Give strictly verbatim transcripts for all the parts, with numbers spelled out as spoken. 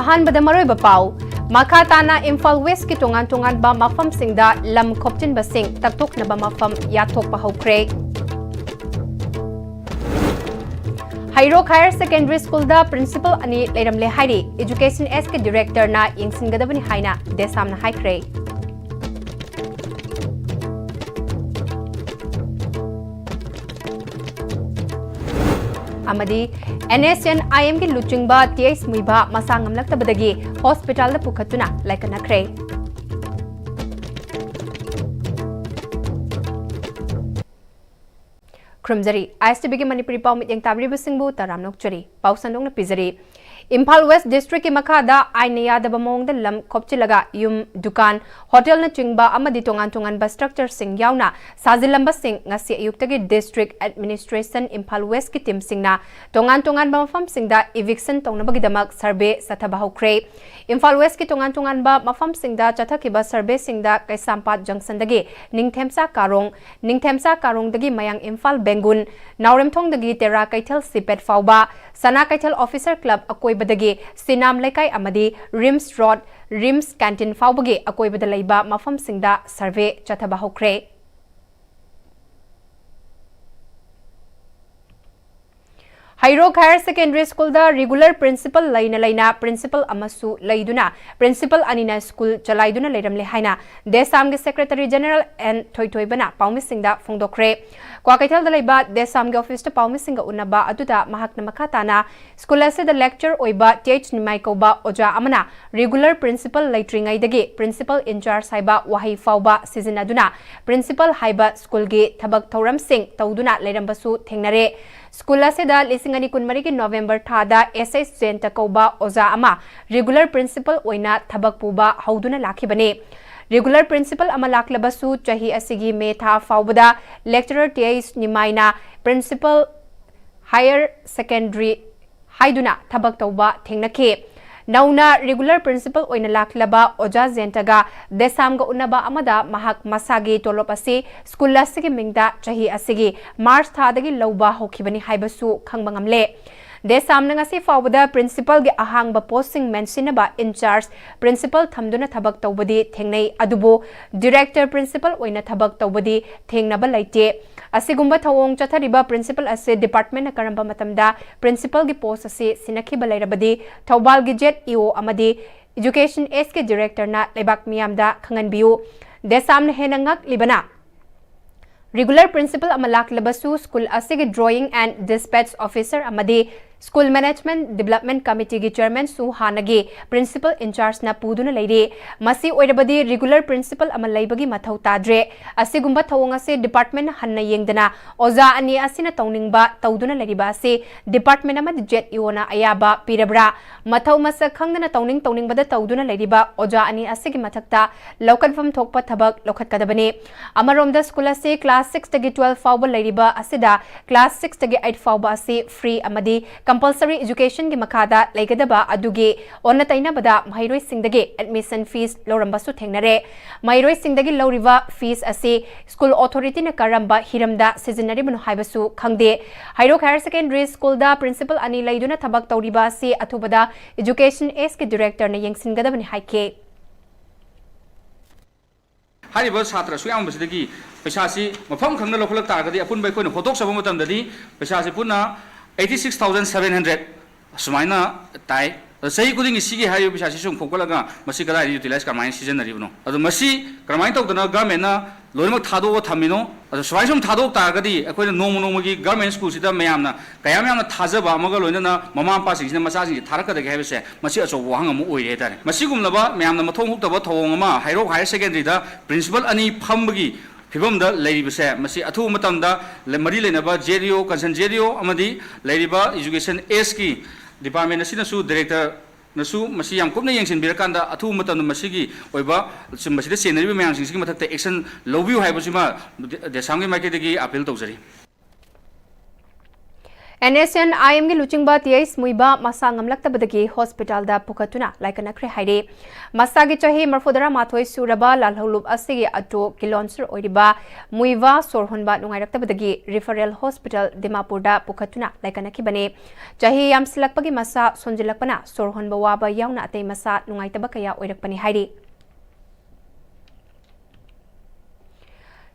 ꯑꯍꯥꯟꯕꯗ ꯃꯔꯨꯑꯣꯏꯕ ꯄꯥꯎ꯫ ꯃꯈꯥ ꯇꯥꯅ ꯏꯝꯐꯥꯜ ꯋꯦꯁꯀꯤ ꯇꯣꯉꯥꯟ ꯇꯣꯉꯥꯟꯕ ꯃꯐꯝꯁꯤꯡꯗ ꯂꯝ ꯈꯣꯞꯆꯤꯟꯕꯁꯤꯡ ꯇꯛꯊꯣꯛꯅꯕ ꯃꯐꯝ ꯌꯥꯠꯊꯣꯛꯄ ꯍꯧꯈ꯭ꯔꯦ꯫ ꯍꯩꯔꯣꯛ ꯍꯥꯌꯔ ꯁꯦꯀꯦꯟꯗꯔꯤ ꯁ꯭ꯀꯨꯜꯗ ꯄ꯭ꯔꯤꯟꯁꯤꯄꯜ ꯑꯅꯤ ꯂꯩꯔꯝꯂꯦ ꯍꯥꯏꯔꯤ꯫ ꯏꯖꯨꯀꯦꯁꯟ ꯑꯦꯁꯀꯤ ꯗꯤꯔꯦꯛꯇꯔꯅ ꯌꯦꯡꯁꯤꯟꯒꯗꯕꯅꯤ ꯍꯥꯏꯅ ꯗꯦꯁꯥꯝꯅ ꯍꯥꯏꯈ꯭ꯔꯦ꯫ ꯑꯃꯗꯤ NSCN IMꯒꯤ ꯂꯨꯆꯤꯡꯕ ꯇꯤ ꯑꯩꯆ ꯃꯨꯏꯕꯥ ꯃꯁꯥ ꯉꯝꯂꯛꯇꯕꯗꯒꯤ ꯍꯣꯁꯄꯤꯇꯥꯜꯗ ꯄꯨꯈꯠꯇꯨꯅ ꯂꯥꯏꯀꯠꯅꯈ꯭ꯔꯦ꯫ ꯈꯨꯔꯨꯝꯖꯔꯤ꯫ ISTVꯒꯤ ꯃꯅꯤꯄꯨꯔꯤ ꯄꯥꯎ ꯃꯤꯠꯌꯦꯡ ꯇꯥꯕꯤꯔꯤꯕꯁꯤꯡꯕꯨ ꯇꯔꯥꯝꯅ ꯑꯣꯛꯆꯔꯤ꯫ ꯄꯥꯎ ꯁꯟꯗꯣꯛꯅ ꯄꯤꯖꯔꯤ꯫ ꯏꯝꯐꯥꯜ ꯋꯦꯁ ꯗꯤꯁꯇ꯭ꯔꯤꯛꯀꯤ ꯃꯈꯥꯗ ꯑꯥꯏꯟꯅ ꯌꯥꯗꯕ ꯃꯑꯣꯡꯗ ꯂꯝ ꯈꯣꯞꯆꯤꯜꯂꯒ ꯌꯨꯝ, ꯗꯨꯀꯥꯟ, ꯍꯣꯇꯦꯜꯅꯆꯤꯡꯕ ꯑꯃꯗꯤ ꯇꯣꯉꯥꯟ ꯇꯣꯉꯥꯟꯕ ꯁ꯭ꯇ꯭ꯔꯛꯆꯔꯁꯤꯡ ꯌꯥꯎꯅ ꯁꯥꯖꯤꯜꯂꯝꯕꯁꯤꯡ ꯉꯁꯤ ꯑꯌꯨꯛꯇꯒꯤ ꯗꯤꯁꯇ꯭ꯔꯤꯛ ꯑꯦꯗꯃꯤꯅꯤꯁꯇ꯭ꯔꯦꯁꯟ ꯏꯝꯐꯥꯜ ꯋꯦꯁꯀꯤ ꯇꯤꯝꯁꯤꯡꯅ ꯇꯣꯉꯥꯟ ꯇꯣꯉꯥꯟꯕ ꯃꯐꯝꯁꯤꯡꯗ ꯏꯚꯤꯛꯁꯟ ꯇꯧꯅꯕꯒꯤꯗꯃꯛ ꯁꯔꯚꯦ ꯆꯠꯊꯕ ꯍꯧꯈ꯭ꯔꯦ꯫ ꯏꯝꯐꯥꯜ ꯋꯦꯁꯀꯤ ꯇꯣꯉꯥꯟ ꯇꯣꯉꯥꯟꯕ ꯃꯐꯝꯁꯤꯡꯗ ꯆꯠꯊꯈꯤꯕ ꯁꯔꯚꯦꯁꯤꯡꯗ ꯀꯩꯁꯥꯝꯄꯥꯠ ꯖꯪꯁꯟꯗꯒꯤ ꯅꯤꯡꯊꯦꯝꯆꯥ ꯀꯥꯔꯣꯡ, ꯅꯤꯡꯊꯦꯝꯆꯥ ꯀꯥꯔꯣꯡꯗꯒꯤ ꯃꯌꯥꯡ ꯏꯝꯐꯥꯜ ꯕꯦꯡꯒꯨꯟ, ꯅꯥꯎꯔꯦꯝꯊꯣꯡꯗꯒꯤ ꯇꯦꯔꯥ ꯀꯩꯊꯦꯜ ꯁꯤꯄꯦꯠ ꯐꯥꯎꯕ, ꯁꯅꯥ ꯀꯩꯊꯦꯜ ꯑꯣꯐꯤꯁꯔ ꯀ꯭ꯂꯕ ꯑꯀꯣꯏꯕꯗꯒꯤ ꯁꯤꯅꯥꯝ ꯂꯩꯀꯥꯏ ꯑꯃꯗꯤ ꯔꯤꯝꯁ ꯔꯣꯗ, ꯔꯤꯝꯁ ꯀꯦꯟꯇꯤꯟ ꯐꯥꯎꯕꯒꯤ ꯑꯀꯣꯏꯕꯗ ꯂꯩꯕ ꯃꯐꯝꯁꯤꯡꯗ ꯁꯔꯚꯦ ꯆꯠꯊꯕ ꯍꯧꯈ꯭ꯔꯦ꯫ ꯍꯩꯔꯣꯛ ꯍꯥꯌꯔ ꯁꯦꯀꯦꯟꯗꯔꯤ ꯁ꯭ꯀꯨꯜꯗ ꯔꯤꯒꯨꯂꯔ ꯄ꯭ꯔꯤꯟꯁꯤꯄꯜ ꯂꯩꯅ ꯂꯩꯅ ꯄ꯭ꯔꯤꯟꯁꯤꯄꯜ ꯑꯃꯁꯨ ꯂꯩꯗꯨꯅ ꯄ꯭ꯔꯤꯟꯁꯤꯄꯜ ꯑꯅꯤꯅ ꯁ꯭ꯀꯨꯜ ꯆꯂꯥꯏꯗꯨꯅ ꯂꯩꯔꯝꯂꯦ ꯍꯥꯏꯅ ꯗꯦꯁꯥꯝꯒꯤ ꯁꯦꯀ꯭ꯔꯦꯇꯔꯤ ꯖꯦꯅꯔꯦꯜ ꯑꯦꯟ ꯊꯣꯏꯊꯣꯏꯕꯅ ꯄꯥꯎꯃꯤꯁꯤꯡꯗ ꯐꯣꯡꯗꯣꯛꯈ꯭ꯔꯦ꯫ ꯀ꯭ꯋꯥꯀꯩꯊꯦꯜꯗ ꯂꯩꯕ ꯗꯦꯁꯥꯝꯒꯤ ꯑꯣꯐꯤꯁꯇ ꯄꯥꯎꯃꯤꯁꯤꯡꯒ ꯎꯅꯕ ꯑꯗꯨꯗ ꯃꯍꯥꯛꯅ ꯃꯈꯥ ꯇꯥꯅ ꯁ꯭ꯀꯨꯜ ꯑꯁꯤꯗ ꯂꯦꯛꯆꯔ ꯑꯣꯏꯕ ꯇꯤ ꯑꯩꯆ ꯅꯤꯃꯥꯏ ꯀꯧꯕ ꯑꯣꯖꯥ ꯑꯃꯅ ꯔꯤꯒꯨꯂꯔ ꯄ꯭ꯔꯤꯟꯁꯤꯄꯜ ꯂꯩꯇ꯭ꯔꯤꯉꯩꯗꯒꯤ ꯄ꯭ꯔꯤꯟꯁꯤꯄꯜ ꯏꯟꯆꯥꯔꯖ ꯍꯥꯏꯕ ꯋꯥꯍꯩ ꯐꯥꯎꯕ ꯁꯤꯖꯤꯟꯅꯗꯨꯅ ꯄ꯭ꯔꯤꯟꯁꯤꯄꯜ ꯍꯥꯏꯕ ꯁ꯭ꯀꯨꯜꯒꯤ ꯊꯕꯛ ꯊꯧꯔꯝꯁꯤꯡ ꯇꯧꯗꯨꯅ ꯂꯩꯔꯝꯕꯁꯨ ꯊꯦꯡꯅꯔꯦ꯫ ꯁ꯭ꯀꯨꯜ ꯑꯁꯤꯗ ꯂꯤꯁꯤꯡ ꯑꯅꯤ ꯀꯨꯟꯃꯔꯤꯒꯤ ꯅꯣꯚꯦꯝꯕꯔ ꯊꯥꯗ ꯑꯦꯁ ꯑꯩꯆ ꯖꯌꯟꯇ ꯀꯧꯕ ꯑꯣꯖꯥ ꯑꯃ ꯔꯤꯒꯨꯂꯔ ꯄ꯭ꯔꯤꯟꯁꯤꯄꯜ ꯑꯣꯏꯅ ꯊꯕꯛ ꯄꯨꯕ ꯍꯧꯗꯨꯅ ꯂꯥꯛꯈꯤꯕꯅꯤ꯫ ꯔꯤꯒꯨꯂꯔ ꯄ꯭ꯔꯤꯟꯁꯤꯄꯜ ꯑꯃ ꯂꯥꯛꯂꯕꯁꯨ ꯆꯍꯤ ꯑꯁꯤꯒꯤ ꯃꯦ ꯊꯥ ꯐꯥꯎꯕꯗ ꯂꯦꯛꯆꯔꯔ ꯇꯤ ꯑꯩꯆ ꯅꯤꯃꯥꯏꯅ ꯄ꯭ꯔꯤꯟꯁꯤꯄꯜ ꯍꯥꯌꯔ ꯁꯦꯀꯦꯟꯗꯔꯤ ꯍꯥꯏꯗꯨꯅ ꯊꯕꯛ ꯇꯧꯕ ꯊꯦꯡꯅꯈꯤ꯫ ꯅꯧꯅ ꯔꯤꯒꯨꯂꯔ ꯄ꯭ꯔꯤꯟꯁꯤꯄꯜ ꯑꯣꯏꯅ ꯂꯥꯛꯂꯕ ꯑꯣꯖꯥ ꯖꯌꯟꯇꯒ ꯗꯦꯁꯥꯝꯒ ꯎꯅꯕ ꯑꯃꯗ ꯃꯍꯥꯛ ꯃꯁꯥꯒꯤ ꯇꯣꯂꯣꯞ ꯑꯁꯤ ꯁ꯭ꯀꯨꯜ ꯑꯁꯤꯒꯤ ꯃꯤꯡꯗ ꯆꯍꯤ ꯑꯁꯤꯒꯤ ꯃꯥꯔꯆ ꯊꯥꯗꯒꯤ ꯂꯧꯕ ꯍꯧꯈꯤꯕꯅꯤ ꯍꯥꯏꯕꯁꯨ ꯈꯪꯕ ꯉꯝꯂꯦ꯫ ꯗꯦꯁꯥꯝꯅ ꯉꯁꯤ ꯐꯥꯎꯕꯗ principalꯒꯤ ꯑꯍꯥꯡꯕ postꯁꯤꯡ ꯃꯦꯟꯁꯤꯟꯅꯕ in charge principal ꯊꯝꯗꯨꯅ ꯊꯕꯛ ꯇꯧꯕꯗꯤ ꯊꯦꯡꯅꯩ, ꯑꯗꯨꯕꯨ director principal ꯑꯣꯏꯅ ꯊꯕꯛ ꯇꯧꯕꯗꯤ ꯊꯦꯡꯅꯕ ꯂꯩꯇꯦ꯫ ꯑꯁꯤꯒꯨꯝꯕ ꯊꯧꯑꯣꯡ ꯆꯠꯊꯔꯤꯕ principal ꯑꯁꯤ departmentꯅ ꯀꯔꯝꯕ ꯃꯇꯝꯗ principalꯒꯤ post ꯑꯁꯤ ꯁꯤꯟꯅꯈꯤꯕ ꯂꯩꯔꯕꯗꯤ ꯊꯧꯕꯥꯜꯒꯤ ZEO ꯑꯃꯗꯤ Education Sꯀꯤ directorꯅ ꯂꯩꯕꯥꯛ ꯃꯤꯌꯥꯝꯗ ꯈꯪꯍꯟꯕꯤꯌꯨ꯫ ꯗꯦꯁꯥꯝꯅ ꯍꯦꯟꯅ ꯉꯛꯂꯤꯕꯅ, regular principal ꯑꯃ ꯂꯥꯛꯂꯕꯁꯨ school ꯑꯁꯤꯒꯤ drawing and dispatch officer ꯑꯃꯗꯤ school management development committeeꯒꯤ chairmanꯁꯨ ꯍꯥꯟꯅꯒꯤ principal in chargeꯅ ꯄꯨꯗꯨꯅ ꯂꯩꯔꯤ꯫ ꯃꯁꯤ ꯑꯣꯏꯔꯕꯗꯤ regular principal ꯑꯃ ꯂꯩꯕꯒꯤ ꯃꯊꯧ ꯇꯥꯗ꯭ꯔꯦ꯫ ꯑꯁꯤꯒꯨꯝꯕ ꯊꯧꯑꯣꯡ ꯑꯁꯤ department ꯍꯟꯅ ꯌꯦꯡꯗꯅ ꯑꯣꯖꯥ ꯑꯅꯤ ꯑꯁꯤꯅ ꯇꯧꯅꯤꯡꯕ ꯇꯧꯗꯨꯅ ꯂꯩꯔꯤꯕ ꯑꯁꯤ department ꯑꯃꯗꯤ ZEOꯅ ꯑꯌꯥꯕ ꯄꯤꯔꯕ꯭ꯔꯥ? ꯃꯊꯧ ꯃꯁꯛ ꯈꯪꯗꯅ ꯇꯧꯅꯤꯡ ꯇꯧꯅꯤꯡꯕꯗ ꯇꯧꯗꯨꯅ ꯂꯩꯔꯤꯕ ꯑꯣꯖꯥ ꯑꯅꯤ ꯑꯁꯤꯒꯤ ꯃꯊꯛꯇ ꯂꯧꯈꯠꯐꯝ ꯊꯣꯛꯄ ꯊꯕꯛ ꯂꯧꯈꯠꯀꯗꯕꯅꯤ꯫ ꯑꯃꯔꯣꯝꯗ school ꯑꯁꯤ class sixꯇꯒꯤ twelve ꯐꯥꯎꯕ ꯂꯩꯔꯤꯕ ꯑꯁꯤꯗ class sixꯇꯒꯤ eight ꯐꯥꯎꯕ ꯑꯁꯤ free ꯑꯃꯗꯤ compulsory educationꯒꯤ ꯃꯈꯥꯗ ꯂꯩꯒꯗꯕ ꯑꯗꯨꯒꯤ ꯑꯣꯟꯅ ꯇꯩꯅꯕꯗ ꯃꯍꯩꯔꯣꯏꯁꯤꯡꯗꯒꯤ admission fees ꯂꯧꯔꯝꯕꯁꯨ ꯊꯦꯡꯅꯔꯦ꯫ ꯃꯍꯩꯔꯣꯏꯁꯤꯡꯗꯒꯤ ꯂꯧꯔꯤꯕ fees ꯑꯁꯤ school authorityꯅ ꯀꯔꯝꯕ ꯍꯤꯔꯝꯗ ꯁꯤꯖꯤꯟꯅꯔꯤꯕꯅꯣ ꯍꯥꯏꯕꯁꯨ ꯈꯪꯗꯦ꯫ ꯍꯩꯔꯣꯛ Higher Secondary Schoolꯗ principal ꯑꯅꯤ ꯂꯩꯗꯨꯅ ꯊꯕꯛ ꯇꯧꯔꯤꯕ ꯑꯁꯤ ꯑꯊꯨꯕꯗ Education Sꯀꯤ directorꯅ ꯌꯦꯡꯁꯤꯟꯒꯗꯕꯅꯤ ꯍꯥꯏꯈꯤ꯫ ꯍꯥꯏꯔꯤꯕ ꯁꯥꯇ꯭ꯔ ꯑꯁꯨꯛ ꯌꯥꯝꯕꯁꯤꯗꯒꯤ ꯄꯩꯁꯥꯁꯤ ꯃꯐꯝ ꯈꯪꯅ ꯂꯧꯈꯠꯂꯛ ꯇꯥꯔꯒꯗꯤ, ꯑꯄꯨꯟꯕ ꯑꯩꯈꯣꯏꯅ ꯍꯣꯠꯇꯣꯛꯆꯕ ꯃꯇꯝꯗꯗꯤ ꯄꯩꯁꯥꯁꯤ ꯄꯨꯟꯅ eighty six thousand seven hundred ꯁꯨꯃꯥꯏꯅ ꯇꯥꯏ꯫ ꯑꯗꯣ ꯆꯍꯤ ꯈꯨꯗꯤꯡꯒꯤ ꯁꯤꯒꯤ ꯍꯥꯏꯔꯤꯕ ꯄꯩꯁꯥꯁꯤ ꯁꯨꯝ ꯈꯣꯝꯒꯠꯂꯒ ꯃꯁꯤ ꯀꯗꯥꯏꯗ utilize ꯀꯃꯥꯏꯅ ꯁꯤꯖꯤꯟꯅꯔꯤꯕꯅꯣ? ꯑꯗꯣ ꯃꯁꯤ ꯀꯔꯝꯍꯥꯏꯅ ꯇꯧꯗꯅ governmentꯅ ꯂꯣꯏꯅꯃꯛ ꯊꯥꯗꯣꯛꯑꯒ ꯊꯝꯃꯤꯅꯣ? ꯑꯗꯣ ꯁꯨꯃꯥꯏꯅ ꯁꯨꯝ ꯊꯥꯗꯣꯛ ꯇꯥꯔꯒꯗꯤ ꯑꯩꯈꯣꯏꯅ ꯅꯣꯡꯃ ꯅꯣꯡꯃꯒꯤ government schoolꯁꯤꯗ ꯃꯌꯥꯝꯅ ꯀꯌꯥꯝ ꯌꯥꯝꯅ ꯊꯥꯖꯕ ꯑꯃꯒ ꯂꯣꯏꯅꯅ ꯃꯃꯥ ꯃꯄꯥꯁꯤꯡꯁꯤꯅ ꯃꯆꯥꯁꯤꯡꯁꯤ ꯊꯥꯔꯛꯀꯗꯒꯦ ꯍꯥꯏꯕꯁꯦ ꯃꯁꯤ ꯑꯆꯧꯕ ꯋꯥꯍꯪ ꯑꯃ ꯑꯣꯏꯔꯦ ꯍꯥꯏꯇꯥꯔꯦ꯫ ꯃꯁꯤꯒꯨꯝꯂꯕ ꯃꯌꯥꯝꯅ ꯃꯊꯣꯡ ꯍꯨꯛꯇꯕ ꯊꯧꯑꯣꯡ ꯑꯃ ꯍꯩꯔꯣꯛ Higher Secondary ꯗ principal ꯑꯅꯤ ꯐꯝꯕꯒꯤ ꯐꯤꯕꯝꯗ ꯂꯩꯔꯤꯕꯁꯦ, ꯃꯁꯤ ꯑꯊꯨꯕ ꯃꯇꯝꯗ ꯂ-, ꯃꯔꯤ ꯂꯩꯅꯕ ZEO, concerned ZEO ꯑꯃꯗꯤ ꯂꯩꯔꯤꯕ Education Sꯀꯤ department ꯑꯁꯤꯅꯁꯨ directorꯅꯁꯨ ꯃꯁꯤ ꯌꯥꯝ ꯀꯨꯞꯅ ꯌꯦꯡꯁꯤꯟꯕꯤꯔꯀꯥꯟꯗ ꯑꯊꯨꯕ ꯃꯇꯝꯗ ꯃꯁꯤꯒꯤ ꯑꯣꯏꯕ ꯁꯨꯝ ꯃꯁꯤꯗ ꯆꯦꯟꯅꯔꯤꯕ ꯃꯌꯥꯝꯁꯤꯡꯁꯤꯒꯤ ꯃꯊꯛꯇ action ꯂꯧꯕꯤꯌꯨ ꯍꯥꯏꯕꯁꯤꯃ ꯗꯦ-, ꯗꯦꯁꯥꯝꯒꯤ ꯃꯥꯏꯀꯩꯗꯒꯤ appeal ꯇꯧꯖꯔꯤ꯫ NSCN-IMꯒꯤ ꯂꯨꯆꯤꯡꯕ ꯇꯤ ꯑꯩꯆ ꯃꯨꯏꯕꯥ ꯃꯁꯥ ꯉꯝꯂꯛꯇꯕꯗꯒꯤ ꯍꯣꯁꯄꯤꯇꯥꯜꯗ ꯄꯨꯈꯠꯇꯨꯅ ꯂꯥꯏꯀꯠꯅꯈ꯭ꯔꯦ ꯍꯥꯏꯔꯤ꯫ ꯃꯁꯥꯒꯤ ꯆꯍꯤ ꯃꯔꯤꯐꯨꯇꯔꯥ ꯃꯥꯊꯣꯏ ꯁꯨꯔꯕ ꯂꯥꯜꯍꯧꯂꯨꯞ ꯑꯁꯤꯒꯤ ꯑꯣꯇꯣ ꯀꯤꯂꯣꯟꯁꯔ ꯑꯣꯏꯔꯤꯕ ꯃꯨꯏꯕꯥ ꯁꯣꯔ ꯍꯣꯟꯕ ꯅꯨꯡꯉꯥꯏꯔꯛꯇꯕꯗꯒꯤ ꯔꯤꯐꯔꯦꯜ ꯍꯣꯁꯄꯤꯇꯥꯜ ꯗꯤꯃꯥꯄꯨꯔꯗ ꯄꯨꯈꯠꯇꯨꯅ ꯂꯥꯏꯀꯠꯅꯈꯤꯕꯅꯤ꯫ ꯆꯍꯤ ꯌꯥꯝꯁꯤꯜꯂꯛꯄꯒꯤ ꯃꯁꯥ ꯁꯣꯟꯖꯤꯜꯂꯛꯄꯅ ꯁꯣꯔ ꯍꯣꯟꯕ ꯋꯥꯕ ꯌꯥꯎꯅ ꯑꯇꯩ ꯃꯁꯥ ꯅꯨꯡꯉꯥꯏꯇꯕ ꯀꯌꯥ ꯑꯣꯏꯔꯛꯄꯅꯤ ꯍꯥꯏꯔꯤ꯫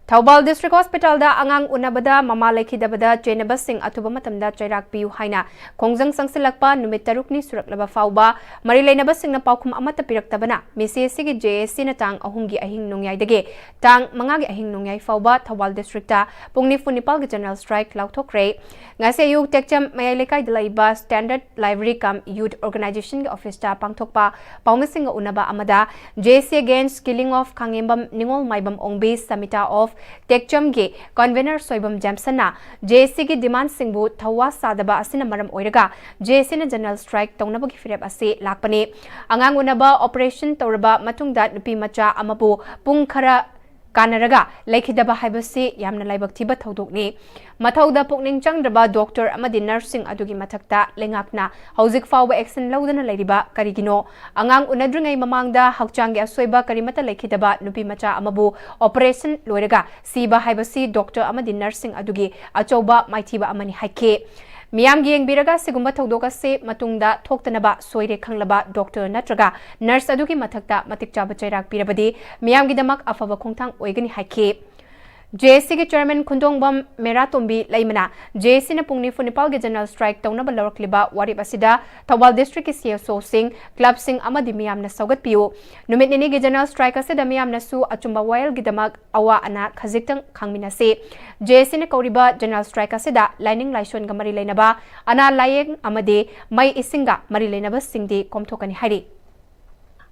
ꯊꯧꯕꯥꯜ ꯗꯤꯁꯇ꯭ꯔꯤꯛ ꯍꯣꯁꯄꯤꯇꯥꯜꯗ ꯑꯉꯥꯡ ꯎꯅꯕꯗ ꯃꯃꯥ ꯂꯩꯈꯤꯗꯕꯗ ꯆꯦꯟꯅꯕꯁꯤꯡ ꯑꯊꯨꯕ ꯃꯇꯝꯗ ꯆꯩꯔꯥꯛ ꯄꯤꯌꯨ ꯍꯥꯏꯅ ꯈꯣꯡꯖꯪ ꯆꯪꯁꯤꯜꯂꯛꯄ ꯅꯨꯃꯤꯠ ꯇꯔꯨꯛꯅꯤ ꯁꯨꯔꯛꯂꯕ ꯐꯥꯎꯕ ꯃꯔꯤ ꯂꯩꯅꯕꯁꯤꯡꯅ ꯄꯥꯎꯈꯨꯝ ꯑꯃꯠꯇ ꯄꯤꯔꯛꯇꯕꯅ ꯃꯤꯁꯦ ꯑꯁꯤꯒꯤ ꯖꯦ ꯑꯦ ꯁꯤꯅ ꯇꯥꯡ ꯑꯍꯨꯝꯒꯤ ꯑꯍꯤꯡ ꯅꯣꯡꯌꯥꯏꯗꯒꯤ ꯇꯥꯡ ꯃꯉꯥꯒꯤ ꯑꯍꯤꯡ ꯅꯣꯡꯌꯥꯏ ꯐꯥꯎꯕ ꯊꯧꯕꯥꯜ ꯗꯤꯁꯇ꯭ꯔꯤꯛꯇ ꯄꯨꯡ ꯅꯤꯐꯨ ꯅꯤꯄꯥꯜꯒꯤ ꯖꯦꯅꯔꯦꯜ ꯁ꯭ꯇ꯭ꯔꯥꯏꯛ ꯂꯥꯎꯊꯣꯛꯈ꯭ꯔꯦ꯫ ꯉꯁꯤ ꯑꯌꯨꯛ ꯇꯦꯛꯆꯝ ꯃꯌꯥꯏ ꯂꯩꯀꯥꯏꯗ ꯂꯩꯕ ꯁ꯭ꯇꯦꯟꯗꯔꯗ ꯂꯥꯏꯕ꯭ꯔꯦꯔꯤ ꯀꯝ ꯌꯨꯠ ꯑꯣꯔꯒꯅꯥꯏꯖꯦꯁꯟꯒꯤ ꯑꯣꯐꯤꯁꯇ ꯄꯥꯡꯊꯣꯛꯄ ꯄꯥꯎꯃꯤꯁꯤꯡꯒ ꯎꯅꯕ ꯑꯃꯗ J C against killing of ꯈꯥꯉꯦꯝꯕꯝ ꯅꯤꯉꯣꯜ ꯃꯥꯏꯕꯝ ꯑꯣꯡꯕꯤ ꯁꯃꯤꯇꯥ ꯑꯣꯐ ꯇꯦꯛꯆꯝꯒꯤ ꯀꯟꯚꯦꯅꯔ ꯁꯣꯏꯕꯝ ꯖꯦꯝꯁꯟꯅ J Cꯒꯤ ꯗꯤꯃꯥꯟꯁꯤꯡꯕꯨ ꯊꯧꯋꯥ ꯁꯥꯗꯕ ꯑꯁꯤꯅ ꯃꯔꯝ ꯑꯣꯏꯔꯒ J Cꯅ ꯖꯦꯅꯔꯦꯜ ꯁ꯭ꯇ꯭ꯔꯥꯏꯛ ꯇꯧꯅꯕꯒꯤ ꯐꯤꯔꯦꯞ ꯑꯁꯤ ꯂꯥꯛꯄꯅꯤ꯫ ꯑꯉꯥꯡ ꯎꯅꯕ ꯑꯣꯄꯔꯦꯁꯟ ꯇꯧꯔꯕ ꯃꯇꯨꯡꯗ ꯅꯨꯄꯤ ꯃꯆꯥ ꯑꯃꯕꯨ ꯄꯨꯡ ꯈꯔ ꯀꯥꯟꯅꯔꯒ ꯂꯩꯈꯤꯗꯕ ꯍꯥꯏꯕꯁꯤ ꯌꯥꯝꯅ ꯂꯥꯏꯕꯛ ꯊꯤꯕ ꯊꯧꯗꯣꯛꯅꯤ꯫ ꯃꯊꯧꯗ ꯄꯨꯛꯅꯤꯡ ꯆꯪꯗ꯭ꯔꯕ ꯗꯣꯛꯇꯔ ꯑꯃꯗꯤ ꯅꯔꯁꯁꯤꯡ ꯑꯗꯨꯒꯤ ꯃꯊꯛꯇ ꯂꯩꯉꯥꯛꯅ ꯍꯧꯖꯤꯛ ꯐꯥꯎꯕ ꯑꯦꯛꯁꯟ ꯂꯧꯗꯅ ꯂꯩꯔꯤꯕ ꯀꯔꯤꯒꯤꯅꯣ? ꯑꯉꯥꯡ ꯎꯅꯗ꯭ꯔꯤꯉꯩ ꯃꯃꯥꯡꯗ ꯍꯛꯆꯥꯡꯒꯤ ꯑꯁꯣꯏꯕ ꯀꯔꯤꯃꯠꯇ ꯂꯩꯈꯤꯗꯕ ꯅꯨꯄꯤ ꯃꯆꯥ ꯑꯃꯕꯨ ꯑꯣꯄꯔꯦꯁꯟ ꯂꯣꯏꯔꯒ ꯁꯤꯕ ꯍꯥꯏꯕꯁꯤ ꯗꯣꯛꯇꯔ ꯑꯃꯗꯤ ꯅꯔꯁꯁꯤꯡ ꯑꯗꯨꯒꯤ ꯑꯆꯧꯕ ꯃꯥꯏꯊꯤꯕ ꯑꯃꯅꯤ ꯍꯥꯏꯈꯤ꯫ ꯃꯤꯌꯥꯝꯒꯤ ꯌꯦꯡꯕꯤꯔꯒ ꯁꯤꯒꯨꯝꯕ ꯊꯧꯗꯣꯛ ꯑꯁꯤ ꯃꯇꯨꯡꯗ ꯊꯣꯛꯇꯅꯕ ꯁꯣꯏꯔꯦ ꯈꯪꯂꯕ ꯗꯣꯛꯇꯔ ꯅꯠꯇ꯭ꯔꯒ ꯅꯔꯁ ꯑꯗꯨꯒꯤ ꯃꯊꯛꯇ ꯃꯇꯤꯛ ꯆꯥꯕ ꯆꯩꯔꯥꯛ ꯄꯤꯔꯕꯗꯤ ꯃꯤꯌꯥꯝꯒꯤꯗꯃꯛ ꯑꯐꯕ ꯈꯣꯡꯊꯥꯡ ꯑꯣꯏꯒꯅꯤ ꯍꯥꯏꯈꯤ꯫ J Cꯒꯤ ꯆꯦꯌꯔꯃꯦꯟ ꯈꯨꯟꯗꯣꯡꯕꯝ ꯃꯦꯔꯥꯇꯣꯝꯕꯤ ꯂꯩꯃꯅ J Cꯅ ꯄꯨꯡ ꯅꯤꯐꯨ ꯅꯤꯄꯥꯜꯒꯤ ꯖꯦꯅꯔꯦꯜ ꯁ꯭ꯇ꯭ꯔꯥꯏꯛ ꯇꯧꯅꯕ ꯂꯧꯔꯛꯂꯤꯕ ꯋꯥꯔꯦꯞ ꯑꯁꯤꯗ ꯊꯧꯕꯥꯜ ꯗꯤꯁꯇ꯭ꯔꯤꯛꯀꯤ C S Oꯁꯤꯡ, ꯀ꯭ꯂꯕꯁꯤꯡ ꯑꯃꯗꯤ ꯃꯤꯌꯥꯝꯅ ꯁꯧꯒꯠꯄꯤꯌꯨ꯫ ꯅꯨꯃꯤꯠ ꯅꯤꯅꯤꯒꯤ ꯖꯦꯅꯔꯦꯜ ꯁ꯭ꯇ꯭ꯔꯥꯏꯛ ꯑꯁꯤꯗ ꯃꯤꯌꯥꯝꯅꯁꯨ ꯑꯆꯨꯝꯕ ꯋꯥꯌꯦꯜꯒꯤꯗꯃꯛ ꯑꯋꯥ ꯑꯅꯥ ꯈꯖꯤꯛꯇꯪ ꯈꯪꯃꯤꯟꯅꯁꯤ꯫ J Cꯅ ꯀꯧꯔꯤꯕ ꯖꯦꯅꯔꯦꯜ ꯁ꯭ꯇ꯭ꯔꯥꯏꯛ ꯑꯁꯤꯗ ꯂꯥꯏꯅꯤꯡ ꯂꯥꯏꯁꯣꯟꯒ ꯃꯔꯤ ꯂꯩꯅꯕ, ꯑꯅꯥ ꯂꯥꯌꯦꯡ ꯑꯃꯗꯤ ꯃꯩ ꯏꯁꯤꯡꯒ ꯃꯔꯤ ꯂꯩꯅꯕꯁꯤꯡꯗꯤ ꯀꯣꯝꯊꯣꯛꯀꯅꯤ ꯍꯥꯏꯔꯤ꯫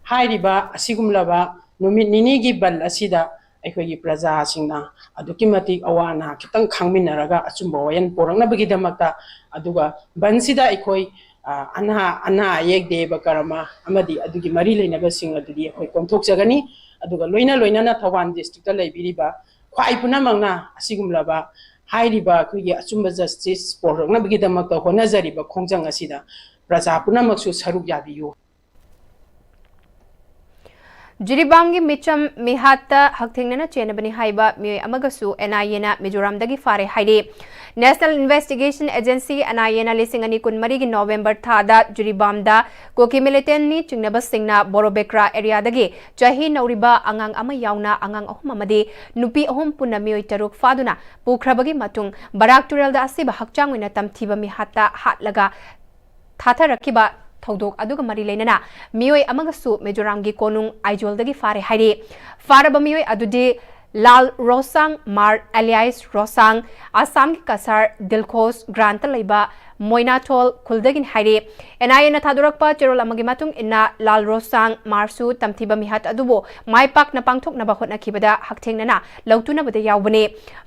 ꯍꯥꯏꯔꯤꯕ ꯑꯁꯤꯒꯨꯝꯂꯕ ꯅꯨꯃꯤꯠ ꯅꯤꯅꯤꯒꯤ ꯕꯟꯗ ꯑꯁꯤꯗ ꯑꯩꯈꯣꯏꯒꯤ ꯄ꯭ꯔꯖꯥꯁꯤꯡꯅ ꯑꯗꯨꯛꯀꯤ ꯃꯇꯤꯛ ꯑꯋꯥ ꯑꯅꯥ ꯈꯤꯇꯪ ꯈꯪꯃꯤꯟꯅꯔꯒ ꯑꯆꯨꯝꯕ ꯋꯥꯌꯦꯜ ꯄꯨꯔꯛꯅꯕꯒꯤꯗꯃꯛꯇ, ꯑꯗꯨꯒ ꯕꯟꯗꯁꯤꯗ ꯑꯩꯈꯣꯏ, ꯑ, ꯑꯅꯥ, ꯑꯅꯥ ꯑꯌꯦꯛ ꯗꯦꯕ ꯀꯔꯃ ꯑꯃꯗꯤ ꯑꯗꯨꯒꯤ ꯃꯔꯤ ꯂꯩꯅꯕꯁꯤꯡ ꯑꯗꯨꯗꯤ ꯑꯩꯈꯣꯏ ꯀꯣꯝꯊꯣꯛꯆꯒꯅꯤ꯫ ꯑꯗꯨꯒ ꯂꯣꯏꯅ ꯂꯣꯏꯅꯅ ꯊꯧꯕꯥꯜ ꯗꯤꯁꯇ꯭ꯔꯤꯛꯇ ꯂꯩꯕꯤꯔꯤꯕ ꯈ꯭ꯋꯥꯏ ꯄꯨꯝꯅꯃꯛꯅ ꯑꯁꯤꯒꯨꯝꯂꯕ ꯍꯥꯏꯔꯤꯕ ꯑꯩꯈꯣꯏꯒꯤ ꯑꯆꯨꯝꯕ ꯖꯁꯇꯤꯁ ꯄꯨꯔꯛꯅꯕꯒꯤꯗꯃꯛꯇ ꯍꯣꯠꯅꯖꯔꯤꯕ ꯈꯣꯡꯖꯪ ꯑꯁꯤꯗ ꯄ꯭ꯔꯖꯥ ꯄꯨꯝꯅꯃꯛꯁꯨ ꯁꯔꯨꯛ ꯌꯥꯕꯤꯌꯨ꯫ ꯖꯤꯔꯤꯕꯥꯝꯒꯤ ꯃꯤꯆꯝ ꯃꯤꯍꯥꯠꯇ ꯍꯛꯊꯦꯡꯅꯅ ꯆꯦꯟꯅꯕꯅꯤ ꯍꯥꯏꯕ ꯃꯤꯑꯣꯏ ꯑꯃꯒꯁꯨ ꯑꯦꯟ ꯑꯥꯏ ꯑꯦꯅ ꯃꯤꯖꯣꯔꯥꯝꯗꯒꯤ ꯐꯥꯔꯦ ꯍꯥꯏꯔꯤ꯫ National Investigation Agency, ꯑꯦꯟ ꯑꯥꯏ ꯑꯦꯅ ꯂꯤꯁꯤꯡ ꯑꯅꯤ ꯀꯨꯟꯃꯔꯤꯒꯤ ꯅꯣꯕꯦꯝꯕꯔ ꯊꯥꯗ ꯖꯤꯔꯤꯕꯥꯝꯗ ꯀꯨꯀꯤ ꯃꯤꯂꯤꯇꯦꯟꯅꯤ ꯆꯤꯡꯅꯕꯁꯤꯡꯅ ꯕꯣꯔꯣꯕꯦꯀ꯭ꯔꯥ ꯑꯦꯔꯤꯌꯥꯗꯒꯤ ꯆꯍꯤ ꯅꯧꯔꯤꯕ ꯑꯉꯥꯡ ꯑꯃ ꯌꯥꯎꯅ ꯑꯉꯥꯡ ꯑꯍꯨꯝ ꯑꯃꯗꯤ ꯅꯨꯄꯤ ꯑꯍꯨꯝ ꯄꯨꯟꯅ ꯃꯤꯑꯣꯏ ꯇꯔꯨꯛ ꯐꯥꯗꯨꯅ ꯄꯨꯈ꯭ꯔꯕꯒꯤ ꯃꯇꯨꯡ ꯕꯔꯥꯛ ꯇꯨꯔꯦꯜꯗ ꯑꯁꯤꯕ ꯍꯛꯆꯥꯡ ꯑꯣꯏꯅ ꯇꯝꯊꯤꯕ ꯃꯤꯍꯥꯠꯇ ꯍꯥꯠꯂꯒ ꯊꯥꯊꯔꯛꯈꯤꯕ ꯊꯧꯗꯣꯛ ꯑꯗꯨꯒ ꯃꯔꯤ ꯂꯩꯅꯅ ꯃꯤꯑꯣꯏ ꯑꯃꯒꯁꯨ ꯃꯤꯖꯣꯔꯥꯝꯒꯤ ꯀꯣꯅꯨꯡ ꯑꯥꯏꯖꯣꯜꯗꯒꯤ ꯐꯥꯔꯦ ꯍꯥꯏꯔꯤ꯫ ꯐꯥꯔꯕ ꯃꯤꯑꯣꯏ ꯑꯗꯨꯗꯤ ꯂꯥꯜ ꯔꯣꯁꯥꯡ ꯃꯥꯔ ꯑꯦꯂꯤꯌꯥꯁ ꯔꯣꯁꯥꯡ, ꯑꯁꯥꯝꯒꯤ ꯀꯁꯥꯔ ꯗꯤꯜꯈꯣꯁ ꯒ꯭ꯔꯥꯟꯇ ꯂꯩꯕ ꯃꯣꯏꯅꯥꯊꯣꯜ ꯈꯨꯜꯗꯒꯤꯅꯤ ꯍꯥꯏꯔꯤ꯫ ꯑꯦꯟ ꯑꯥꯏ ꯑꯦꯅ ꯊꯥꯗꯣꯔꯛꯄ ꯆꯦꯔꯣꯜ ꯑꯃꯒꯤ ꯃꯇꯨꯡ ꯏꯟꯅ, ꯂꯥꯜ ꯔꯣꯁꯥꯡ ꯃꯥꯔꯁꯨ ꯇꯝꯊꯤꯕ ꯃꯤꯍꯥꯠ ꯑꯗꯨꯕꯨ ꯃꯥꯏ ꯄꯥꯛꯅ ꯄꯥꯡꯊꯣꯛꯅꯕ ꯍꯣꯠꯅꯈꯤꯕꯗ ꯍꯛꯊꯦꯡꯅꯅ ꯂꯧꯇꯨꯅꯕꯗ ꯌꯥꯎꯕꯅꯤ꯫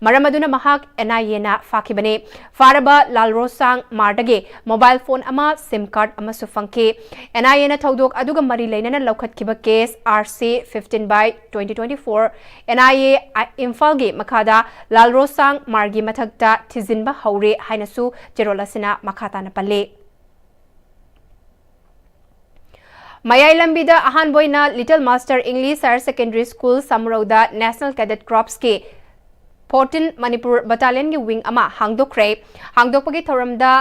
ꯃꯔꯝ ꯑꯗꯨꯅ ꯃꯍꯥꯛ ꯑꯦꯟ ꯑꯥꯏ ꯑꯦꯅ ꯐꯥꯈꯤꯕꯅꯤ꯫ ꯐꯥꯔꯕ ꯂꯥꯜ ꯔꯣꯁꯥꯡ ꯃꯥꯔꯗꯒꯤ ꯃꯣꯕꯥꯏꯜ ꯐꯣꯟ ꯑꯃ, ꯁꯤꯝ ꯀꯥꯔꯗ ꯑꯃꯁꯨ ꯐꯪꯈꯤ꯫ ꯑꯦꯟ ꯑꯥꯏ ꯑꯦꯅ ꯊꯧꯗꯣꯛ ꯑꯗꯨꯒ ꯃꯔꯤ ꯂꯩꯅꯅ ꯂꯧꯈꯠꯈꯤꯕ case R C fifteen by twenty twenty-four, N I A ꯏꯝꯐꯥꯜꯒꯤ ꯃꯈꯥꯗ ꯂꯥꯜ ꯔꯣꯁꯥꯡ ꯃꯥꯔꯒꯤ ꯃꯊꯛꯇ ꯊꯤꯖꯤꯟꯕ ꯍꯧꯔꯦ ꯍꯥꯏꯅꯁꯨ ꯆꯦꯔꯣꯜ ꯑꯁꯤꯅ ꯃꯈꯥ ꯇꯥꯅ ꯄꯜꯂꯤ꯫ ꯃꯌꯥꯏ ꯂꯝꯕꯤꯗ ꯑꯍꯥꯟꯕ ꯑꯣꯏꯅ Little Master English Higher Secondary School ꯁꯃꯨꯔꯧꯗ National Cadet Corpsꯀꯤ fourteen Manipur Battalionꯒꯤ wing ꯑꯃ ꯍꯥꯡꯗꯣꯛꯈ꯭ꯔꯦ꯫ ꯍꯥꯡꯗꯣꯛꯄꯒꯤ ꯊꯧꯔꯝꯗ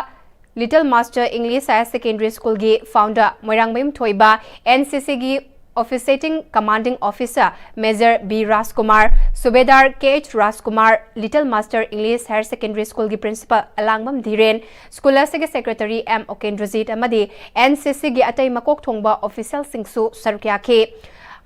Little Master English Higher Secondary Schoolꯒꯤ founder ꯃꯣꯏꯔꯥꯡꯃꯌꯨꯝ ꯊꯣꯏꯕ, ꯑꯦꯟ ꯁꯤ ꯁꯤꯒꯤ Officiating Commanding Officer Major B ꯔꯥꯖꯀꯨꯃꯥꯔ, ꯁꯨꯕꯦꯗꯥꯔ ꯀꯦ ꯑꯩꯆ ꯔꯥꯖꯀꯨꯃꯥꯔ, Little Master English Higher Secondary Schoolꯒꯤ Principal ꯑꯂꯥꯡꯕꯝ ꯙꯤꯔꯦꯟ, school ꯑꯁꯤꯒꯤ Secretary M ꯑꯣꯀꯦꯟꯗ꯭ꯔꯖꯤꯠ ꯑꯃꯗꯤ N C ꯁꯤꯒꯤ ꯑꯇꯩ ꯃꯀꯣꯛ ꯊꯣꯡꯕ officialꯁꯤꯡꯁꯨ ꯁꯔꯨꯛ ꯌꯥꯈꯤ꯫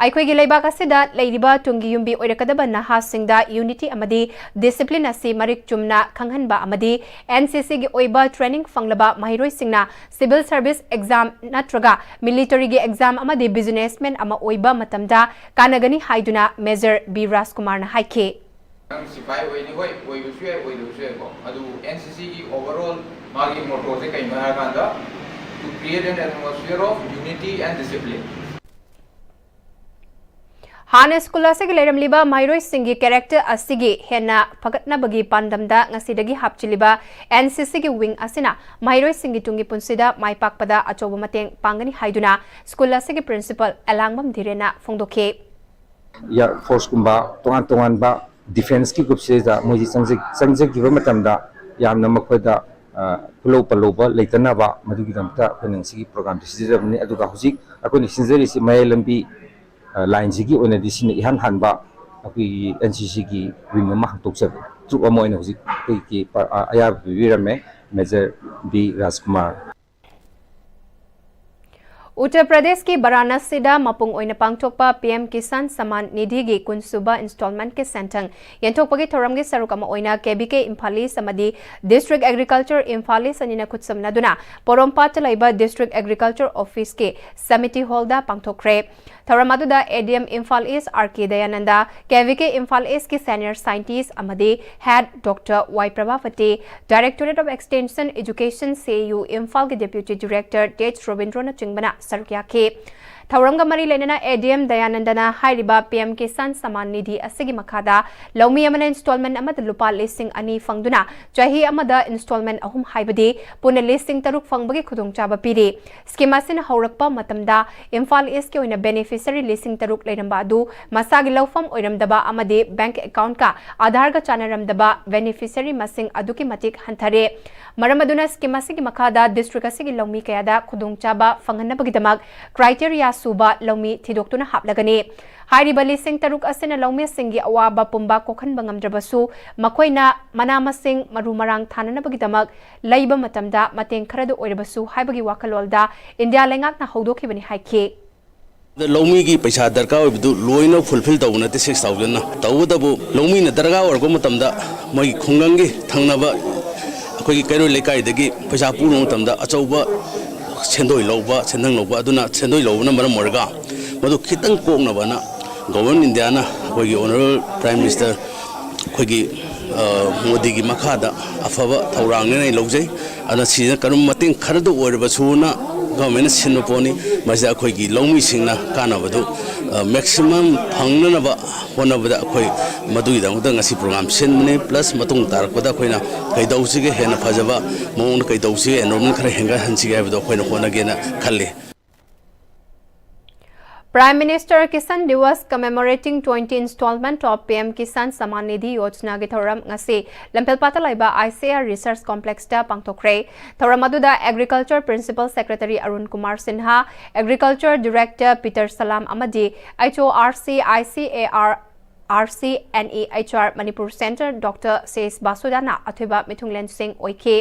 ꯑꯩꯈꯣꯏꯒꯤ ꯂꯩꯕꯥꯛ ꯑꯁꯤꯗ ꯂꯩꯔꯤꯕ ꯇꯨꯡꯒꯤ ꯌꯨꯝꯕꯤ ꯑꯣꯏꯔꯛꯀꯗꯕ ꯅꯍꯥꯁꯤꯡꯗ unity ꯑꯃꯗꯤ discipline ꯑꯁꯤ ꯃꯔꯤꯛ ꯆꯨꯝꯅ ꯈꯪꯍꯟꯕ ꯑꯃꯗꯤ ꯑꯦꯟ ꯁꯤ ꯁꯤꯒꯤ ꯑꯣꯏꯕ training ꯐꯪꯂꯕ ꯃꯍꯩꯔꯣꯏꯁꯤꯡꯅ civil service exam ꯅꯠꯇ꯭ꯔꯒ militaryꯒꯤ exam ꯑꯃꯗꯤ businessman ꯑꯃ ꯑꯣꯏꯕ ꯃꯇꯝꯗ ꯀꯥꯟꯅꯒꯅꯤ ꯍꯥꯏꯗꯨꯅ Major B ꯔꯥꯖꯀꯨꯃꯥꯔꯅ ꯍꯥꯏꯈꯤ꯫ ꯅꯪ ꯁꯤꯐꯥꯏ ꯑꯣꯏꯅꯤ, ꯍꯣꯏ, ꯑꯣꯏꯕꯁꯨ ꯌꯥꯏ, ꯑꯣꯏꯗꯕꯁꯨ ꯌꯥꯏꯀꯣ꯫ ꯑꯗꯨ ꯑꯦꯟ ꯁꯤ ꯁꯤꯒꯤ overall ꯃꯥꯒꯤ mottoꯁꯦ ꯀꯩꯅꯣ ꯍꯥꯏꯔꯀꯥꯟꯗ, "To create an atmosphere of unity and discipline." ꯍꯥꯟꯅ ꯁ꯭ꯀꯨꯜ ꯑꯁꯤꯒꯤ ꯂꯩꯔꯝꯂꯤꯕ ꯃꯍꯩꯔꯣꯏꯁꯤꯡꯒꯤ character ꯑꯁꯤꯒꯤ ꯍꯦꯟꯅ ꯐꯒꯠꯅꯕꯒꯤ ꯄꯥꯟꯗꯝꯗ ꯉꯁꯤꯗꯒꯤ ꯍꯥꯞꯆꯤꯜꯂꯤꯕ N C C ꯒꯤ wing ꯑꯁꯤꯅ ꯃꯍꯩꯔꯣꯏꯁꯤꯡꯒꯤ ꯇꯨꯡꯒꯤ ꯄꯨꯟꯁꯤꯗ ꯃꯥꯏ ꯄꯥꯛꯄꯗ ꯑꯆꯧꯕ ꯃꯇꯦꯡ ꯄꯥꯡꯒꯅꯤ ꯍꯥꯏꯗꯨꯅ ꯁ꯭ꯀꯨꯜ ꯑꯁꯤꯒꯤ principal ꯑꯦꯂꯥꯡꯕꯝ ꯙꯤꯔꯦꯟꯅ ꯐꯣꯡꯗꯣꯛꯈꯤ꯫ Air Force ꯀꯨꯝꯕ ꯇꯣꯉꯥꯟ ꯇꯣꯉꯥꯟꯕ defence ꯀꯤ group ꯁꯤꯗ ꯃꯣꯏꯁꯤ ꯆꯪꯖ-, ꯆꯪꯖꯈꯤꯕ ꯃꯇꯝꯗ ꯌꯥꯝꯅ ꯃꯈꯣꯏꯗ, ꯑ, ꯈꯨꯜꯂꯧ ꯄꯜꯂꯧꯕ ꯂꯩꯇꯅꯕ, ꯃꯗꯨꯒꯤꯗꯃꯛꯇ ꯑꯩꯈꯣꯏꯅ ꯉꯁꯤꯒꯤ program ꯁꯤ ꯁꯤꯟꯖꯕꯅꯤ꯫ ꯑꯗꯨꯒ ꯍꯧꯖꯤꯛ ꯑꯩꯈꯣꯏꯅ ꯁꯤꯟꯖꯔꯤꯁꯤ ꯃꯌꯥꯏ ꯂꯝꯕꯤ, ꯑ, line ꯁꯤꯒꯤ ꯑꯣꯏꯅꯗꯤ ꯁꯤꯅ ꯏꯍꯥꯟ ꯍꯥꯟꯕ ꯑꯩꯈꯣꯏꯒꯤ N C C ꯒꯤ wing ꯑꯃ ꯍꯥꯡꯗꯣꯛꯆꯕ, troop ꯑꯃ ꯑꯣꯏꯅ ꯍꯧꯖꯤꯛ ꯑꯩꯈꯣꯏꯒꯤ ꯄ-, ꯑ, ꯑꯌꯥꯕ ꯄꯤꯕꯤꯔꯝꯃꯦ Major B ꯔꯥꯖꯀꯨꯃꯥꯔ꯫ ꯎꯠꯇꯔ ꯄ꯭ꯔꯗꯦꯁꯀꯤ ꯕꯔꯥꯅꯥꯁꯤꯗ ꯃꯄꯨꯡ ꯑꯣꯏꯅ ꯄꯥꯡꯊꯣꯛꯄ P M Kisan Samman Nidhi ꯒꯤ ꯀꯨꯟꯁꯨꯕ installment ꯀꯤ ꯁꯦꯟꯊꯪ ꯌꯦꯟꯊꯣꯛꯄꯒꯤ ꯊꯧꯔꯝꯒꯤ ꯁꯔꯨꯛ ꯑꯃ ꯑꯣꯏꯅ K V K Imphal East ꯑꯃꯗꯤ District Agriculture Imphal East ꯑꯅꯤꯅ ꯈꯨꯠꯁꯝꯅꯗꯨꯅ ꯄꯣꯔꯣꯝꯄꯥꯠꯇ ꯂꯩꯕ District Agriculture Office ꯀꯤ Samiti Hall ꯗ ꯄꯥꯡꯊꯣꯛꯈ꯭ꯔꯦ꯫ ꯊꯧꯔꯝ ꯑꯗꯨꯗ A D M Imphal East R K Dayananda, K V K Imphal East ꯀꯤ senior scientist ꯑꯃꯗꯤ head Doctor Y Prabhapati, Directorate of Extension Education C A U ꯏꯝꯐꯥꯜꯒꯤ Deputy Director Th ꯔꯣꯕꯤꯟꯗ꯭ꯔꯣꯅꯆꯤꯡꯕꯅ ꯁꯔꯨꯛ ꯌꯥꯈꯤ꯫ ꯊꯧꯔꯝꯒ ꯃꯔꯤ ꯂꯩꯅꯅ A D M ꯗꯌꯥꯅꯟꯗꯅ ꯍꯥꯏꯔꯤꯕ P M Kisan Samman Nidhi ꯑꯁꯤꯒꯤ ꯃꯈꯥꯗ ꯂꯧꯃꯤ ꯑꯃꯅ installment ꯑꯃꯗ ꯂꯨꯄꯥ ꯂꯤꯁꯤꯡ ꯑꯅꯤ ꯐꯪꯗꯨꯅ ꯆꯍꯤ ꯑꯃꯗ installment ꯑꯍꯨꯝ ꯍꯥꯏꯕꯗꯤ ꯄꯨꯟꯅ ꯂꯤꯁꯤꯡ ꯇꯔꯨꯛ ꯐꯪꯕꯒꯤ ꯈꯨꯗꯣꯡꯆꯥꯕ ꯄꯤꯔꯤ꯫ Scheme ꯑꯁꯤꯅ ꯍꯧꯔꯛꯄ ꯃꯇꯝꯗ ꯏꯝꯐꯥꯜ East ꯀꯤ ꯑꯣꯏꯅ beneficiary ꯂꯤꯁꯤꯡ ꯇꯔꯨꯛ ꯂꯩꯔꯝꯕ ꯑꯗꯨ ꯃꯁꯥꯒꯤ ꯂꯧꯐꯝ ꯑꯣꯏꯔꯝꯗꯕ ꯑꯃꯗꯤ bank account ꯀ Aadhaar ꯒ ꯆꯥꯟꯅꯔꯝꯗꯕ beneficiary ꯃꯁꯤꯡ ꯑꯗꯨꯛꯀꯤ ꯃꯇꯤꯛ ꯍꯟꯊꯔꯦ꯫ ꯃꯔꯝ ꯑꯗꯨꯅ scheme ꯑꯁꯤꯒꯤ ꯃꯈꯥꯗ district ꯑꯁꯤꯒꯤ ꯂꯧꯃꯤ ꯀꯌꯥꯗ ꯈꯨꯗꯣꯡꯆꯥꯕ ꯐꯪꯍꯟꯅꯕꯒꯤꯗꯃꯛ criteria ꯁꯨꯕ ꯂꯧꯃꯤ ꯊꯤꯗꯣꯛꯇꯨꯅ ꯍꯥꯞꯂꯒꯅꯤ꯫ ꯍꯥꯏꯔꯤꯕ ꯂꯤꯁꯤꯡ ꯇꯔꯨꯛ ꯑꯁꯤꯅ ꯂꯧꯃꯤꯁꯤꯡꯒꯤ ꯑꯋꯥꯕ ꯄꯨꯝꯕ ꯀꯣꯛꯍꯟꯕ ꯉꯝꯗ꯭ꯔꯕꯁꯨ, ꯃꯈꯣꯏꯅ ꯃꯅꯥ ꯃꯁꯤꯡ ꯃꯔꯨ ꯃꯔꯥꯡ ꯊꯥꯅꯅꯕꯒꯤꯗꯃꯛ ꯂꯩꯕ ꯃꯇꯝꯗ ꯃꯇꯦꯡ ꯈꯔꯗ ꯑꯣꯏꯔꯕꯁꯨ ꯍꯥꯏꯕꯒꯤ ꯋꯥꯈꯜꯂꯣꯟꯗ ꯏꯟꯗꯤꯌꯥ ꯂꯩꯉꯥꯛꯅ ꯍꯧꯗꯣꯛꯈꯤꯕꯅꯤ ꯍꯥꯏꯈꯤ꯫ ꯂꯧꯃꯤꯒꯤ ꯄꯩꯁꯥ ꯗꯔꯀꯥꯔ ꯑꯣꯏꯕꯗꯨ ꯂꯣꯏꯅ fulfill ꯇꯧꯕ ꯅꯠꯇꯦ six thousand ꯅ꯫ ꯇꯧꯕꯇꯕꯨ ꯂꯧꯃꯤꯅ ꯗꯔꯀꯥꯔ ꯑꯣꯏꯔꯛꯄ ꯃꯇꯝꯗ ꯃꯣꯏꯒꯤ ꯈꯨꯡꯒꯪꯒꯤ ꯊꯪꯅꯕ ꯑꯩꯈꯣꯏꯒꯤ ꯀꯩꯔꯣꯏ ꯂꯩꯀꯥꯏꯗꯒꯤ ꯄꯩꯁꯥ ꯄꯨꯔꯨꯕ ꯃꯇꯝꯗ ꯑꯆꯧꯕ ꯁꯦꯟꯗꯣꯏ ꯂꯧꯕ, ꯁꯦꯟꯊꯪ ꯂꯧꯕ, ꯑꯗꯨꯅ ꯁꯦꯟꯗꯣꯏ ꯂꯧꯕꯅ ꯃꯔꯝ ꯑꯣꯏꯔꯒ ꯃꯗꯨ ꯈꯤꯇꯪ ꯀꯣꯛꯅꯕꯅ Government India ꯅ ꯑꯩꯈꯣꯏꯒꯤ Honourable Prime Minister ꯑꯩꯈꯣꯏꯒꯤ, ꯑ, ꯃꯣꯗꯤꯒꯤ ꯃꯈꯥꯗ ꯑꯐꯕ ꯊꯧꯔꯥꯡꯅꯦꯅ ꯑꯩ ꯂꯧꯖꯩ꯫ ꯑꯗꯨꯅ ꯁꯤꯁꯤꯅ ꯀꯔꯝ ꯃꯇꯦꯡ ꯈꯔꯗ ꯑꯣꯏꯔꯕꯁꯨꯅ ꯒꯚꯔꯟꯃꯦꯟꯅ ꯁꯤꯟꯕ ꯄꯣꯠꯅꯤ꯫ ꯃꯁꯤꯗ ꯑꯩꯈꯣꯏꯒꯤ ꯂꯧꯃꯤꯁꯤꯡꯅ ꯀꯥꯟꯅꯕꯗꯨ ꯃꯦꯛꯁꯤꯃꯝ ꯐꯪꯅꯅꯕ ꯍꯣꯠꯅꯕꯗ ꯑꯩꯈꯣꯏ ꯃꯗꯨꯒꯤꯗꯃꯛꯇ ꯉꯁꯤ ꯄ꯭ꯔꯣꯒ꯭ꯔꯥꯝ ꯁꯤꯟꯕꯅꯤ꯫ ꯄ꯭ꯂꯁ ꯃꯇꯨꯡ ꯇꯥꯔꯛꯄꯗ ꯑꯩꯈꯣꯏꯅ ꯀꯩꯗꯧꯁꯤꯒꯦ, ꯍꯦꯟꯅ ꯐꯖꯕ ꯃꯑꯣꯡꯗ ꯀꯩꯗꯧꯁꯤꯒꯦ, ꯑꯦꯟꯔꯣꯜꯃꯦꯟ ꯈꯔ ꯍꯦꯟꯒꯠꯍꯟꯁꯤꯒꯦ ꯍꯥꯏꯕꯗꯣ ꯑꯩꯈꯣꯏꯅ ꯍꯣꯠꯅꯒꯦꯅ ꯈꯜꯂꯤ꯫ Prime Minister Kisan Diwas Commemorating twenty Installment of P M Kisan Samman Nidhi Yojana ꯒꯤ ꯊꯧꯔꯝ ꯉꯁꯤ ꯂꯝꯐꯦꯜꯄꯥꯠꯇ ꯂꯩꯕ I C A R Research Complex ꯇ ꯄꯥꯡꯊꯣꯛꯈ꯭ꯔꯦ꯫ ꯊꯧꯔꯝ ꯑꯗꯨꯗ Agriculture Principal Secretary Arun Kumar Sinha, Agriculture Director Peter Salam ꯑꯃꯗꯤ H O R C I C A R R C N E H R Manipur Center Doctor ꯁꯦꯁ ꯕꯥꯁꯨꯗꯥꯅ ꯑꯊꯣꯏꯕ ꯃꯤꯊꯨꯡꯂꯦꯟꯁꯤꯡ ꯑꯣꯏꯈꯤ꯫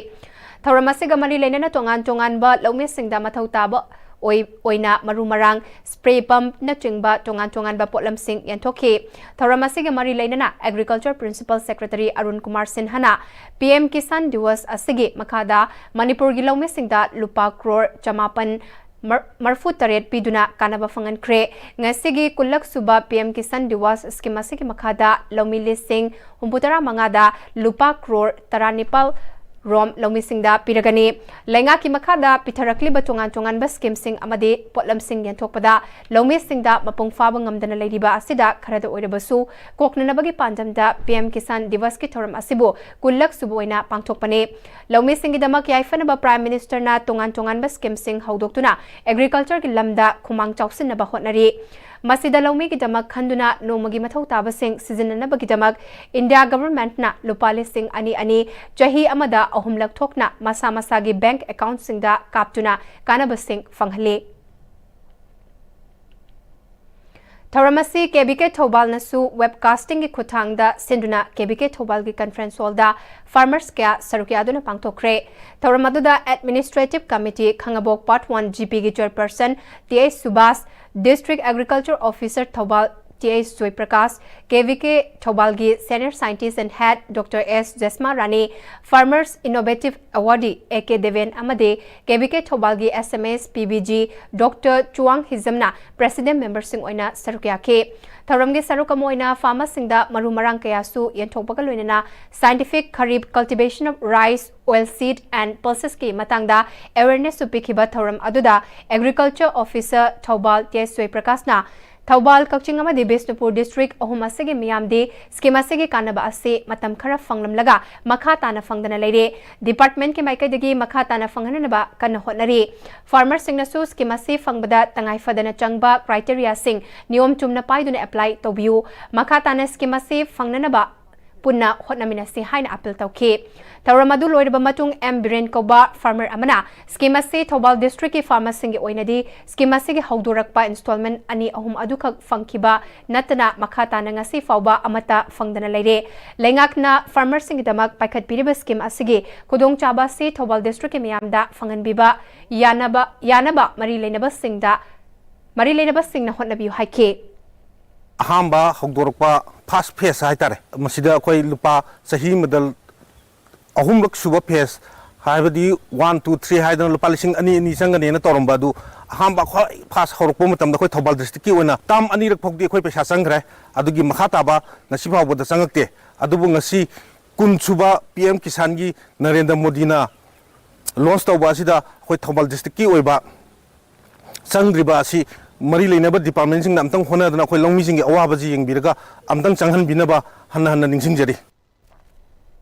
ꯊꯧꯔꯝ ꯑꯁꯤꯒ ꯃꯔꯤ ꯂꯩꯅꯅ ꯇꯣꯉꯥꯟ ꯇꯣꯉꯥꯟꯕ ꯂꯧꯃꯤꯁꯤꯡꯗ ꯃꯊꯧ ꯇꯥꯕ ꯑꯣꯏ-, ꯑꯣꯏꯅ ꯃꯔꯨ ꯃꯔꯥꯡ, spray pump ꯅꯆꯤꯡꯕ ꯇꯣꯉꯥꯟ ꯇꯣꯉꯥꯟꯕ ꯄꯣꯠꯂꯝꯁꯤꯡ ꯌꯦꯟꯊꯣꯛꯈꯤ꯫ ꯊꯧꯔꯝ ꯑꯁꯤꯒ ꯃꯔꯤ ꯂꯩꯅꯅ Agriculture Principal Secretary Arun Kumar ꯁꯤꯟꯍꯅ P M Kisan Diwas ꯑꯁꯤꯒꯤ ꯃꯈꯥꯗ ꯃꯅꯤꯄꯨꯔꯒꯤ ꯂꯧꯃꯤꯁꯤꯡꯗ ꯂꯨꯄꯥ ꯀ꯭ꯔꯣꯔ ꯆꯃꯥꯄꯟ ꯃꯔ-, ꯃꯔꯐꯨ ꯇꯔꯦꯠ ꯄꯤꯗꯨꯅ ꯀꯥꯟꯅꯕ ꯐꯪꯍꯟꯈ꯭ꯔꯦ꯫ ꯉꯁꯤꯒꯤ ꯀꯨꯟꯂꯛ ꯁꯨꯕ P M Kisan Diwas scheme ꯑꯁꯤꯒꯤ ꯃꯈꯥꯗ ꯂꯧꯃꯤ ꯂꯤꯁꯤꯡ ꯍꯨꯝꯐꯨ ꯇꯔꯥ ꯃꯉꯥꯗ ꯂꯨꯄꯥ ꯀ꯭ꯔꯣꯔ ꯇꯔꯥꯅꯤꯄꯥꯜ ꯔꯣꯝ ꯂꯧꯃꯤꯁꯤꯡꯗ ꯄꯤꯔꯒꯅꯤ꯫ ꯂꯩꯉꯥꯛꯀꯤ ꯃꯈꯥꯗ ꯄꯤꯊꯔꯛꯂꯤꯕ ꯇꯣꯉꯥꯟ ꯇꯣꯉꯥꯟꯕ scheme ꯁꯤꯡ ꯑꯃꯗꯤ ꯄꯣꯠꯂꯝꯁꯤꯡ ꯌꯦꯟꯊꯣꯛꯄꯗ ꯂꯧꯃꯤꯁꯤꯡꯗ ꯃꯄꯨꯡ ꯐꯥꯕ ꯉꯝꯗꯅ ꯂꯩꯔꯤꯕ ꯑꯁꯤꯗ ꯈꯔꯗ ꯑꯣꯏꯔꯕꯁꯨ ꯀꯣꯛꯅꯅꯕꯒꯤ ꯄꯥꯟꯗꯝꯗ P M Kisan Diwas ꯀꯤ ꯊꯧꯔꯝ ꯑꯁꯤꯕꯨ ꯀꯨꯟꯂꯛ ꯁꯨꯕ ꯑꯣꯏꯅ ꯄꯥꯡꯊꯣꯛꯄꯅꯤ꯫ ꯂꯧꯃꯤꯁꯤꯡꯒꯤꯗꯃꯛ ꯌꯥꯏꯐꯅꯕ Prime Minister ꯅ ꯇꯣꯉꯥꯟ ꯇꯣꯉꯥꯟꯕ scheme ꯁꯤꯡ ꯍꯧꯗꯣꯛꯇꯨꯅ agriculture ꯒꯤ ꯂꯝꯗ ꯈꯨꯃꯥꯡ ꯆꯥꯎꯁꯤꯟꯅꯕ ꯍꯣꯠꯅꯔꯤ꯫ ꯃꯁꯤꯗ ꯂꯧꯃꯤꯒꯤꯗꯃꯛ ꯈꯟꯗꯨꯅ ꯅꯣꯡꯃꯒꯤ ꯃꯊꯧ ꯇꯥꯕꯁꯤꯡ ꯁꯤꯖꯤꯟꯅꯅꯕꯒꯤꯗꯃꯛ India Government ꯅ ꯂꯨꯄꯥ ꯂꯤꯁꯤꯡ ꯑꯅꯤ ꯑꯅꯤ ꯆꯍꯤ ꯑꯃꯗ ꯑꯍꯨꯝꯂꯛ ꯊꯣꯛꯅ ꯃꯁꯥ ꯃꯁꯥꯒꯤ bank account ꯁꯤꯡꯗ ꯀꯥꯞꯇꯨꯅ ꯀꯥꯟꯅꯕꯁꯤꯡ ꯐꯪꯍꯜꯂꯤ꯫ ꯊꯧꯔꯝ ꯑꯁꯤ K B K ꯊꯧꯕꯥꯜꯅꯁꯨ webcasting ꯒꯤ ꯈꯨꯠꯊꯥꯡꯗ ꯁꯤꯟꯗꯨꯅ K B K ꯊꯧꯕꯥꯜꯒꯤ conference hall ꯗ farmers ꯀꯌꯥ ꯁꯔꯨꯛ ꯌꯥꯗꯨꯅ ꯄꯥꯡꯊꯣꯛꯈ꯭ꯔꯦ꯫ ꯊꯧꯔꯝ ꯑꯗꯨꯗ Administrative Committee Khangabok Part one G P ꯒꯤ chairperson T H ꯁꯨꯕꯥꯁ, District Agriculture Officer Thoubal T H Joyprakash, K V K ꯊꯧꯕꯥꯜꯒꯤ Senior Scientist and Head Doctor S Jesma Rani, Farmers Innovative Awardee A K Deben ꯑꯃꯗꯤ K V K ꯊꯧꯕꯥꯜꯒꯤ S M S P B G Doctor Chuwang ꯍꯤꯖꯝꯅ President memberꯁꯤꯡ ꯑꯣꯏꯅ ꯁꯔꯨꯛ ꯌꯥꯈꯤ꯫ ꯊꯧꯔꯝꯒꯤ ꯁꯔꯨꯛ ꯑꯃ ꯑꯣꯏꯅ farmerꯁꯤꯡꯗ ꯃꯔꯨ ꯃꯔꯥꯡ ꯀꯌꯥꯁꯨ ꯌꯦꯟꯊꯣꯛꯄꯒ ꯂꯣꯏꯅꯅ Scientific Kharif Cultivation of Rice, Oilseed and Pulsesꯀꯤ ꯃꯇꯥꯡꯗ awarenessꯁꯨ ꯄꯤꯈꯤꯕ ꯊꯧꯔꯝ ꯑꯗꯨꯗ Agriculture Officer ꯊꯧꯕꯥꯜ ꯇꯤ ꯑꯦꯁ ꯖꯣꯏꯄ꯭ꯔꯀꯥꯁꯅ ꯊꯧꯕꯥꯜ, ꯀꯛꯆꯤꯡ ꯑꯃꯗꯤ ꯕꯤꯁꯅꯨꯄꯨꯔ district ꯑꯍꯨꯝ ꯑꯁꯤꯒꯤ ꯃꯤꯌꯥꯝꯗꯤ scheme ꯑꯁꯤꯒꯤ ꯀꯥꯟꯅꯕ ꯑꯁꯤ ꯃꯇꯝ ꯈꯔ ꯐꯪꯂꯝꯂꯒ ꯃꯈꯥ ꯇꯥꯅ ꯐꯪꯗꯅ ꯂꯩꯔꯦ꯫ Departmentꯀꯤ ꯃꯥꯏꯀꯩꯗꯒꯤ ꯃꯈꯥ ꯇꯥꯅ ꯐꯪꯍꯟꯅꯕ ꯀꯟꯅ ꯍꯣꯠꯅꯔꯤ꯫ Farmerꯁꯤꯡꯅꯁꯨ scheme ꯑꯁꯤ ꯐꯪꯕꯗ ꯇꯉꯥꯏ ꯐꯗꯅ ꯆꯪꯕ criteriaꯁꯤꯡ ꯅꯤꯌꯣꯝ ꯆꯨꯝꯅ ꯄꯥꯏꯗꯨꯅ apply ꯇꯧꯕꯤꯌꯨ꯫ ꯃꯈꯥ ꯇꯥꯅ scheme ꯑꯁꯤ ꯐꯪꯅꯅꯕ ꯄꯨꯟꯅ ꯍꯣꯠꯅꯃꯤꯟꯅꯁꯤ ꯍꯥꯏꯅ appeal ꯇꯧꯈꯤ꯫ ꯊꯧꯔꯝ ꯑꯗꯨ ꯂꯣꯏꯔꯕ ꯃꯇꯨꯡ ꯑꯦꯝ ꯕꯤꯔꯦꯟ ꯀꯧꯕ farmer ꯑꯃꯅ scheme ꯑꯁꯤ ꯊꯧꯕꯥꯜ districtꯀꯤ farmerꯁꯤꯡꯒꯤ ꯑꯣꯏꯅꯗꯤ scheme ꯑꯁꯤꯒꯤ ꯍꯧꯗꯣꯔꯛꯄ installment ꯑꯅꯤ ꯑꯍꯨꯝ ꯑꯗꯨꯈꯛ ꯐꯪꯈꯤꯕ ꯅꯠꯇꯅ ꯃꯈꯥ ꯇꯥꯅ ꯉꯁꯤ ꯐꯥꯎꯕ ꯑꯃꯠꯇ ꯐꯪꯗꯅ ꯂꯩꯔꯦ꯫ ꯂꯩꯉꯥꯛꯅ farmerꯁꯤꯡꯒꯤꯗꯃꯛ ꯄꯥꯏꯈꯠꯄꯤꯔꯤꯕ scheme ꯑꯁꯤꯒꯤ ꯈꯨꯗꯣꯡꯆꯥꯕ ꯑꯁꯤ ꯊꯧꯕꯥꯜ districtꯀꯤ ꯃꯤꯌꯥꯝꯗ ꯐꯪꯍꯟꯕꯤꯕ ꯌꯥꯅꯕ, ꯌꯥꯅꯕ ꯃꯔꯤ ꯂꯩꯅꯕꯁꯤꯡꯗ, ꯃꯔꯤ ꯂꯩꯅꯕꯁꯤꯡꯅ ꯍꯣꯠꯅꯕꯤꯌꯨ ꯍꯥꯏꯈꯤ꯫ ꯑꯍꯥꯟꯕ ꯍꯧꯗꯣꯔꯛꯄ first phase ꯍꯥꯏꯇꯥꯔꯦ, ꯃꯁꯤꯗ ꯑꯩꯈꯣꯏ ꯂꯨꯄꯥ ꯆꯍꯤ ꯑꯃꯗ ꯑꯍꯨꯝꯂꯛ ꯁꯨꯕ phase, ꯍꯥꯏꯕꯗꯤ one, two, three ꯍꯥꯏꯗꯅ ꯂꯨꯄꯥ ꯂꯤꯁꯤꯡ ꯑꯅꯤ ꯑꯅꯤ ꯆꯪꯒꯅꯦꯅ ꯇꯧꯔꯝꯕ ꯑꯗꯨ, ꯑꯍꯥꯟꯕ ꯈ꯭ꯋꯥꯏ first ꯍꯧꯔꯛꯄ ꯃꯇꯝꯗ ꯑꯩꯈꯣꯏ ꯊꯧꯕꯥꯜ districtꯀꯤ ꯑꯣꯏꯅ term ꯑꯅꯤꯔꯛ ꯐꯥꯎꯗꯤ ꯑꯩꯈꯣꯏ ꯄꯩꯁꯥ ꯆꯪꯈ꯭ꯔꯦ꯫ ꯑꯗꯨꯒꯤ ꯃꯈꯥ ꯇꯥꯕ ꯉꯁꯤ ꯐꯥꯎꯕꯗ ꯆꯪꯉꯛꯇꯦ꯫ ꯑꯗꯨꯕꯨ ꯉꯁꯤ ꯀꯨꯟ ꯁꯨꯕ P M Kisanꯒꯤ ꯅꯔꯦꯟꯗ꯭ꯔ ꯃꯣꯗꯤꯅ launch ꯇꯧꯕ ꯑꯁꯤꯗ ꯑꯩꯈꯣꯏ ꯊꯧꯕꯥꯜ districtꯀꯤ ꯑꯣꯏꯕ ꯆꯪꯗ꯭ꯔꯤꯕ ꯑꯁꯤ ꯃꯔꯤ ꯂꯩꯅꯕ departmentꯁꯤꯡꯅ ꯑꯝꯇꯪ ꯍꯣꯠꯅꯗꯨꯅ ꯑꯩꯈꯣꯏ ꯂꯧꯃꯤꯁꯤꯡꯒꯤ ꯑꯋꯥꯕꯁꯤ ꯌꯦꯡꯕꯤꯔꯒ ꯑꯝꯇꯪ ꯆꯪꯍꯟꯕꯤꯅꯕ ꯍꯟꯅ ꯍꯟꯅ ꯅꯤꯡꯁꯤꯡꯖꯔꯤ꯫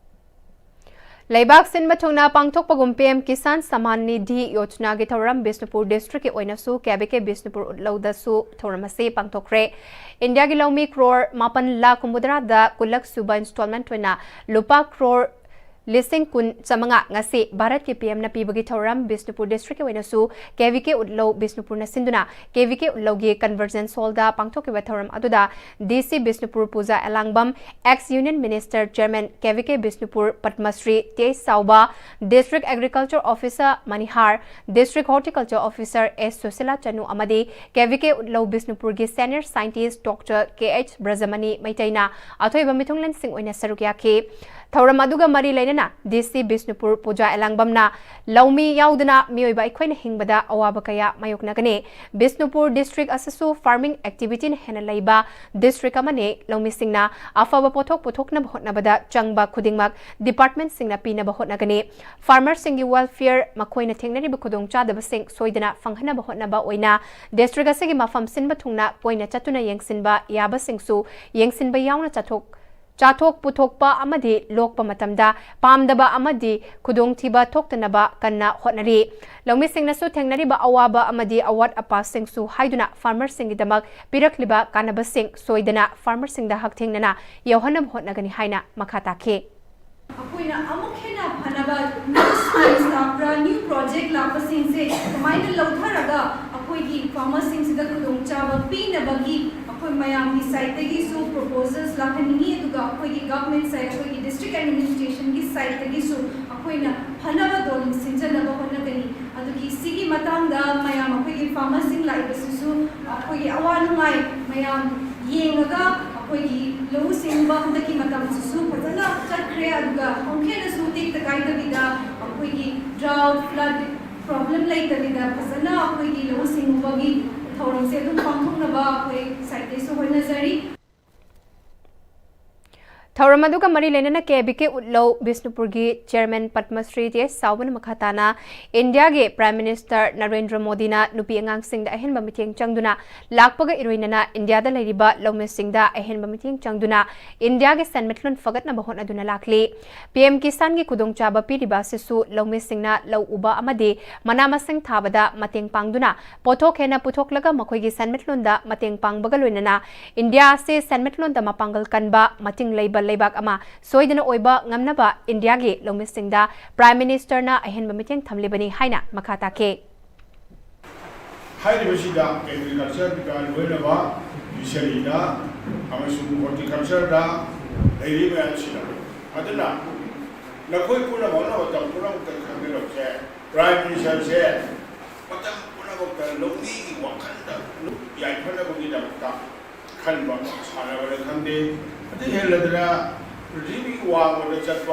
ꯂꯩꯕꯥꯛ ꯁꯤꯟꯕ ꯊꯨꯡꯅ ꯄꯥꯡꯊꯣꯛꯄꯒꯨꯝ P M Kisan Samman Nidhi Yojanaꯒꯤ ꯊꯧꯔꯝ ꯕꯤꯁꯅꯨꯄꯨꯔ districtꯀꯤ ꯑꯣꯏꯅꯁꯨ K V K ꯕꯤꯁꯅꯨꯄꯨꯔ ꯎꯠꯂꯧꯗꯁꯨ ꯊꯧꯔꯝ ꯑꯁꯤ ꯄꯥꯡꯊꯣꯛꯈ꯭ꯔꯦ꯫ ꯏꯟꯗꯤꯌꯥꯒꯤ ꯂꯧꯃꯤ ꯀ꯭ꯔꯣꯔ ꯃꯥꯄꯟ ꯂꯥꯈ ꯍꯨꯝꯐꯨꯇꯔꯥꯗ ꯀꯨꯟꯂꯛ ꯁꯨꯕ installment ꯑꯣꯏꯅ ꯂꯨꯄꯥ ꯀ꯭ꯔꯣꯔ ꯂꯤꯁꯤꯡ ꯀꯨꯟ ꯆꯥꯃꯉꯥ ꯉꯁꯤ ꯚꯥꯔꯠꯀꯤ ꯄꯤ ꯑꯦꯝꯅ ꯄꯤꯕꯒꯤ ꯊꯧꯔꯝ ꯕꯤꯁꯅꯨꯄꯨꯔ ꯗꯤꯁꯇ꯭ꯔꯤꯛꯀꯤ ꯑꯣꯏꯅꯁꯨ ꯀꯦ ꯚꯤ ꯀꯦ ꯎꯠꯂꯧ ꯕꯤꯁꯅꯨꯄꯨꯔꯅ ꯁꯤꯟꯗꯨꯅ ꯀꯦ ꯚꯤ ꯀꯦ ꯎꯠꯂꯧꯒꯤ ꯀꯟꯚꯔꯖꯦꯟꯁ ꯍꯣꯜꯗ ꯄꯥꯡꯊꯣꯛꯈꯤꯕ ꯊꯧꯔꯝ ꯑꯗꯨꯗ D C Bishnupur Puja Elangbam, ex union minister chairman K V K Bishnupur Padamshri T H Chaoba, district agriculture officer Manihar, district horticulture officer S Sushila Chanu ꯑꯃꯗꯤ ꯀꯦ ꯚꯤ ꯀꯦ ꯎꯠꯂꯧ ꯕꯤꯁꯅꯨꯄꯨꯔꯒꯤ senior scientist doctor K H Brajamani ꯃꯩꯇꯩꯅ ꯑꯊꯣꯏꯕ ꯃꯤꯊꯨꯡꯂꯦꯟꯁꯤꯡ ꯑꯣꯏꯅ ꯁꯔꯨꯛ ꯌꯥꯈꯤ꯫ ꯊꯧꯔꯝ ꯑꯗꯨꯒ ꯃꯔꯤ ꯂꯩꯅꯅ ꯗꯤ ꯁꯤ ꯕꯤꯁꯅꯨꯄꯨꯔ ꯄꯨꯖꯥ ꯑꯦꯂꯥꯡꯕꯝꯅ ꯂꯧꯃꯤ ꯌꯥꯎꯗꯅ ꯃꯤꯑꯣꯏꯕ ꯑꯩꯈꯣꯏꯅ ꯍꯤꯡꯕꯗ ꯑꯋꯥꯕ ꯀꯌꯥ ꯃꯥꯌꯣꯛꯅꯒꯅꯤ꯫ ꯕꯤꯁꯅꯨꯄꯨꯔ ꯗꯤꯁꯇ꯭ꯔꯤꯛ ꯑꯁꯤꯁꯨ ꯐꯥꯔꯃꯤꯡ ꯑꯦꯛꯇꯤꯚꯤꯇꯤꯅ ꯍꯦꯟꯅ ꯂꯩꯕ ꯗꯤꯁꯇ꯭ꯔꯤꯛ ꯑꯃꯅꯤ꯫ ꯂꯧꯃꯤꯁꯤꯡꯅ ꯑꯐꯕ ꯄꯣꯠꯊꯣꯛ ꯄꯨꯊꯣꯛꯅꯕ ꯍꯣꯠꯅꯕꯗ ꯆꯪꯕ ꯈꯨꯗꯤꯡꯃꯛ ꯗꯤꯄꯥꯔꯠꯃꯦꯟꯠꯁꯤꯡꯅ ꯄꯤꯅꯕ ꯍꯣꯠꯅꯒꯅꯤ꯫ ꯐꯥꯔꯃꯔꯁꯤꯡꯒꯤ ꯋꯦꯜꯐꯤꯌꯔ, ꯃꯈꯣꯏꯅ ꯊꯦꯡꯅꯔꯤꯕ ꯈꯨꯗꯣꯡꯆꯥꯗꯕꯁꯤꯡ ꯁꯣꯏꯗꯅ ꯐꯪꯍꯟꯅꯕ ꯍꯣꯠꯅꯕ ꯑꯣꯏꯅ ꯗꯤꯁꯇ꯭ꯔꯤꯛ ꯑꯁꯤꯒꯤ ꯃꯐꯝ ꯁꯤꯟꯕ ꯊꯨꯡꯅ ꯀꯣꯏꯅ ꯆꯠꯇꯨꯅ ꯌꯦꯡꯁꯤꯟꯕ ꯌꯥꯕꯁꯤꯡꯁꯨ ꯌꯦꯡꯁꯤꯟꯕ ꯌꯥꯎꯅ ꯆꯠꯊꯣꯛ ꯆꯥꯊꯣꯛ ꯄꯨꯊꯣꯛꯄ ꯑꯃꯗꯤ ꯂꯣꯛꯄ ꯃꯇꯝꯗ ꯄꯥꯝꯗꯕ ꯑꯃꯗꯤ ꯈꯨꯗꯣꯡꯊꯤꯕ ꯊꯣꯛꯇꯅꯕ ꯀꯟꯅ ꯍꯣꯠꯅꯔꯤ꯫ ꯂꯧꯃꯤꯁꯤꯡꯅꯁꯨ ꯊꯦꯡꯅꯔꯤꯕ ꯑꯋꯥꯕ ꯑꯃꯗꯤ ꯑꯋꯥꯠ ꯑꯄꯥꯁꯤꯡꯁꯨ ꯍꯥꯏꯗꯨꯅ ꯐꯥꯔꯃꯔꯁꯤꯡꯒꯤꯗꯃꯛ ꯄꯤꯔꯛꯂꯤꯕ ꯀꯥꯟꯅꯕꯁꯤꯡ ꯁꯣꯏꯗꯅ ꯐꯥꯔꯃꯔꯁꯤꯡꯗ ꯍꯛꯊꯦꯡꯅꯅ ꯌꯧꯍꯟꯅꯕ ꯍꯣꯠꯅꯒꯅꯤ ꯍꯥꯏꯅ ꯃꯈꯥ ꯇꯥꯈꯤ꯫ ꯑꯩꯈꯣꯏꯅ ꯑꯃꯨꯛ ꯍꯦꯟꯅ ꯐꯅꯕ ꯅ꯭ꯌꯨ ꯁꯥꯏꯟꯁ ꯂꯥꯛꯄ꯭ꯔꯥ, ꯅ꯭ꯌꯨ ꯄ꯭ꯔꯣꯖꯦꯛ ꯂꯥꯛꯄꯁꯤꯡꯁꯦ ꯀꯃꯥꯏꯅ ꯂꯧꯊꯔꯒ ꯑꯩꯈꯣꯏꯒꯤ ꯐꯥꯔꯃꯔꯁꯤꯡꯁꯤꯗ ꯈꯨꯗꯣꯡꯆꯥꯕ ꯄꯤꯅꯕꯒꯤ ꯑꯩꯈꯣꯏ ꯃꯌꯥꯝꯒꯤ ꯁꯥꯏꯠꯇꯒꯤꯁꯨ ꯄ꯭ꯔꯣꯄꯣꯖꯜꯁ ꯂꯥꯛꯍꯟꯅꯤꯡꯉꯤ, ꯑꯗꯨꯒ ꯑꯩꯈꯣꯏꯒꯤ ꯒꯚꯔꯟꯃꯦꯟꯠ ꯁꯥꯏꯠ, ꯑꯩꯈꯣꯏꯒꯤ ꯗꯤꯁꯇ꯭ꯔꯤꯛ ꯑꯦꯗꯃꯤꯅꯤꯁꯇ꯭ꯔꯦꯁꯟꯒꯤ ꯁꯥꯏꯠꯇꯒꯤꯁꯨ ꯑꯩꯈꯣꯏꯅ ꯐꯅꯕ ꯗꯣꯟ ꯁꯤꯟꯖꯅꯕ ꯍꯣꯠꯅꯒꯅꯤ꯫ ꯑꯗꯨꯒꯤ ꯁꯤꯒꯤ ꯃꯇꯥꯡꯗ ꯃꯌꯥꯝ ꯑꯩꯈꯣꯏꯒꯤ ꯐꯥꯔꯃꯔꯁꯤꯡ ꯂꯥꯛꯏꯕꯁꯤꯁꯨ ꯑꯩꯈꯣꯏꯒꯤ ꯑꯋꯥ ꯅꯨꯡꯉꯥꯏ ꯃꯌꯥꯝ ꯌꯦꯡꯉꯒ ꯑꯩꯈꯣꯏꯒꯤ ꯂꯧꯎ ꯁꯤꯡꯎꯕ ꯍꯟꯗꯛꯀꯤ ꯃꯇꯝꯁꯤꯁꯨ ꯐꯖꯅ ꯆꯠꯈ꯭ꯔꯦ, ꯑꯗꯨꯒ ꯑꯃꯨꯛ ꯍꯦꯟꯅꯁꯨ ꯇꯦꯛꯇ ꯀꯥꯏꯗꯕꯤꯗ ꯑꯩꯈꯣꯏꯒꯤ ꯗ꯭ꯔꯥꯎꯠ, ꯐ꯭ꯂꯗ ꯄ꯭ꯔꯣꯕ꯭ꯂꯦꯝ ꯂꯩꯇꯕꯤꯗ ꯐꯖꯅ ꯑꯩꯈꯣꯏꯒꯤ ꯂꯧꯎ ꯁꯤꯡꯎꯕꯒꯤ ꯊꯧꯔꯝꯁꯦ ꯑꯗꯨꯝ ꯄꯥꯡꯊꯣꯛꯅꯕ ꯑꯩꯈꯣꯏ ꯁꯥꯏꯠꯇꯩꯁꯨ ꯍꯣꯠꯅꯖꯔꯤ꯫ ꯊꯧꯔꯝ ꯑꯗꯨꯒ ꯃꯔꯤ ꯂꯩꯅꯅ ꯀꯦ V K Utlou ꯕꯤꯁꯅꯨꯄꯨꯔꯒꯤ chairman Padma Shri T ꯑꯦꯁ ꯆꯥꯎꯕꯅ ꯃꯈꯥ ꯇꯥꯅ ꯏꯟꯗꯤꯌꯥꯒꯤ ꯄ꯭ꯔꯥꯏꯝ ꯃꯤꯅꯤꯁꯇꯔ ꯅꯔꯦꯟꯗ꯭ꯔ ꯃꯣꯗꯤꯅ ꯅꯨꯄꯤ ꯑꯉꯥꯡꯁꯤꯡꯗ ꯑꯍꯦꯟꯕ ꯃꯤꯠꯌꯦꯡ ꯆꯪꯗꯨꯅ ꯂꯥꯛꯄꯒ ꯏꯔꯣꯏꯅꯅ ꯏꯟꯗꯤꯌꯥꯗ ꯂꯩꯔꯤꯕ ꯂꯧꯃꯤꯁꯤꯡꯗ ꯑꯍꯦꯟꯕ ꯃꯤꯠꯌꯦꯡ ꯆꯪꯗꯨꯅ ꯏꯟꯗꯤꯌꯥꯒꯤ ꯁꯦꯟꯃꯤꯠꯂꯣꯟ ꯐꯒꯠꯅꯕ ꯍꯣꯠꯅꯗꯨꯅ ꯂꯥꯛꯂꯤ꯫ ꯄꯤ ꯑꯦꯝ ꯀꯤꯁꯥꯟꯒꯤ ꯈꯨꯗꯣꯡꯆꯥꯕ ꯄꯤꯔꯤꯕ ꯑꯁꯤꯁꯨ ꯂꯧꯃꯤꯁꯤꯡꯅ ꯂꯧ ꯎꯕ ꯑꯃꯗꯤ ꯃꯅꯥ ꯃꯁꯤꯡ ꯊꯥꯕꯗ ꯃꯇꯦꯡ ꯄꯥꯡꯗꯨꯅ ꯄꯣꯠꯊꯣꯛ ꯍꯦꯟꯅ ꯄꯨꯊꯣꯛꯂꯒ ꯃꯈꯣꯏꯒꯤ ꯁꯦꯟꯃꯤꯠꯂꯣꯟꯗ ꯃꯇꯦꯡ ꯄꯥꯡꯕꯒ ꯂꯣꯏꯅꯅ ꯏꯟꯗꯤꯌꯥ ꯑꯁꯤ ꯁꯦꯟꯃꯤꯠꯂꯣꯟꯗ ꯃꯄꯥꯡꯒꯜ ꯀꯟꯕ, ꯃꯇꯤꯡ ꯂꯩꯕ ꯂꯩꯕꯥꯛ ꯑꯃ ꯁꯣꯏꯗꯅ ꯑꯣꯏꯕ ꯉꯝꯅꯕ ꯏꯟꯗꯤꯌꯥꯒꯤ ꯂꯧꯃꯤꯁꯤꯡꯗ Prime Minister ꯅ ꯑꯍꯦꯟꯕ ꯃꯤꯠꯌꯦꯡ ꯊꯝꯂꯤꯕꯅꯤ ꯍꯥꯏꯅ ꯃꯈꯥ ꯇꯥꯈꯤ꯫ ꯍꯥꯏꯔꯤꯕꯁꯤꯗ agriculture ꯒ ꯂꯣꯏꯅꯕ fishery ꯗ ꯑꯃꯁꯨꯡ horticulture ꯗ ꯂꯩꯔꯤꯕ ꯃꯌꯥꯝꯁꯤꯅ, ꯑꯗꯨꯅ ꯅꯈꯣꯏ ꯄꯨꯝꯅꯃꯛꯅ ꯃꯇꯝ ꯄꯨꯝꯅꯃꯛꯇ ꯈꯪꯒꯗꯕꯁꯦ, Prime Minister ꯁꯦ ꯃꯇꯝ ꯄꯨꯝꯅꯃꯛꯇ ꯂꯧꯃꯤꯒꯤ ꯋꯥꯈꯜꯗ ꯌꯥꯏꯐꯅꯕꯒꯤꯗꯃꯛꯇ ꯈꯟꯕ ꯁꯥꯟꯅꯕꯗ ꯈꯪꯗꯦ, ꯑꯗꯨ ꯍꯦꯜꯂꯗꯅ ꯄ꯭ꯔꯤꯊꯤꯕꯤꯒꯤ ꯋꯥꯡꯃꯗ ꯆꯠꯄ꯫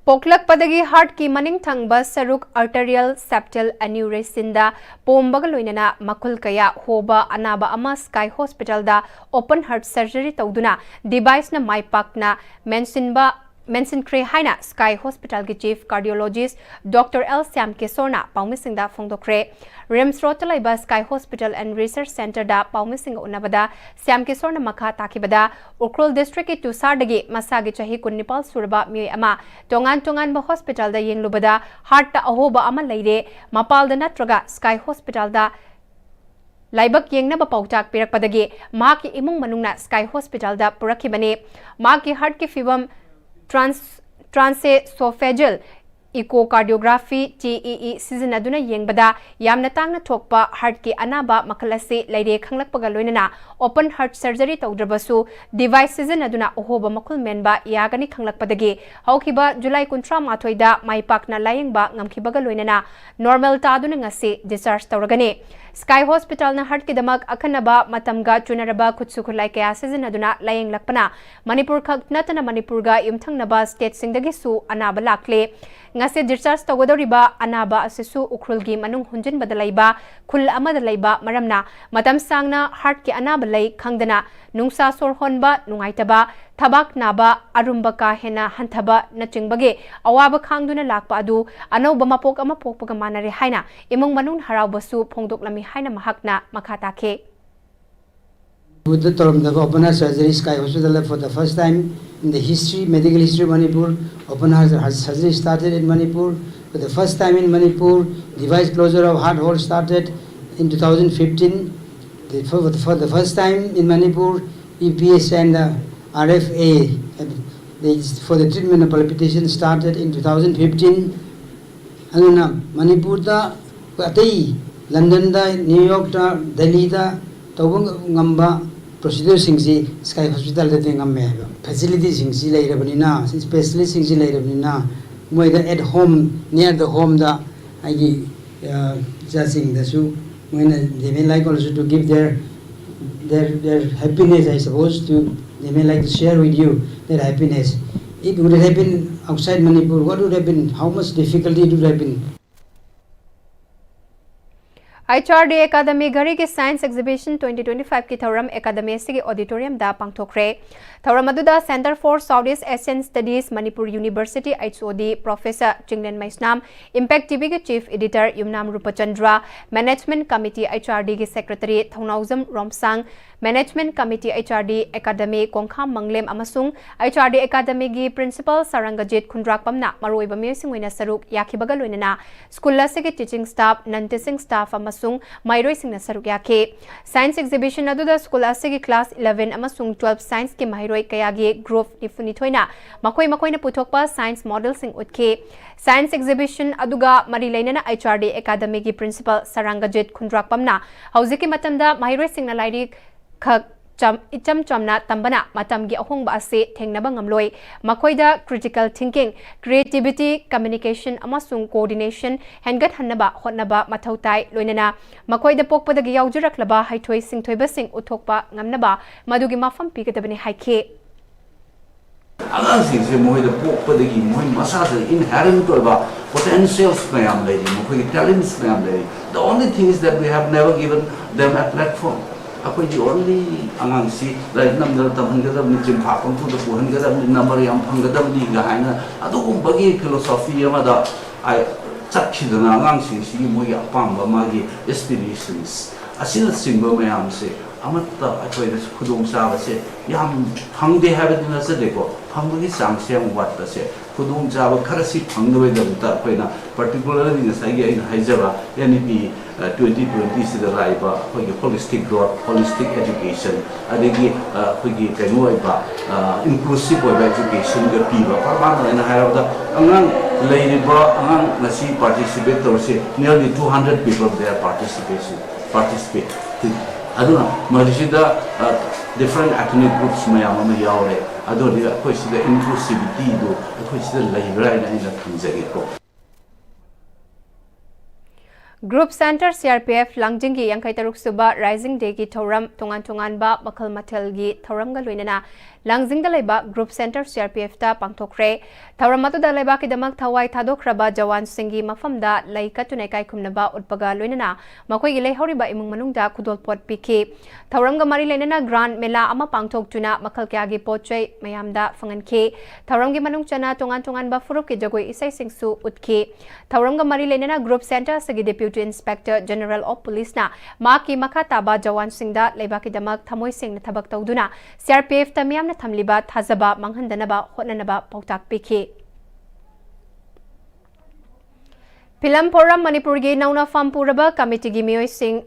ꯄꯣꯛꯂꯛꯄꯗꯒꯤ heart ꯀꯤ ꯃꯅꯤꯡ ꯊꯪꯕ ꯁꯔꯨꯛ arterial septal aneurysm ꯗ ꯄꯣꯝꯕꯒ ꯂꯣꯏꯅꯅ ꯃꯈꯨꯜ ꯀꯌꯥ ꯍꯣꯕ ꯑꯅꯥꯕ ꯑꯃ Sky Hospital ꯗ open heart surgery ꯇꯧꯗꯨꯅ device ꯅ ꯃꯥꯏ ꯄꯥꯛꯅ ꯃꯦꯟꯁꯤꯟꯕ, ꯃꯦꯟꯁꯤꯟꯈ꯭ꯔꯦ ꯍꯥꯏꯅ Sky Hospital ꯒꯤ Chief Cardiologist Doctor L Shyam ꯀꯤꯁꯣꯔꯅ ꯄꯥꯎꯃꯤꯁꯤꯡꯗ ꯐꯣꯡꯗꯣꯛꯈ꯭ꯔꯦ꯫ RIMS Road ꯇ ꯂꯩꯕ Sky Hospital and Research Center ꯗ ꯄꯥꯎꯃꯤꯁꯤꯡꯒ ꯎꯅꯕꯗ ꯁ꯭ꯌꯥꯝ ꯀꯤꯁꯣꯔꯅ ꯃꯈꯥ ꯇꯥꯈꯤꯕꯗ, ꯎꯈ꯭ꯔꯨꯜ district ꯀꯤ ꯇꯨꯁꯥꯔꯗꯒꯤ ꯃꯁꯥꯒꯤ ꯆꯍꯤ ꯀꯨꯟꯅꯤꯄꯥꯜ ꯁꯨꯔꯕ ꯃꯤꯑꯣꯏ ꯑꯃ ꯇꯣꯉꯥꯟ ꯇꯣꯉꯥꯟꯕ hospital ꯗ ꯌꯦꯡꯂꯨꯕꯗ heart ꯇ ꯑꯍꯣꯕ ꯑꯃ ꯂꯩꯔꯦ, ꯃꯄꯥꯜꯗ ꯅꯠꯇ꯭ꯔꯒ Sky Hospital ꯗ ꯂꯥꯏꯕꯛ ꯌꯦꯡꯅꯕ ꯄꯥꯎꯇꯥꯛ ꯄꯤꯔꯛꯄꯗꯒꯤ ꯃꯍꯥꯛꯀꯤ ꯏꯃꯨꯡ ꯃꯅꯨꯡꯅ Sky Hospital ꯗ ꯄꯨꯔꯛꯈꯤꯕꯅꯤ꯫ ꯃꯍꯥꯛꯀꯤ heart ꯀꯤ ꯐꯤꯕꯝ trans-, transesophageal echocardiography, T E E, ꯁꯤꯖꯤꯟꯅꯗꯨꯅ ꯌꯦꯡꯕꯗ ꯌꯥꯝꯅ ꯇꯥꯡꯅ ꯊꯣꯛꯄ heart ꯀꯤ ꯑꯅꯥꯕ ꯃꯈꯜ ꯑꯁꯤ ꯂꯩꯔꯦ ꯈꯪꯂꯛꯄꯒ ꯂꯣꯏꯅꯅ open heart surgery ꯇꯧꯗ꯭ꯔꯕꯁꯨ device ꯁꯤꯖꯤꯟꯅꯗꯨꯅ ꯑꯍꯣꯕ ꯃꯈꯨꯜ ꯃꯦꯟꯕ ꯌꯥꯒꯅꯤ ꯈꯪꯂꯛꯄꯗꯒꯤ ꯍꯧꯈꯤꯕ ꯖꯨꯂꯥꯏ ꯀꯨꯟꯊ꯭ꯔꯥ ꯃꯥꯊꯣꯏꯗ ꯃꯥꯏ ꯄꯥꯛꯅ ꯂꯥꯌꯦꯡꯕ ꯉꯝꯈꯤꯕꯒ ꯂꯣꯏꯅꯅ normal ꯇꯥꯗꯨꯅ ꯉꯁꯤ discharge ꯇꯧꯔꯒꯅꯤ꯫ Sky Hospital ꯅ heart ꯀꯤꯗꯃꯛ ꯑꯈꯟꯅꯕ ꯃꯇꯝꯒ ꯆꯨꯅꯔꯕ ꯈꯨꯠꯁꯨ ꯈꯨꯠꯂꯥꯏ ꯀꯌꯥ ꯁꯤꯖꯤꯟꯅꯗꯨꯅ ꯂꯥꯌꯦꯡꯂꯛꯄꯅ ꯃꯅꯤꯄꯨꯔ ꯈꯛ ꯅꯠꯇꯅ ꯃꯅꯤꯄꯨꯔꯒ ꯌꯨꯝꯊꯪꯅꯕ state ꯁꯤꯡꯗꯒꯤꯁꯨ ꯑꯅꯥꯕ ꯂꯥꯛꯂꯦ꯫ ꯉꯁꯤ discharge ꯇꯧꯒꯗꯧꯔꯤꯕ ꯑꯅꯥꯕ ꯑꯁꯤꯁꯨ ꯎꯈ꯭ꯔꯨꯜꯒꯤ ꯃꯅꯨꯡ ꯍꯨꯟꯖꯤꯟꯕꯗ ꯂꯩꯕ ꯈꯨꯜ ꯑꯃꯗ ꯂꯩꯕ ꯃꯔꯝꯅ ꯃꯇꯝ ꯁꯥꯡꯅ heart ꯀꯤ ꯑꯅꯥꯕ ꯂꯩ ꯈꯪꯗꯅ ꯅꯨꯡꯁꯥ ꯁꯣꯔ ꯍꯣꯟꯕ ꯅꯨꯡꯉꯥꯏꯇꯕ, ꯊꯕꯥꯛ ꯅꯥꯕ, ꯑꯔꯨꯝꯕ ꯀꯥ ꯍꯦꯟꯅ ꯍꯟꯊꯕꯅꯆꯤꯡꯕꯒꯤ ꯑꯋꯥꯕ ꯈꯥꯡꯗꯨꯅ ꯂꯥꯛꯄ ꯑꯗꯨ ꯑꯅꯧꯕ ꯃꯄꯣꯛ ꯑꯃ ꯄꯣꯛꯄꯒ ꯃꯥꯟꯅꯔꯦ ꯍꯥꯏꯅ ꯏꯃꯨꯡ ꯃꯅꯨꯡ ꯍꯔꯥꯎꯕꯁꯨ ꯐꯣꯡꯗꯣꯛꯂꯝꯃꯤ ꯍꯥꯏꯅ ꯃꯍꯥꯛꯅ ꯃꯈꯥ ꯇꯥꯈꯤ꯫ ꯃꯅꯤꯄꯨꯔꯗ ꯇꯧꯔꯝꯗꯕ open heart surgery Sky Hospital for the first time in the history, medical history of Manipur. Open heart surgery started in Manipur. For the first time in Manipur, device closure of heart hole started in two thousand fifteen. The, for, for the first time in Manipur, E P S and the R F A, the, for the treatment of palpitation started in two thousand fifteen. ꯑꯗꯨꯅ ꯃꯅꯤꯄꯨꯔꯗ ꯑꯇꯩ ꯂꯟꯗꯟꯗ, new ꯌꯣꯔꯛꯇ, ꯗꯦꯜꯂꯤꯗ ꯇꯧꯕ ꯉꯝꯕ ꯄ꯭ꯔꯣꯁꯤꯗꯔꯁꯤꯡꯁꯤ sky ꯍꯣꯁꯄꯤꯇꯥꯜꯗꯗꯤ ꯉꯝꯃꯦ ꯍꯥꯏꯕ꯫ ꯐꯦꯁꯤꯂꯤꯇꯤꯁꯤꯡꯁꯤ ꯂꯩꯔꯕꯅꯤꯅ, ꯁ꯭ꯄꯦꯁꯤꯌꯦꯂꯤꯁꯁꯤꯡꯁꯤ ꯂꯩꯔꯕꯅꯤꯅ, ꯃꯣꯏꯗ at home, near the homeꯗ ꯑꯩꯒꯤ, ꯑ, ꯏꯆꯥꯁꯤꯡꯗꯁꯨ ꯃꯣꯏꯅ they may like also to give their, their, their happiness, I suppose, to, they may like to share with you their happiness. It would have been outside Manipur, what would have been, how much difficulty it would have been. H R D Academy ꯘꯔꯤꯒꯤ Science Exhibition twenty twenty-five ꯀꯤ ꯊꯧꯔꯝ Academy ꯑꯁꯤꯒꯤ auditoriumꯗ ꯄꯥꯡꯊꯣꯛꯈ꯭ꯔꯦ꯫ ꯊꯧꯔꯝ ꯑꯗꯨꯗ Centre for South East Asian Studies, Manipur University, H O D, Professor Chinglen Meisnam, Impact T V ꯒꯤ Chief Editor ꯌꯨꯝꯅꯥꯝ ꯔꯨꯄꯆꯟꯗ꯭ꯔ, Management Committee H R D ꯒꯤ Secretary ꯊꯧꯅꯥꯎꯖꯝ ꯔꯣꯝꯁꯥꯡ, Management Committee H R D Academy ꯀꯣꯡꯈꯥꯝ ꯃꯪꯂꯦꯝ ꯑꯃꯁꯨꯡ H R D Academy ꯒꯤ Principal ꯁꯥꯔꯪꯒꯖꯤꯠ ꯈꯨꯟꯗ꯭ꯔꯥꯛꯄꯝꯅ ꯃꯔꯨꯑꯣꯏꯕ ꯃꯤꯑꯣꯏꯁꯤꯡ ꯑꯣꯏꯅ ꯁꯔꯨꯛ ꯌꯥꯈꯤꯕꯒ ꯂꯣꯏꯅꯅ school ꯑꯁꯤꯒꯤ teaching staff, non teaching staff ꯑꯃꯁꯨꯡ ꯃꯍꯩꯔꯣꯏꯁꯤꯡꯅ ꯁꯔꯨꯛ ꯌꯥꯈꯤ꯫ Science Exhibition ꯑꯗꯨꯗ school ꯑꯁꯤꯒꯤ class eleven ꯑꯃꯁꯨꯡ twelve Science ꯀꯤ ꯃꯍꯩꯔꯣꯏ ꯀꯌꯥꯒꯤ group ꯅꯤꯐꯨꯅꯤꯊꯣꯏꯅ ꯃꯈꯣꯏ ꯃꯈꯣꯏꯅ ꯄꯨꯊꯣꯛꯄ science modelꯁꯤꯡ ꯎꯠꯈꯤ꯫ Science Exhibition ꯑꯗꯨꯒ ꯃꯔꯤ ꯂꯩꯅꯅ H R D Academy ꯒꯤ Principal ꯁꯥꯔꯪꯒꯖꯤꯠ ꯈꯨꯟꯗ꯭ꯔꯥꯛꯄꯝꯅ ꯍꯧꯖꯤꯛꯀꯤ ꯃꯇꯝꯗ ꯃꯍꯩꯔꯣꯏꯁꯤꯡꯅ ꯂꯥꯏꯔꯤꯛ ꯈꯛ ꯆꯝ-, ꯏꯆꯝ ꯆꯝꯅ ꯇꯝꯕꯅ ꯃꯇꯝꯒꯤ ꯑꯍꯣꯡꯕ ꯑꯁꯤ ꯊꯦꯡꯅꯕ ꯉꯝꯂꯣꯏ꯫ ꯃꯈꯣꯏꯗ critical thinking, creativity, communication ꯑꯃꯁꯨꯡ coordination ꯍꯦꯟꯒꯠꯍꯟꯅꯕ ꯍꯣꯠꯅꯕ ꯃꯊꯧ ꯇꯥꯏ꯫ ꯂꯣꯏꯅꯅ ꯃꯈꯣꯏꯗ ꯄꯣꯛꯄꯗꯒꯤ ꯌꯥꯎꯖꯔꯛꯂꯕ ꯍꯩꯊꯣꯏ ꯁꯤꯡꯊꯣꯏꯕꯁꯤꯡ ꯎꯠꯊꯣꯛꯄ ꯉꯝꯅꯕ ꯃꯗꯨꯒꯤ ꯃꯐꯝ ꯄꯤꯒꯗꯕꯅꯤ ꯍꯥꯏꯈꯤ꯫ ꯑꯉꯥꯡꯁꯤꯡꯁꯦ ꯃꯈꯣꯏꯗ ꯄꯣꯛꯄꯗꯒꯤ ꯃꯈꯣꯏ ꯃꯁꯥꯗ inherent ꯑꯣꯏꯕ potentials ꯃꯌꯥꯝ ꯂꯩꯔꯤ, ꯃꯈꯣꯏꯒꯤ talents ꯃꯌꯥꯝ ꯂꯩꯔꯤ꯫ The only thing is that we have never given them a platform. ꯑꯩꯈꯣꯏꯒꯤ only ꯑꯉꯥꯡꯁꯤ ꯂꯥꯏꯔꯤꯛ ꯅꯝꯗꯅ ꯇꯝꯍꯟꯒꯗꯕꯅꯤ, ꯆꯤꯟꯐꯥ ꯄꯪꯐꯨꯗ ꯄꯨꯍꯟꯒꯗꯕꯅꯤ, number ꯌꯥꯝ ꯐꯪꯒꯗꯕꯅꯤ ꯀꯥꯏꯅ ꯑꯗꯨꯒꯨꯝꯕꯒꯤ philosophy ꯑꯃꯗ ꯆꯠꯈꯤꯗꯅ ꯑꯉꯥꯡꯁꯤꯡꯁꯤꯒꯤ ꯃꯣꯏꯒꯤ ꯑꯄꯥꯝꯕ ꯃꯥꯒꯤ aspirations ꯑꯁꯤꯅꯆꯤꯡꯕ ꯃꯌꯥꯝꯁꯦ ꯑꯃꯠꯇ ꯑꯩꯈꯣꯏꯗ ꯈꯨꯗꯣꯡꯆꯥꯕꯁꯦ ꯌꯥꯝ ꯐꯪꯗꯦ ꯍꯥꯏꯕꯗꯤ ꯅꯠꯆꯗꯦꯀꯣ, ꯐꯪꯕꯒꯤ ꯆꯥꯡꯁꯦ ꯌꯥꯝ ꯋꯥꯠꯄꯁꯦ, ꯈꯨꯗꯣꯡꯆꯥꯕ ꯈꯔꯁꯤ ꯐꯪꯅꯕꯒꯤꯗꯃꯛꯇ ꯑꯩꯈꯣꯏꯅ particularly ꯉꯁꯥꯏꯒꯤ ꯑꯩꯅ ꯍꯥꯏꯖꯕ N E P twenty twenty ꯁꯤꯗ ꯂꯥꯛꯏꯕ ꯑꯩꯈꯣꯏꯒꯤ holistic growth, holistic education, ꯑꯗꯒꯤ ꯑꯩꯈꯣꯏꯒꯤ ꯀꯩꯅꯣ ꯑꯣꯏꯕ inclusive ꯑꯣꯏꯕ education ꯒ ꯄꯤꯕ, ꯈ꯭ꯋꯥꯏ ꯃꯥꯡꯗ ꯑꯩꯅ ꯍꯥꯏꯔꯕꯗ ꯑꯉꯥꯡ ꯂꯩꯔꯤꯕ ꯑꯉꯥꯡ ꯉꯁꯤ participate ꯇꯧꯔꯤꯁꯤ nearly two hundred people they are participation participate. ꯑꯗꯨꯅ ꯃꯁꯤꯗ different ethnic groups ꯃꯌꯥꯝ ꯑꯃ ꯌꯥꯎꯔꯦ꯫ ꯑꯗꯨ ꯑꯣꯏꯔꯗꯤ ꯑꯩꯈꯣꯏ ꯁꯤꯗ inclusivity ꯗꯨ ꯑꯩꯈꯣꯏ ꯁꯤꯗ ꯂꯩꯕ꯭ꯔꯥ ꯍꯥꯏꯅ ꯑꯩꯅ ꯊꯝꯖꯒꯦꯀꯣ꯫ Group Centre C R P F ꯂꯥꯡꯖꯤꯡꯒꯤ ꯌꯥꯡꯈꯩ ꯇꯔꯨꯛ ꯁꯨꯕ Rising Day ꯒꯤ ꯊꯧꯔꯝ ꯇꯣꯉꯥꯟ ꯇꯣꯉꯥꯟꯕ ꯃꯈꯜ ꯃꯊꯦꯜꯒꯤ ꯊꯧꯔꯝꯒ ꯂꯣꯏꯅꯅ ꯂꯥꯡꯖꯤꯡꯗ ꯂꯩꯕ Group Centre C R P F ꯇ ꯄꯥꯡꯊꯣꯛꯈ꯭ꯔꯦ꯫ ꯊꯧꯔꯝ ꯑꯗꯨꯗ ꯂꯩꯕꯥꯛꯀꯤꯗꯃꯛ ꯊꯋꯥꯏ ꯊꯥꯗꯣꯛꯈ꯭ꯔꯕ ꯖꯋꯥꯟꯁꯤꯡꯒꯤ ꯃꯐꯝꯗ ꯂꯩ ꯀꯠꯇꯨꯅ ꯏꯀꯥꯏ ꯈꯨꯝꯅꯕ ꯎꯠꯄꯒ ꯂꯣꯏꯅꯅ ꯃꯈꯣꯏꯒꯤ ꯂꯩꯍꯧꯔꯤꯕ ꯏꯃꯨꯡ ꯃꯅꯨꯡꯗ ꯈꯨꯗꯣꯜꯄꯣꯠ ꯄꯤꯈꯤ꯫ ꯊꯧꯔꯝꯒ ꯃꯔꯤ ꯂꯩꯅꯅ grand mela ꯑꯃ ꯄꯥꯡꯊꯣꯛꯇꯨꯅ ꯃꯈꯜ ꯀꯌꯥꯒꯤ ꯄꯣꯠ ꯆꯩ ꯃꯌꯥꯝꯗ ꯐꯪꯍꯟꯈꯤ꯫ ꯊꯧꯔꯝꯒꯤ ꯃꯅꯨꯡ ꯆꯟꯅ ꯇꯣꯉꯥꯟ ꯇꯣꯉꯥꯟꯕ ꯐꯨꯔꯨꯞꯀꯤ ꯖꯒꯣꯏ ꯏꯁꯩꯁꯤꯡꯁꯨ ꯎꯠꯈꯤ꯫ ꯊꯧꯔꯝꯒ ꯃꯔꯤ ꯂꯩꯅꯅ Group Centre ꯑꯁꯤꯒꯤ Deputy Inspector General of Police ꯅ ꯃꯍꯥꯛꯀꯤ ꯃꯈꯥ ꯇꯥꯕ ꯖꯋꯥꯟꯁꯤꯡꯗ ꯂꯩꯕꯥꯛꯀꯤꯗꯃꯛ ꯊꯃꯣꯏ ꯁꯦꯡꯅ ꯊꯕꯛ ꯇꯧꯗꯨꯅ C R P F ꯇ ꯃꯤꯌꯥꯝꯅ ꯊꯝꯂꯤꯕ ꯊꯥꯖꯕ ꯃꯥꯡꯍꯟꯗꯅꯕ ꯍꯣꯠꯅꯅꯕ ꯄꯥꯎꯇꯥꯛ ꯄꯤꯈꯤ꯫ Film Forum ꯃꯅꯤꯄꯨꯔꯒꯤ ꯅꯧꯅ ꯐꯝ ꯄꯨꯔꯕ ꯀꯃꯤꯇꯤꯒꯤ ꯃꯤꯑꯣꯏꯁꯤꯡ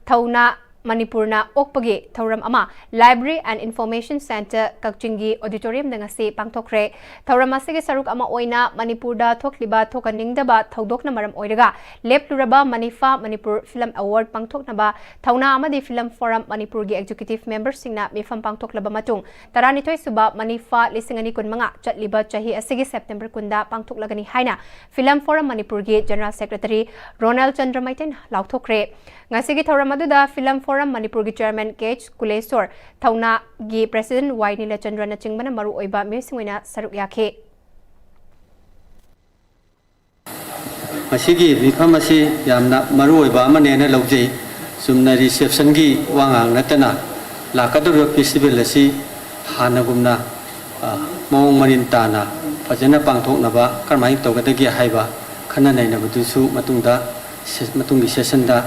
ꯊꯧꯅꯥ ꯃꯅꯤꯄꯨꯔꯅ ꯑꯣꯛꯄꯒꯤ ꯊꯧꯔꯝ ꯑꯃ Library and Information Centre ꯀꯛꯆꯤꯡꯒꯤ auditorium ꯗ ꯉꯁꯤ ꯄꯥꯡꯊꯣꯛꯈ꯭ꯔꯦ꯫ ꯊꯧꯔꯝ ꯑꯁꯤꯒꯤ ꯁꯔꯨꯛ ꯑꯃ ꯑꯣꯏꯅ ꯃꯅꯤꯄꯨꯔꯗ ꯊꯣꯛꯂꯤꯕ ꯊꯣꯛꯍꯟꯅꯤꯡꯗꯕ ꯊꯧꯗꯣꯛꯅ ꯃꯔꯝ ꯑꯣꯏꯔꯒ ꯂꯦꯞꯂꯨꯔꯕ ꯃꯅꯤꯐꯥ ꯃꯅꯤꯄꯨꯔ Film Award ꯄꯥꯡꯊꯣꯛꯅꯕ ꯊꯧꯅꯥ ꯑꯃꯗꯤ Film Forum ꯃꯅꯤꯄꯨꯔꯒꯤ executive member ꯁꯤꯡꯅ ꯃꯤꯐꯝ ꯄꯥꯡꯊꯣꯛꯂꯕ ꯃꯇꯨꯡ ꯇꯔꯥꯅꯤꯊꯣꯏ ꯁꯨꯕ ꯃꯅꯤꯐꯥ ꯂꯤꯁꯤꯡ ꯑꯅꯤ ꯀꯨꯟꯃꯉꯥ ꯆꯠꯂꯤꯕ ꯆꯍꯤ ꯑꯁꯤꯒꯤ September ꯀꯨꯟꯗ ꯄꯥꯡꯊꯣꯛꯂꯒꯅꯤ ꯍꯥꯏꯅ Film Forum ꯃꯅꯤꯄꯨꯔꯒꯤ General Secretary ꯔꯣꯅꯦꯜ ꯆꯟꯗ꯭ꯔ ꯃꯩꯇꯩꯅ ꯂꯥꯎꯊꯣꯛꯈ꯭ꯔꯦ꯫ ꯉꯁꯤꯒꯤ ꯊꯧꯔꯝ ꯑꯗꯨꯗ Film Forum ꯃꯅꯤꯄꯨꯔꯒꯤ Chairman K H ꯀꯨꯂꯦꯁꯣꯔ, ꯊꯧꯅꯥꯒꯤ President ꯋꯥꯏ ꯅꯤꯂꯆꯟꯗ꯭ꯔꯅꯆꯤꯡꯕꯅ ꯃꯔꯨꯑꯣꯏꯕ ꯃꯤꯑꯣꯏꯁꯤꯡ ꯑꯣꯏꯅ ꯁꯔꯨꯛ ꯌꯥꯈꯤ꯫ ꯃꯁꯤꯒꯤ ꯃꯤꯐꯝ ꯑꯁꯤ ꯌꯥꯝꯅ ꯃꯔꯨ ꯑꯣꯏꯕ ꯑꯃꯅꯦꯅ ꯂꯧꯖꯩ꯫ ꯆꯨꯝꯅ reception ꯒꯤ ꯋꯥ ꯉꯥꯡ ꯅꯠꯇꯅ ꯂꯥꯛꯀꯗꯧꯔꯤꯕ festival ꯑꯁꯤ ꯍꯥꯟꯅꯒꯨꯝꯅ, ꯑ, ꯃꯑꯣꯡ ꯃꯔꯤꯟ ꯇꯥꯅ ꯐꯖꯅ ꯄꯥꯡꯊꯣꯛꯅꯕ ꯀꯔꯝꯍꯥꯏꯅ ꯇꯧꯒꯗꯒꯦ ꯍꯥꯏꯕ ꯈꯟꯅ ꯅꯩꯅꯕꯗꯨꯁꯨ ꯃꯇꯨꯡꯗ, ꯃꯇꯨꯡꯒꯤ session ꯗ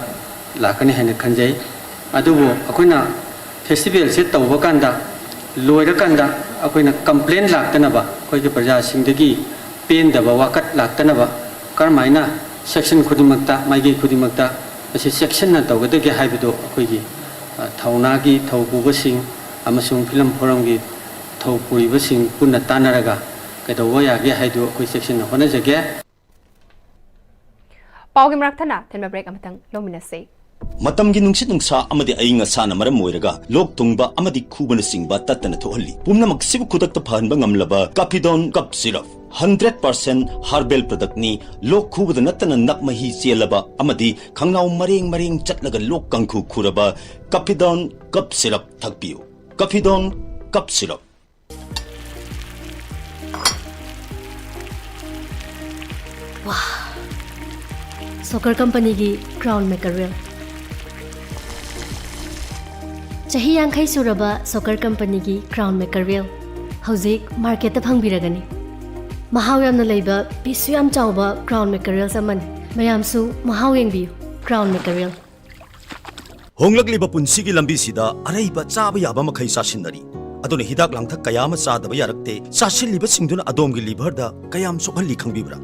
ꯂꯥꯛꯀꯅꯤ ꯍꯥꯏꯅ ꯈꯟꯖꯩ꯫ ꯑꯗꯨꯕꯨ ꯑꯩꯈꯣꯏꯅ ꯐꯦꯁꯇꯤꯚꯦꯜꯁꯦ ꯇꯧꯕ ꯀꯥꯟꯗ, ꯂꯣꯏꯔꯀꯥꯟꯗ ꯑꯩꯈꯣꯏꯅ ꯀꯝꯄ꯭ꯂꯦꯟ ꯂꯥꯛꯇꯅꯕ, ꯑꯩꯈꯣꯏꯒꯤ ꯄ꯭ꯔꯖꯥꯁꯤꯡꯗꯒꯤ ꯄꯦꯟꯗꯕ ꯋꯥꯀꯠ ꯂꯥꯛꯇꯅꯕ ꯀꯔꯝꯍꯥꯏꯅ ꯁꯦꯛꯁꯟ ꯈꯨꯗꯤꯡꯃꯛꯇ, ꯃꯥꯏꯀꯩ ꯈꯨꯗꯤꯡꯃꯛꯇ ꯃꯁꯤ ꯆꯦꯛꯁꯤꯟꯅ ꯇꯧꯒꯗꯒꯦ ꯍꯥꯏꯕꯗꯨ ꯑꯩꯈꯣꯏꯒꯤ, ꯑ, ꯊꯧꯅꯥꯒꯤ ꯊꯧ ꯄꯨꯕꯁꯤꯡ ꯑꯃꯁꯨꯡ ꯐꯤꯂꯝ ꯐꯣꯔꯝꯒꯤ ꯊꯧ ꯄꯨꯔꯤꯕꯁꯤꯡ ꯄꯨꯟꯅ ꯇꯥꯟꯅꯔꯒ ꯀꯩꯗꯧꯕ ꯌꯥꯒꯦ ꯍꯥꯏꯗꯨ ꯑꯩꯈꯣꯏ ꯆꯦꯛꯁꯤꯟꯅ ꯍꯣꯠꯅꯖꯒꯦ꯫ ꯄꯥꯎꯒꯤ ꯃꯔꯛ ꯊꯠꯅ ꯊꯦꯟꯕ ꯕ꯭ꯔꯦꯛ ꯑꯃꯇꯪ ꯂꯧꯃꯤꯟꯅꯁꯤ꯫ ꯃꯇꯝꯒꯤ ꯅꯨꯡꯁꯤꯠ ꯅꯨꯡꯁꯥ ꯑꯃꯗꯤ ꯑꯏꯪ ꯑꯁꯥꯅ ꯃꯔꯝ ꯑꯣꯏꯔꯒ ꯂꯣꯛ ꯊꯨꯡꯕ ꯑꯃꯗꯤ ꯈꯨꯕꯅꯆꯤꯡꯕ ꯇꯠꯇꯅ ꯊꯣꯛꯍꯜꯂꯤ꯫ ꯄꯨꯝꯅꯃꯛꯁꯤꯕꯨ ꯈꯨꯗꯛꯇ ꯐꯍꯟꯕ ꯉꯝꯂꯕ ꯀꯥꯐꯤꯗꯣꯟ ꯀꯞ ꯁꯤꯔꯞ, ꯍꯟꯗ꯭ꯔꯦꯠ ꯄꯥꯔꯁꯦꯟ ꯍꯥꯔꯕꯦꯜ ꯄ꯭ꯔꯗꯛꯅꯤ꯫ ꯂꯣꯛ ꯈꯨꯕꯗ ꯅꯠꯇꯅ ꯅꯞ ꯃꯍꯤ ꯆꯦꯜꯂꯕ ꯑꯃꯗꯤ ꯈꯪꯅꯥꯎ ꯃꯔꯦꯡ ꯃꯔꯦꯡ ꯆꯠꯂꯒ ꯂꯣꯛ ꯀꯥꯡꯈꯨ ꯈꯨꯔꯕ ꯀꯥꯐꯤꯗꯣꯟ ꯀꯞ ꯁꯤꯔꯞ ꯊꯛꯄꯤꯌꯨ꯫ ꯀꯥꯐꯤꯗꯣꯟ ꯀꯞ ꯁꯤꯔꯞ꯫ ꯁꯣꯀꯔ ꯀꯝꯄꯅꯤꯒꯤ ꯀ꯭ꯔꯥꯎꯟ ꯃꯦꯀꯔꯦꯜ꯫ ꯆꯍꯤ ꯌꯥꯡꯈꯩ ꯁꯨꯔꯕ ꯁꯣꯀꯔ ꯀꯝꯄꯅꯤꯒꯤ ꯀ꯭ꯔꯥꯎꯟ ꯃꯦꯀꯔꯦꯜ ꯍꯧꯖꯤꯛ ꯃꯥꯔꯀꯦꯠꯇ ꯐꯪꯕꯤꯔꯒꯅꯤ꯫ ꯃꯍꯥꯎ ꯌꯥꯝꯅ ꯂꯩꯕ, ꯄꯤꯁꯁꯨ ꯌꯥꯝ ꯆꯥꯎꯕ ꯀ꯭ꯔꯥꯎꯟ ꯃꯦꯀꯔꯦꯜꯁ ꯑꯃꯅꯤ꯫ ꯃꯌꯥꯝꯁꯨ ꯃꯍꯥꯎ ꯌꯦꯡꯕꯤꯌꯨ꯫ ꯀ꯭ꯔꯥꯎꯟ ꯃꯦꯀꯔꯦꯜ꯫ ꯍꯣꯡꯂꯛꯂꯤꯕ ꯄꯨꯟꯁꯤꯒꯤ ꯂꯝꯕꯤꯁꯤꯗ ꯑꯔꯩꯕ ꯆꯥꯕ ꯌꯥꯕ ꯃꯈꯩ ꯆꯥꯁꯤꯟꯅꯔꯤ꯫ ꯑꯗꯨꯅ ꯍꯤꯗꯥꯛ ꯂꯥꯡꯊꯛ ꯀꯌꯥ ꯑꯃ ꯆꯥꯗꯕ ꯌꯥꯔꯛꯇꯦ꯫ ꯆꯥꯁꯤꯜꯂꯤꯕꯁꯤꯡꯗꯨꯅ ꯑꯗꯣꯝꯒꯤ ꯂꯤꯚꯔꯗ ꯀꯌꯥꯝ ꯁꯣꯛꯍꯜꯂꯤ ꯈꯪꯕꯤꯕ꯭ꯔꯥ?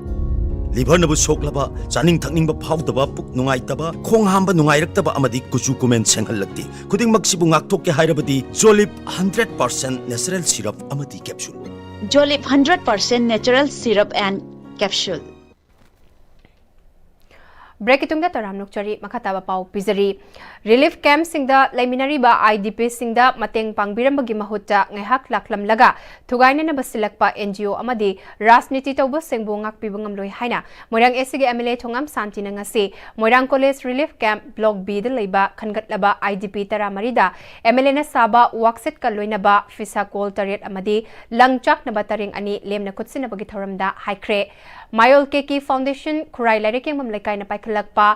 ꯂꯤꯚꯔꯅꯕꯨ ꯁꯣꯛꯂꯕ, ꯆꯥꯅꯤꯡ ꯊꯛꯅꯤꯡꯕ ꯐꯥꯎꯗꯕ, ꯄꯨꯛ ꯅꯨꯡꯉꯥꯏꯇꯕ, ꯈꯣꯡ ꯍꯥꯝꯕ ꯅꯨꯡꯉꯥꯏꯔꯛꯇꯕ ꯑꯃꯗꯤ ꯀꯨꯆꯨ ꯀꯨꯃꯦꯟ ꯁꯦꯡꯍꯜꯂꯛꯇꯦ꯫ ꯈꯨꯗꯤꯡꯃꯛꯁꯤꯕꯨ ꯉꯥꯛꯊꯣꯛꯀꯦ ꯍꯥꯏꯔꯕꯗꯤ ꯖꯣꯂꯤꯞ ꯍꯟꯗ꯭ꯔꯦꯠ ꯄꯥꯔꯁꯦꯟ ꯅꯦꯆꯔꯦꯜ ꯁꯤꯔꯞ ꯑꯃꯗꯤ capsule. Jolip hundred percent natural syrup and capsule. ꯕ꯭ꯔꯦꯛꯀꯤ ꯇꯨꯡꯗ ꯇꯔꯥꯝ ꯅꯣꯛꯆꯔꯤ꯫ ꯃꯈꯥ ꯇꯥꯕ ꯄꯥꯎ ꯄꯤꯖꯔꯤ꯫ ꯔꯤꯂꯤꯐ ꯀꯦꯝꯞꯁꯤꯡꯗ ꯂꯩꯃꯤꯟꯅꯔꯤꯕ ꯑꯥꯏ ꯗꯤ ꯄꯤꯁꯤꯡꯗ ꯃꯇꯦꯡ ꯄꯥꯡꯕꯤꯔꯝꯕꯒꯤ ꯃꯍꯨꯠꯇ ꯉꯥꯏꯍꯥꯛ ꯂꯥꯛꯂꯝꯂꯒ ꯊꯨꯒꯥꯏꯅꯅꯕ ꯁꯤꯜꯂꯛꯄ ꯑꯦꯟ ꯖꯤ ꯑꯣ ꯑꯃꯗꯤ ꯔꯥꯖꯅꯤꯇꯤ ꯇꯧꯕꯁꯤꯡꯕꯨ ꯉꯥꯛꯄꯤꯕ ꯉꯝꯂꯣꯏ ꯍꯥꯏꯅ ꯃꯣꯏꯔꯥꯡ ꯑꯦ ꯁꯤꯒꯤ ꯑꯦꯝ ꯑꯦꯜ ꯑꯦ ꯊꯣꯉꯥꯝ ꯁꯥꯟꯇꯤꯅ ꯉꯁꯤ ꯃꯣꯏꯔꯥꯡ ꯀꯣꯂꯦꯖ ꯔꯤꯂꯤꯐ ꯀꯦꯝꯞ ꯕ꯭ꯂꯣꯛ ꯕꯤꯗ ꯂꯩꯕ ꯈꯟꯒꯠꯂꯕ I D P ꯇꯔꯥꯃꯔꯤꯗ M L ꯑꯦꯅ ꯁꯥꯕ ꯋꯥꯛꯁꯤꯠꯀ ꯂꯣꯏꯅꯕ ꯐꯤꯁꯥꯀꯣꯜ ꯇꯔꯦꯠ ꯑꯃꯗꯤ ꯂꯪꯆꯥꯛꯅꯕ ꯇꯔꯦꯡ ꯑꯅꯤ ꯂꯦꯝꯅ ꯈꯨꯠꯁꯤꯟꯅꯕꯒꯤ ꯊꯧꯔꯝꯗ ꯍꯥꯏꯈ꯭ꯔꯦ꯫ ꯃꯥꯌꯣꯜ ꯀꯦ ꯀꯤ ꯐꯥꯎꯟꯗꯦꯁꯟ ꯈꯨꯔꯥꯏ ꯂꯥꯏꯔꯤꯛ ꯌꯦꯡꯐꯝ ꯂꯩꯀꯥꯏꯅ ꯄꯥꯏꯈꯠꯂꯛꯄ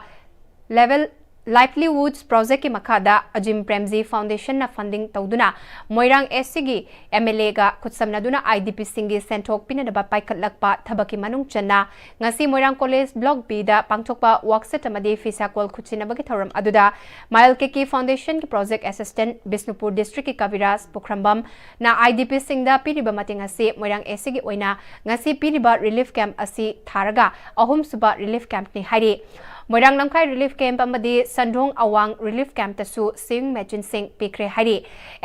ꯂꯦꯚꯦꯜ Livelihoods Projectꯀꯤ ꯃꯈꯥꯗ ꯑꯖꯤꯝ ꯄ꯭ꯔꯦꯝꯖꯤ Foundationꯅ funding ꯇꯧꯗꯨꯅ ꯃꯣꯏꯔꯥꯡ ACꯒꯤ MLAꯒ ꯈꯨꯠꯁꯝꯅꯗꯨꯅ IDPꯁꯤꯡꯒꯤ ꯁꯦꯟꯊꯣꯛ ꯄꯤꯅꯅꯕ ꯄꯥꯏꯈꯠꯂꯛꯄ ꯊꯕꯛꯀꯤ ꯃꯅꯨꯡ ꯆꯟꯅ ꯉꯁꯤ ꯃꯣꯏꯔꯥꯡ College Block Bꯗ ꯄꯥꯡꯊꯣꯛꯄ ꯋꯥꯛꯁꯤꯠ ꯑꯃꯗꯤ ꯐꯤꯁꯥꯀꯣꯜ ꯈꯨꯠꯁꯤꯟꯅꯕꯒꯤ ꯊꯧꯔꯝ ꯑꯗꯨꯗ ꯃꯥꯏꯜ ꯀꯦꯀꯤ Foundationꯒꯤ Project Assistant ꯕꯤꯁꯅꯨꯄꯨꯔ Districtꯀꯤ ꯀꯕꯤꯔꯥꯖ ꯄꯨꯈ꯭ꯔꯝꯕꯝꯅ IDPꯁꯤꯡꯗ ꯄꯤꯔꯤꯕ ꯃꯇꯦꯡ ꯑꯁꯤ ꯃꯣꯏꯔꯥꯡ ACꯒꯤ ꯑꯣꯏꯅ ꯉꯁꯤ ꯄꯤꯔꯤꯕ relief camp ꯑꯁꯤ ꯊꯥꯔꯒ ꯑꯍꯨꯝꯁꯨꯕ relief campꯅꯤ ꯍꯥꯏꯔꯤ꯫ ꯃꯣꯏꯔꯥꯡ ꯂꯝꯈꯥꯏ relief camp ꯑꯃꯗꯤ ꯁꯟꯗ꯭ꯔꯣꯡ ꯑꯋꯥꯡ relief campꯇꯁꯨ sewing machineꯁꯤꯡ ꯄꯤꯈ꯭ꯔꯦ ꯍꯥꯏꯔꯤ꯫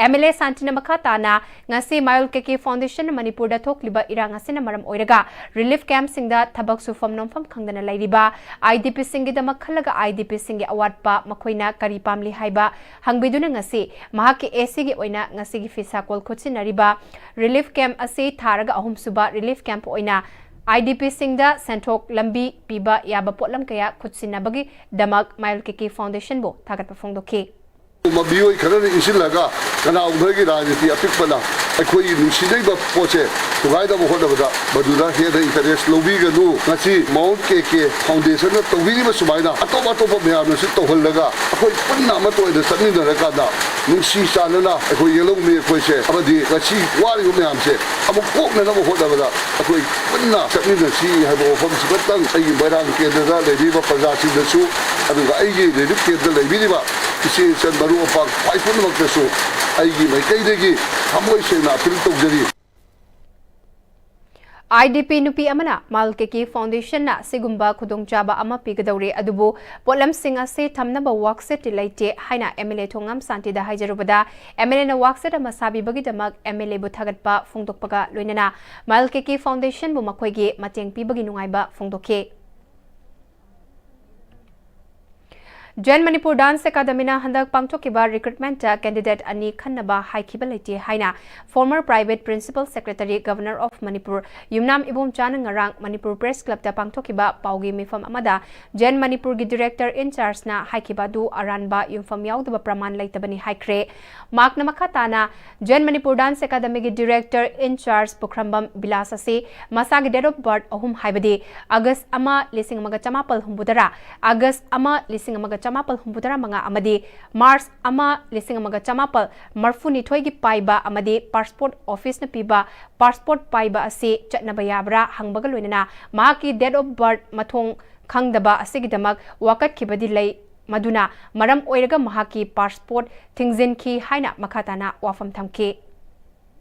MLA ꯁꯥꯟꯇꯤꯅ ꯃꯈꯥ ꯇꯥꯅ ꯉꯁꯤ ꯃꯥꯏꯜ ꯀꯦꯀꯤ Foundationꯅ ꯃꯅꯤꯄꯨꯔꯗ ꯊꯣꯛꯂꯤꯕ ꯏꯔꯥꯡ ꯑꯁꯤꯅ ꯃꯔꯝ ꯑꯣꯏꯔꯒ relief campꯁꯤꯡꯗ ꯊꯕꯛ ꯁꯨꯐꯝ ꯅꯣꯝꯐꯝ ꯈꯪꯗꯅ ꯂꯩꯔꯤꯕ IDPꯁꯤꯡꯒꯤꯗꯃꯛ ꯈꯜꯂꯒ IDPꯁꯤꯡꯒꯤ ꯑꯋꯥꯠꯄ ꯃꯈꯣꯏꯅ ꯀꯔꯤ ꯄꯥꯝꯂꯤ ꯍꯥꯏꯕ ꯍꯪꯕꯤꯗꯨꯅ ꯉꯁꯤ ꯃꯍꯥꯛꯀꯤ ACꯒꯤ ꯑꯣꯏꯅ ꯉꯁꯤꯒꯤ ꯐꯤꯁꯥꯀꯣꯜ ꯈꯨꯠꯁꯤꯟꯅꯔꯤꯕ relief camp ꯑꯁꯤ ꯊꯥꯔꯒ ꯑꯍꯨꯝꯁꯨꯕ relief camp ꯑꯣꯏꯅ IDPꯁꯤꯡꯗ ꯁꯦꯟꯊꯣꯛ ꯂꯝꯕꯤ ꯄꯤꯕ ꯌꯥꯕ ꯄꯣꯠꯂꯝ ꯀꯌꯥ ꯈꯨꯠꯁꯤꯟꯅꯕꯒꯤꯗꯃꯛ ꯃꯥꯏꯜ ꯀꯦꯀꯤ Foundationꯕꯨ ꯊꯥꯒꯠꯄ ꯐꯣꯡꯗꯣꯛꯈꯤ꯫ ꯃꯤꯑꯣꯏ ꯈꯔꯅ ꯏꯟꯁꯤꯜꯂꯒ ꯀꯅꯥꯒꯨꯝꯕꯒꯤ ꯔꯥꯖꯅꯤꯇꯤ ꯑꯄꯤꯛꯄꯅ ꯑꯩꯈꯣꯏꯒꯤ ꯅꯨꯡꯁꯤꯅꯕ ꯄꯣꯠꯁꯦ ꯊꯨꯒꯥꯏꯅꯕ ꯍꯣꯠꯅꯕꯗ ꯃꯗꯨꯗ ꯍꯦꯟꯅ interest ꯂꯧꯕꯤꯒꯅꯨ꯫ ꯉꯁꯤ Mount K K Foundationꯅ ꯇꯧꯕꯤꯔꯤꯕ ꯁꯨꯃꯥꯏꯅ ꯑꯇꯣꯞ ꯑꯇꯣꯞꯄ ꯃꯌꯥꯝꯅꯁꯨ ꯇꯧꯍꯜꯂꯒ ꯑꯩꯈꯣꯏ ꯄꯨꯟꯅ ꯑꯃꯠꯇ ꯑꯣꯏꯅ ꯆꯠꯃꯤꯟꯅꯔꯀꯥꯟꯗ ꯅꯨꯡꯁꯤ ꯆꯥꯟꯅꯅ ꯑꯩꯈꯣꯏ ꯌꯦꯜꯍꯧꯃꯤ ꯑꯩꯈꯣꯏꯁꯦ ꯑꯃꯗꯤ ꯉꯁꯤ ꯋꯥꯔꯤꯕ ꯃꯌꯥꯝꯁꯦ ꯑꯃꯨꯛ ꯀꯣꯛꯅꯅꯕ ꯍꯣꯠꯅꯕꯗ ꯑꯩꯈꯣꯏ ꯄꯨꯟꯅ ꯆꯠꯃꯤꯟꯅꯁꯤ ꯍꯥꯏꯕ ꯋꯥꯐꯝꯁꯤꯃꯇꯪ ꯑꯩꯒꯤ ꯃꯣꯏꯔꯥꯡ ꯀꯦꯟꯗ꯭ꯔꯗ ꯂꯩꯔꯤꯕ ꯄ꯭ꯔꯖꯥꯁꯤꯡꯗꯁꯨ ꯑꯗꯨꯒ ꯑꯩꯒꯤ relief campꯇ ꯂꯩꯕꯤꯔꯤꯕ ꯏꯆꯦ ꯏꯆꯟ ꯃꯔꯨꯞ ꯃꯄꯥꯡ ꯈ꯭ꯋꯥꯏ ꯄꯨꯝꯅꯃꯛꯇꯁꯨ ꯑꯩꯒꯤ ꯃꯥꯏꯀꯩꯗꯒꯤ ꯊꯃꯣꯏ ꯁꯦꯡꯅ appeal ꯇꯧꯖꯔꯤ꯫ IDP ꯅꯨꯄꯤ ꯑꯃꯅ ꯃꯥꯏꯜ ꯀꯦꯀꯤ Foundationꯅ ꯁꯤꯒꯨꯝꯕ ꯈꯨꯗꯣꯡꯆꯥꯕ ꯑꯃ ꯄꯤꯒꯗꯧꯔꯦ, ꯑꯗꯨꯕꯨ ꯄꯣꯠꯂꯝꯁꯤꯡ ꯑꯁꯤ ꯊꯝꯅꯕ ꯋꯥꯛꯁꯦꯠꯇꯤ ꯂꯩꯇꯦ ꯍꯥꯏꯅ MLA ꯊꯣꯉꯥꯝ ꯁꯥꯟꯇꯤꯗ ꯍꯥꯏꯖꯔꯨꯕꯗ, MLAꯅ ꯋꯥꯛꯁꯦꯠ ꯑꯃ ꯁꯥꯕꯤꯕꯒꯤꯗꯃꯛ MLAꯕꯨ ꯊꯥꯒꯠꯄ ꯐꯣꯡꯗꯣꯛꯄꯒ ꯂꯣꯏꯅꯅ ꯃꯥꯏꯜ ꯀꯦꯀꯤ Foundationꯕꯨ ꯃꯈꯣꯏꯒꯤ ꯃꯇꯦꯡ ꯄꯤꯕꯒꯤ ꯅꯨꯡꯉꯥꯏꯕ ꯐꯣꯡꯗꯣꯛꯈꯤ꯫ Zen Manipur Dance Academyꯅ ꯍꯟꯗꯛ ꯄꯥꯡꯊꯣꯛꯈꯤꯕ recruitmentꯇ candidate ꯑꯅꯤ ꯈꯟꯅꯕ ꯍꯥꯏꯈꯤꯕ ꯂꯩꯇꯦ ꯍꯥꯏꯅ former private principal secretary, Governor of Manipur ꯌꯨꯝꯅꯥꯝ ꯏꯕꯣꯝꯆꯥꯅ ꯉꯔꯥꯡ Manipur Press Clubꯇ ꯄꯥꯡꯊꯣꯛꯈꯤꯕ ꯄꯥꯎꯒꯤ ꯃꯤꯐꯝ ꯑꯃꯗ Zen Manipurꯒꯤ director in chargeꯅ ꯍꯥꯏꯈꯤꯕ ꯑꯗꯨ ꯑꯔꯥꯟꯕ, ꯌꯨꯝꯐꯝ ꯌꯥꯎꯗꯕ ꯄ꯭ꯔꯃꯥꯟ ꯂꯩꯇꯕꯅꯤ ꯍꯥꯏꯈ꯭ꯔꯦ꯫ ꯃꯍꯥꯛꯅ ꯃꯈꯥ ꯇꯥꯅ Zen Manipur Dance Academyꯒꯤ director in charge Pukhrambam Bilas ꯑꯁꯤ ꯃꯁꯥꯒꯤ date of birth ꯑꯍꯨꯝ ꯍꯥꯏꯕꯗꯤ August ꯑꯃ, ꯂꯤꯁꯤꯡ ꯑꯃꯒ ꯆꯃꯥꯄꯜ ꯍꯨꯝꯐꯨꯇꯔꯥ, August ꯑꯃ, ꯂꯤꯁꯤꯡ ꯑꯃꯒ ꯆꯃꯥꯄꯜ ꯍꯨꯝꯐꯨꯇꯔꯥ ꯃꯉꯥ ꯑꯃꯗꯤ ꯃꯥꯔꯆ ꯑꯃ, ꯂꯤꯁꯤꯡ ꯑꯃꯒ ꯆꯃꯥꯄꯜ ꯃꯔꯐꯨꯅꯤꯊꯣꯏꯒꯤ ꯄꯥꯏꯕ ꯑꯃꯗꯤ ꯄꯥꯁꯄꯣꯔꯠ ꯑꯣꯐꯤꯁꯅ ꯄꯤꯕ ꯄꯥꯁꯄꯣꯔꯠ ꯄꯥꯏꯕ ꯑꯁꯤ ꯆꯠꯅꯕ ꯌꯥꯕ꯭ꯔꯥ ꯍꯪꯕꯒ ꯂꯣꯏꯅꯅ ꯃꯍꯥꯛꯀꯤ date of birth ꯃꯊꯣꯡ ꯈꯪꯗꯕ ꯑꯁꯤꯒꯤꯗꯃꯛ ꯋꯥꯀꯠꯈꯤꯕꯗꯤ ꯂꯩ, ꯃꯗꯨꯅ ꯃꯔꯝ ꯑꯣꯏꯔꯒ ꯃꯍꯥꯛꯀꯤ ꯄꯥꯁꯄꯣꯔꯠ ꯊꯤꯡꯖꯤꯟꯈꯤ ꯍꯥꯏꯅ ꯃꯈꯥ ꯇꯥꯅ ꯋꯥꯐꯝ ꯊꯝꯈꯤ꯫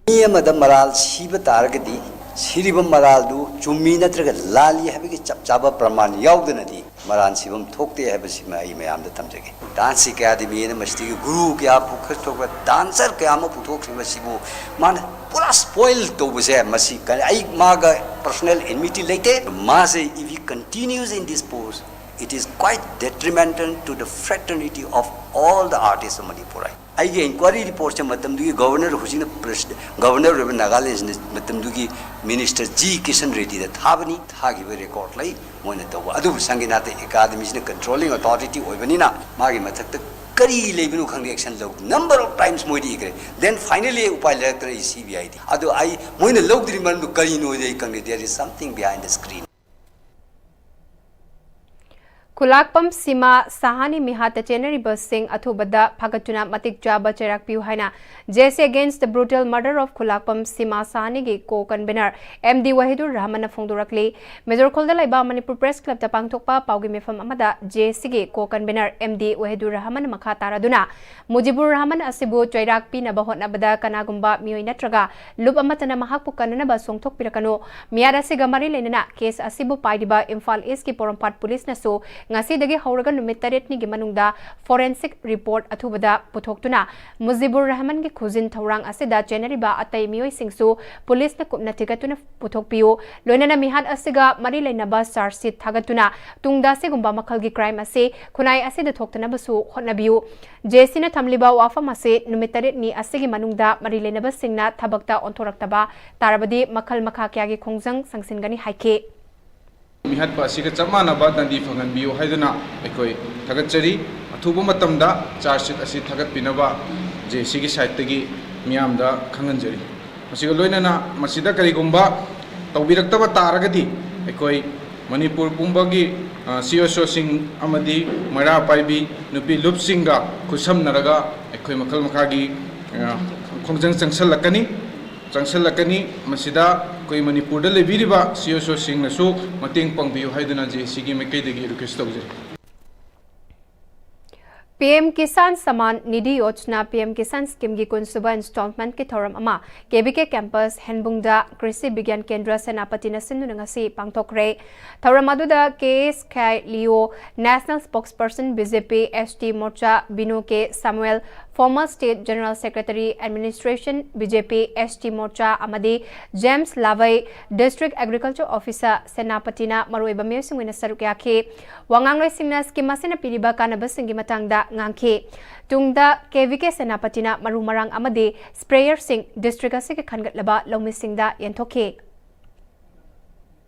ꯃꯤ ꯑꯃꯗ ꯃꯔꯥꯜ ꯁꯤꯕ ꯇꯥꯔꯒꯗꯤ, ꯁꯤꯔꯤꯕ ꯃꯔꯥꯜꯗꯨ ꯆꯨꯝꯃꯤ ꯅꯠꯇ꯭ꯔꯒ ꯂꯥꯜꯂꯤ ꯍꯥꯏꯕꯒꯤ ꯆꯞ ꯆꯥꯕ ꯄ꯭ꯔꯃꯥꯟ ꯌꯥꯎꯗꯅꯗꯤ ꯃꯔꯥꯜ ꯁꯤꯐꯝ ꯊꯣꯛꯇꯦ ꯍꯥꯏꯕꯁꯤꯃ ꯑꯩ ꯃꯌꯥꯝꯗ ꯊꯝꯖꯒꯦ꯫ ꯗꯥꯟꯁ ꯑꯦꯀꯥꯗꯃꯤ ꯑꯅ ꯃꯁꯤꯗꯒꯤ ꯒꯨꯔꯨ ꯀꯌꯥ ꯄꯨꯈꯠꯊꯣꯛꯄ, ꯗꯥꯟꯁꯔ ꯀꯌꯥ ꯑꯃ ꯄꯨꯊꯣꯛꯈ꯭ꯔꯤꯕꯁꯤꯕꯨ ꯃꯥꯅ ꯄꯨꯔꯥ ꯁ꯭ꯄꯣꯏꯜ ꯇꯧꯕꯁꯦ, ꯃꯁꯤ ꯀꯔꯤ, ꯑꯩ ꯃꯥꯒ ꯄꯔꯁꯣꯅꯦꯜ ꯑꯦꯅꯤꯃꯤꯇꯤ ꯂꯩꯇꯦ꯫ ꯃꯥꯁꯦ, if he continues in this post, it is quite detrimental to the fraternity of all the artists of Manipur꯫ ꯑꯩꯒꯤ ꯏꯟꯀ꯭ꯋꯥꯏꯔꯤ ꯔꯤꯄꯣꯔꯠꯁꯦ ꯃꯇꯝꯗꯨꯒꯤ ꯒꯕꯔꯅꯔ, ꯍꯧꯖꯤꯛꯅ ꯄ꯭ꯔꯦꯁ-, ꯒꯕꯔꯅꯔ ꯑꯣꯏꯕ ꯅꯥꯒꯥꯂꯦꯟꯁꯤꯅ ꯃꯇꯝꯗꯨꯒꯤ ꯃꯤꯅꯤꯁꯇꯔ ꯖꯤ ꯀꯤꯁꯟ ꯔꯦꯗꯤꯗ ꯊꯥꯕꯅꯤ, ꯊꯥꯈꯤꯕ ꯔꯦꯀꯣꯔꯠ ꯂꯩ ꯃꯣꯏꯅ ꯇꯧꯕ꯫ ꯑꯗꯨꯕꯨ ꯁꯪꯒꯤꯅꯥꯇ ꯑꯦꯀꯥꯗꯃꯤꯁꯤꯅ ꯀꯟꯇ꯭ꯔꯣꯂꯤꯡ ꯑꯣꯊꯣꯔꯤꯇꯤ ꯑꯣꯏꯕꯅꯤꯅ ꯃꯥꯒꯤ ꯃꯊꯛꯇ ꯀꯔꯤ ꯂꯩꯕꯅꯣ ꯈꯪꯗꯦ, ꯑꯦꯛꯁꯟ ꯂꯧ꯫ Number of times ꯃꯣꯏꯗ ꯏꯈ꯭ꯔꯦ꯫ Then finally ꯑꯩ ꯎꯄꯥꯏ ꯂꯩꯔꯛꯇꯅ ꯑꯩ ꯁꯤ ꯕꯤ ꯑꯥꯏꯗꯤ꯫ ꯑꯗꯣ ꯑꯩ, ꯃꯣꯏꯅ ꯂꯧꯗ꯭ꯔꯤ ꯃꯔꯝꯗꯨ ꯀꯔꯤꯅꯣꯗꯤ ꯑꯩ ꯈꯪꯗꯦ꯫ There is something behind the screen꯫ ꯈꯨꯂꯥꯛꯄꯝ ꯁꯤꯃꯥ ꯁꯍꯥꯅꯤ ꯃꯤꯍꯥꯠꯇ ꯆꯦꯟꯅꯔꯤꯕꯁꯤꯡ ꯑꯊꯨꯕꯗ ꯐꯥꯒꯠꯇꯨꯅ ꯃꯇꯤꯛ ꯆꯥꯕ ꯆꯩꯔꯥꯛ ꯄꯤꯌꯨ ꯍꯥꯏꯅ J C Against the Brutal Murder of ꯈꯨꯂꯥꯛꯄꯝ ꯁꯤꯃꯥ ꯁꯍꯥꯅꯤꯒꯤ ꯀꯣ ꯀꯟꯚꯤꯅꯔ ꯑꯦꯝ ꯗꯤ ꯋꯥꯍꯤꯗꯨꯔ ꯔꯍꯃꯟꯅ ꯐꯣꯡꯗꯣꯔꯛꯂꯤ꯫ ꯃꯦꯖꯣꯔꯈꯣꯜꯗ ꯂꯩꯕ ꯃꯅꯤꯄꯨꯔ ꯄ꯭ꯔꯦꯁ ꯀ꯭ꯂꯕꯇ ꯄꯥꯡꯊꯣꯛꯄ ꯄꯥꯎꯒꯤ ꯃꯤꯐꯝ ꯑꯃꯗ J C ꯒꯤ ꯀꯣ ꯀꯟꯚꯤꯅꯔ ꯑꯦꯝ ꯗꯤ ꯋꯥꯍꯤꯗꯨꯔ ꯔꯍꯃꯟꯅ ꯃꯈꯥ ꯇꯥꯔꯗꯨꯅ, ꯃꯨꯖꯤꯕꯨꯔ ꯔꯍꯃꯟ ꯑꯁꯤꯕꯨ ꯆꯩꯔꯥꯛ ꯄꯤꯅꯕ ꯍꯣꯠꯅꯕꯗ ꯀꯅꯥꯒꯨꯝꯕ ꯃꯤꯑꯣꯏ ꯅꯠꯇ꯭ꯔꯒ ꯂꯨꯞ ꯑꯃꯠꯇꯅ ꯃꯍꯥꯛꯄꯨ ꯀꯟꯅꯅꯕ ꯆꯣꯡꯊꯣꯛꯄꯤꯔꯛꯀꯅꯨ꯫ ꯃꯤꯍꯥꯠ ꯑꯁꯤꯒ ꯃꯔꯤ ꯂꯩꯅꯅ ꯀꯦꯁ ꯑꯁꯤꯕꯨ ꯄꯥꯏꯔꯤꯕ ꯏꯝꯐꯥꯜ ꯏꯁꯀꯤ ꯄꯣꯔꯣꯝꯄꯥꯠ ꯄꯨꯂꯤꯁꯅꯁꯨ ꯉꯁꯤꯗꯒꯤ ꯍꯧꯔꯒ ꯅꯨꯃꯤꯠ ꯇꯔꯦꯠꯅꯤꯒꯤ ꯃꯅꯨꯡꯗ ꯐꯣꯔꯦꯟꯁꯤꯛ ꯔꯤꯄꯣꯔꯠ ꯑꯊꯨꯕꯗ ꯄꯨꯊꯣꯛꯇꯨꯅ ꯃꯨꯖꯤꯕꯨꯔ ꯔꯍꯃꯟꯒꯤ ꯈꯨꯖꯤꯟ ꯊꯧꯔꯥꯡ ꯑꯁꯤꯗ ꯆꯦꯟꯅꯔꯤꯕ ꯑꯇꯩ ꯃꯤꯑꯣꯏꯁꯤꯡꯁꯨ ꯄꯨꯂꯤꯁꯅ ꯀꯨꯞꯅ ꯊꯤꯒꯠꯇꯨꯅ ꯄꯨꯊꯣꯛꯄꯤꯌꯨ꯫ ꯂꯣꯏꯅꯅ ꯃꯤꯍꯥꯠ ꯑꯁꯤꯒ ꯃꯔꯤ ꯂꯩꯅꯕ ꯆꯥꯔꯖ ꯁꯤꯠ ꯊꯥꯒꯠꯇꯨꯅ ꯇꯨꯡꯗ ꯑꯁꯤꯒꯨꯝꯕ ꯃꯈꯜꯒꯤ ꯀ꯭ꯔꯥꯏꯝ ꯑꯁꯤ ꯈꯨꯟꯅꯥꯏ ꯑꯁꯤꯗ ꯊꯣꯛꯇꯅꯕꯁꯨ ꯍꯣꯠꯅꯕꯤꯌꯨ꯫ J C ꯅ ꯊꯝꯂꯤꯕ ꯋꯥꯐꯝ ꯑꯁꯤ ꯅꯨꯃꯤꯠ ꯇꯔꯦꯠꯅꯤ ꯑꯁꯤꯒꯤ ꯃꯅꯨꯡꯗ ꯃꯔꯤ ꯂꯩꯅꯕꯁꯤꯡꯅ ꯊꯕꯛꯇ ꯑꯣꯟꯊꯣꯔꯛꯇꯕ ꯇꯥꯔꯕꯗꯤ ꯃꯈꯜ ꯃꯈꯥ ꯀꯌꯥꯒꯤ ꯈꯣꯡꯖꯪ ꯆꯪꯁꯤꯟꯒꯅꯤ ꯍꯥꯏꯈꯤ꯫ ꯃꯤꯍꯠꯄ ꯑꯁꯤꯒ ꯆꯞ ꯃꯥꯟꯅꯕ ꯗꯟꯗꯤ ꯐꯪꯍꯟꯕꯤꯌꯨ ꯍꯥꯏꯗꯨꯅ ꯑꯩꯈꯣꯏ ꯊꯥꯒꯠꯆꯔꯤ꯫ ꯑꯊꯨꯕ ꯃꯇꯝꯗ ꯆꯥꯔꯖ ꯁꯤꯠ ꯑꯁꯤ ꯊꯥꯒꯠꯄꯤꯅꯕ J C ꯒꯤ ꯁꯥꯏꯠꯇꯒꯤ ꯃꯤꯌꯥꯝꯗ ꯈꯪꯍꯟꯖꯔꯤ꯫ ꯃꯁꯤꯒ ꯂꯣꯏꯅꯅ ꯃꯁꯤꯗ ꯀꯔꯤꯒꯨꯝꯕ ꯇꯧꯕꯤꯔꯛꯇꯕ ꯇꯥꯔꯒꯗꯤ ꯑꯩꯈꯣꯏ ꯃꯅꯤꯄꯨꯔ ꯄꯨꯝꯕꯒꯤ ꯁꯤ ꯑꯦꯁ ꯑꯣꯁꯤꯡ ꯑꯃꯗꯤ ꯃꯩꯔꯥ ꯄꯥꯏꯕꯤ ꯅꯨꯄꯤ ꯂꯨꯞꯁꯤꯡꯒ ꯈꯨꯠꯁꯝꯅꯔꯒ ꯑꯩꯈꯣꯏ ꯃꯈꯜ ꯃꯈꯥꯒꯤ ꯈꯣꯡꯖꯪ ꯆꯪꯁꯜꯂꯛꯀꯅꯤ꯫ ꯆꯪꯁꯜꯂꯛꯀꯅꯤ꯫ ꯃꯁꯤꯗ ꯑꯩꯈꯣꯏ ꯃꯅꯤꯄꯨꯔꯗ ꯂꯩꯕꯤꯔꯤꯕ ꯁꯤ ꯑꯦꯁ ꯑꯣꯁꯤꯡꯅꯁꯨ ꯃꯇꯦꯡ ꯄꯥꯡꯕꯤꯌꯨ ꯍꯥꯏꯗꯨꯅ ꯖꯦ ꯑꯦ ꯁꯤꯒꯤ ꯃꯥꯏꯀꯩꯗꯒꯤ ꯔꯤꯀ꯭ꯋꯦꯁ ꯇꯧꯖꯔꯤ꯫ P M Kisan Samman Nidhi Yojana, P M Kisan ꯁ꯭ꯀꯤꯝꯒꯤ ꯀꯨꯟꯁꯨꯕ ꯏꯟꯁꯇꯣꯜꯃꯦꯟꯠꯀꯤ ꯊꯧꯔꯝ ꯑꯃ ꯀꯦ ꯚꯤ ꯀꯦ ꯀꯦꯝꯄꯁ ꯍꯦꯟꯕꯨꯡꯗ ꯀ꯭ꯔꯤꯁꯤ ꯕꯤꯒ꯭ꯌꯥꯟ ꯀꯦꯟꯗ꯭ꯔ ꯁꯦꯅꯥꯄꯇꯤꯅ ꯁꯤꯟꯗꯨꯅ ꯉꯁꯤ ꯄꯥꯡꯊꯣꯛꯈ꯭ꯔꯦ꯫ ꯊꯧꯔꯝ ꯑꯗꯨꯗ K S Khyai Lio, national spokesperson B J P S T Morcha, Bino K Samuel, former state general secretary administration B J P S T Morcha ꯑꯃꯗꯤ ꯖꯦꯝꯁ ꯂꯥꯚꯩ, district agriculture officer ꯁꯦꯅꯥꯄꯇꯤꯅ ꯃꯔꯨꯑꯣꯏꯕ ꯃꯤꯑꯣꯏꯁꯤꯡ ꯑꯣꯏꯅ ꯁꯔꯨꯛ ꯌꯥꯈꯤ꯫ ꯋꯥ ꯉꯥꯡꯂꯣꯏꯁꯤꯡꯅ ꯁ꯭ꯀꯤꯝ ꯑꯁꯤꯅ ꯄꯤꯔꯤꯕ ꯀꯥꯟꯅꯕꯁꯤꯡꯒꯤ ꯃꯇꯥꯡꯗ ꯉꯥꯡꯈꯤ꯫ ꯇꯨꯡꯗ ꯀꯦ ꯚꯤ ꯀꯦ ꯁꯦꯅꯥꯄꯇꯤꯅ ꯃꯔꯨ ꯃꯔꯥꯡ ꯑꯃꯗꯤ ꯁ꯭ꯄ꯭ꯔꯦꯌꯔꯁꯤꯡ ꯗꯤꯁꯇ꯭ꯔꯤꯛ ꯑꯁꯤꯒꯤ ꯈꯟꯒꯠꯂꯕ ꯂꯧꯃꯤꯁꯤꯡꯗ ꯌꯦꯟꯊꯣꯛꯈꯤ꯫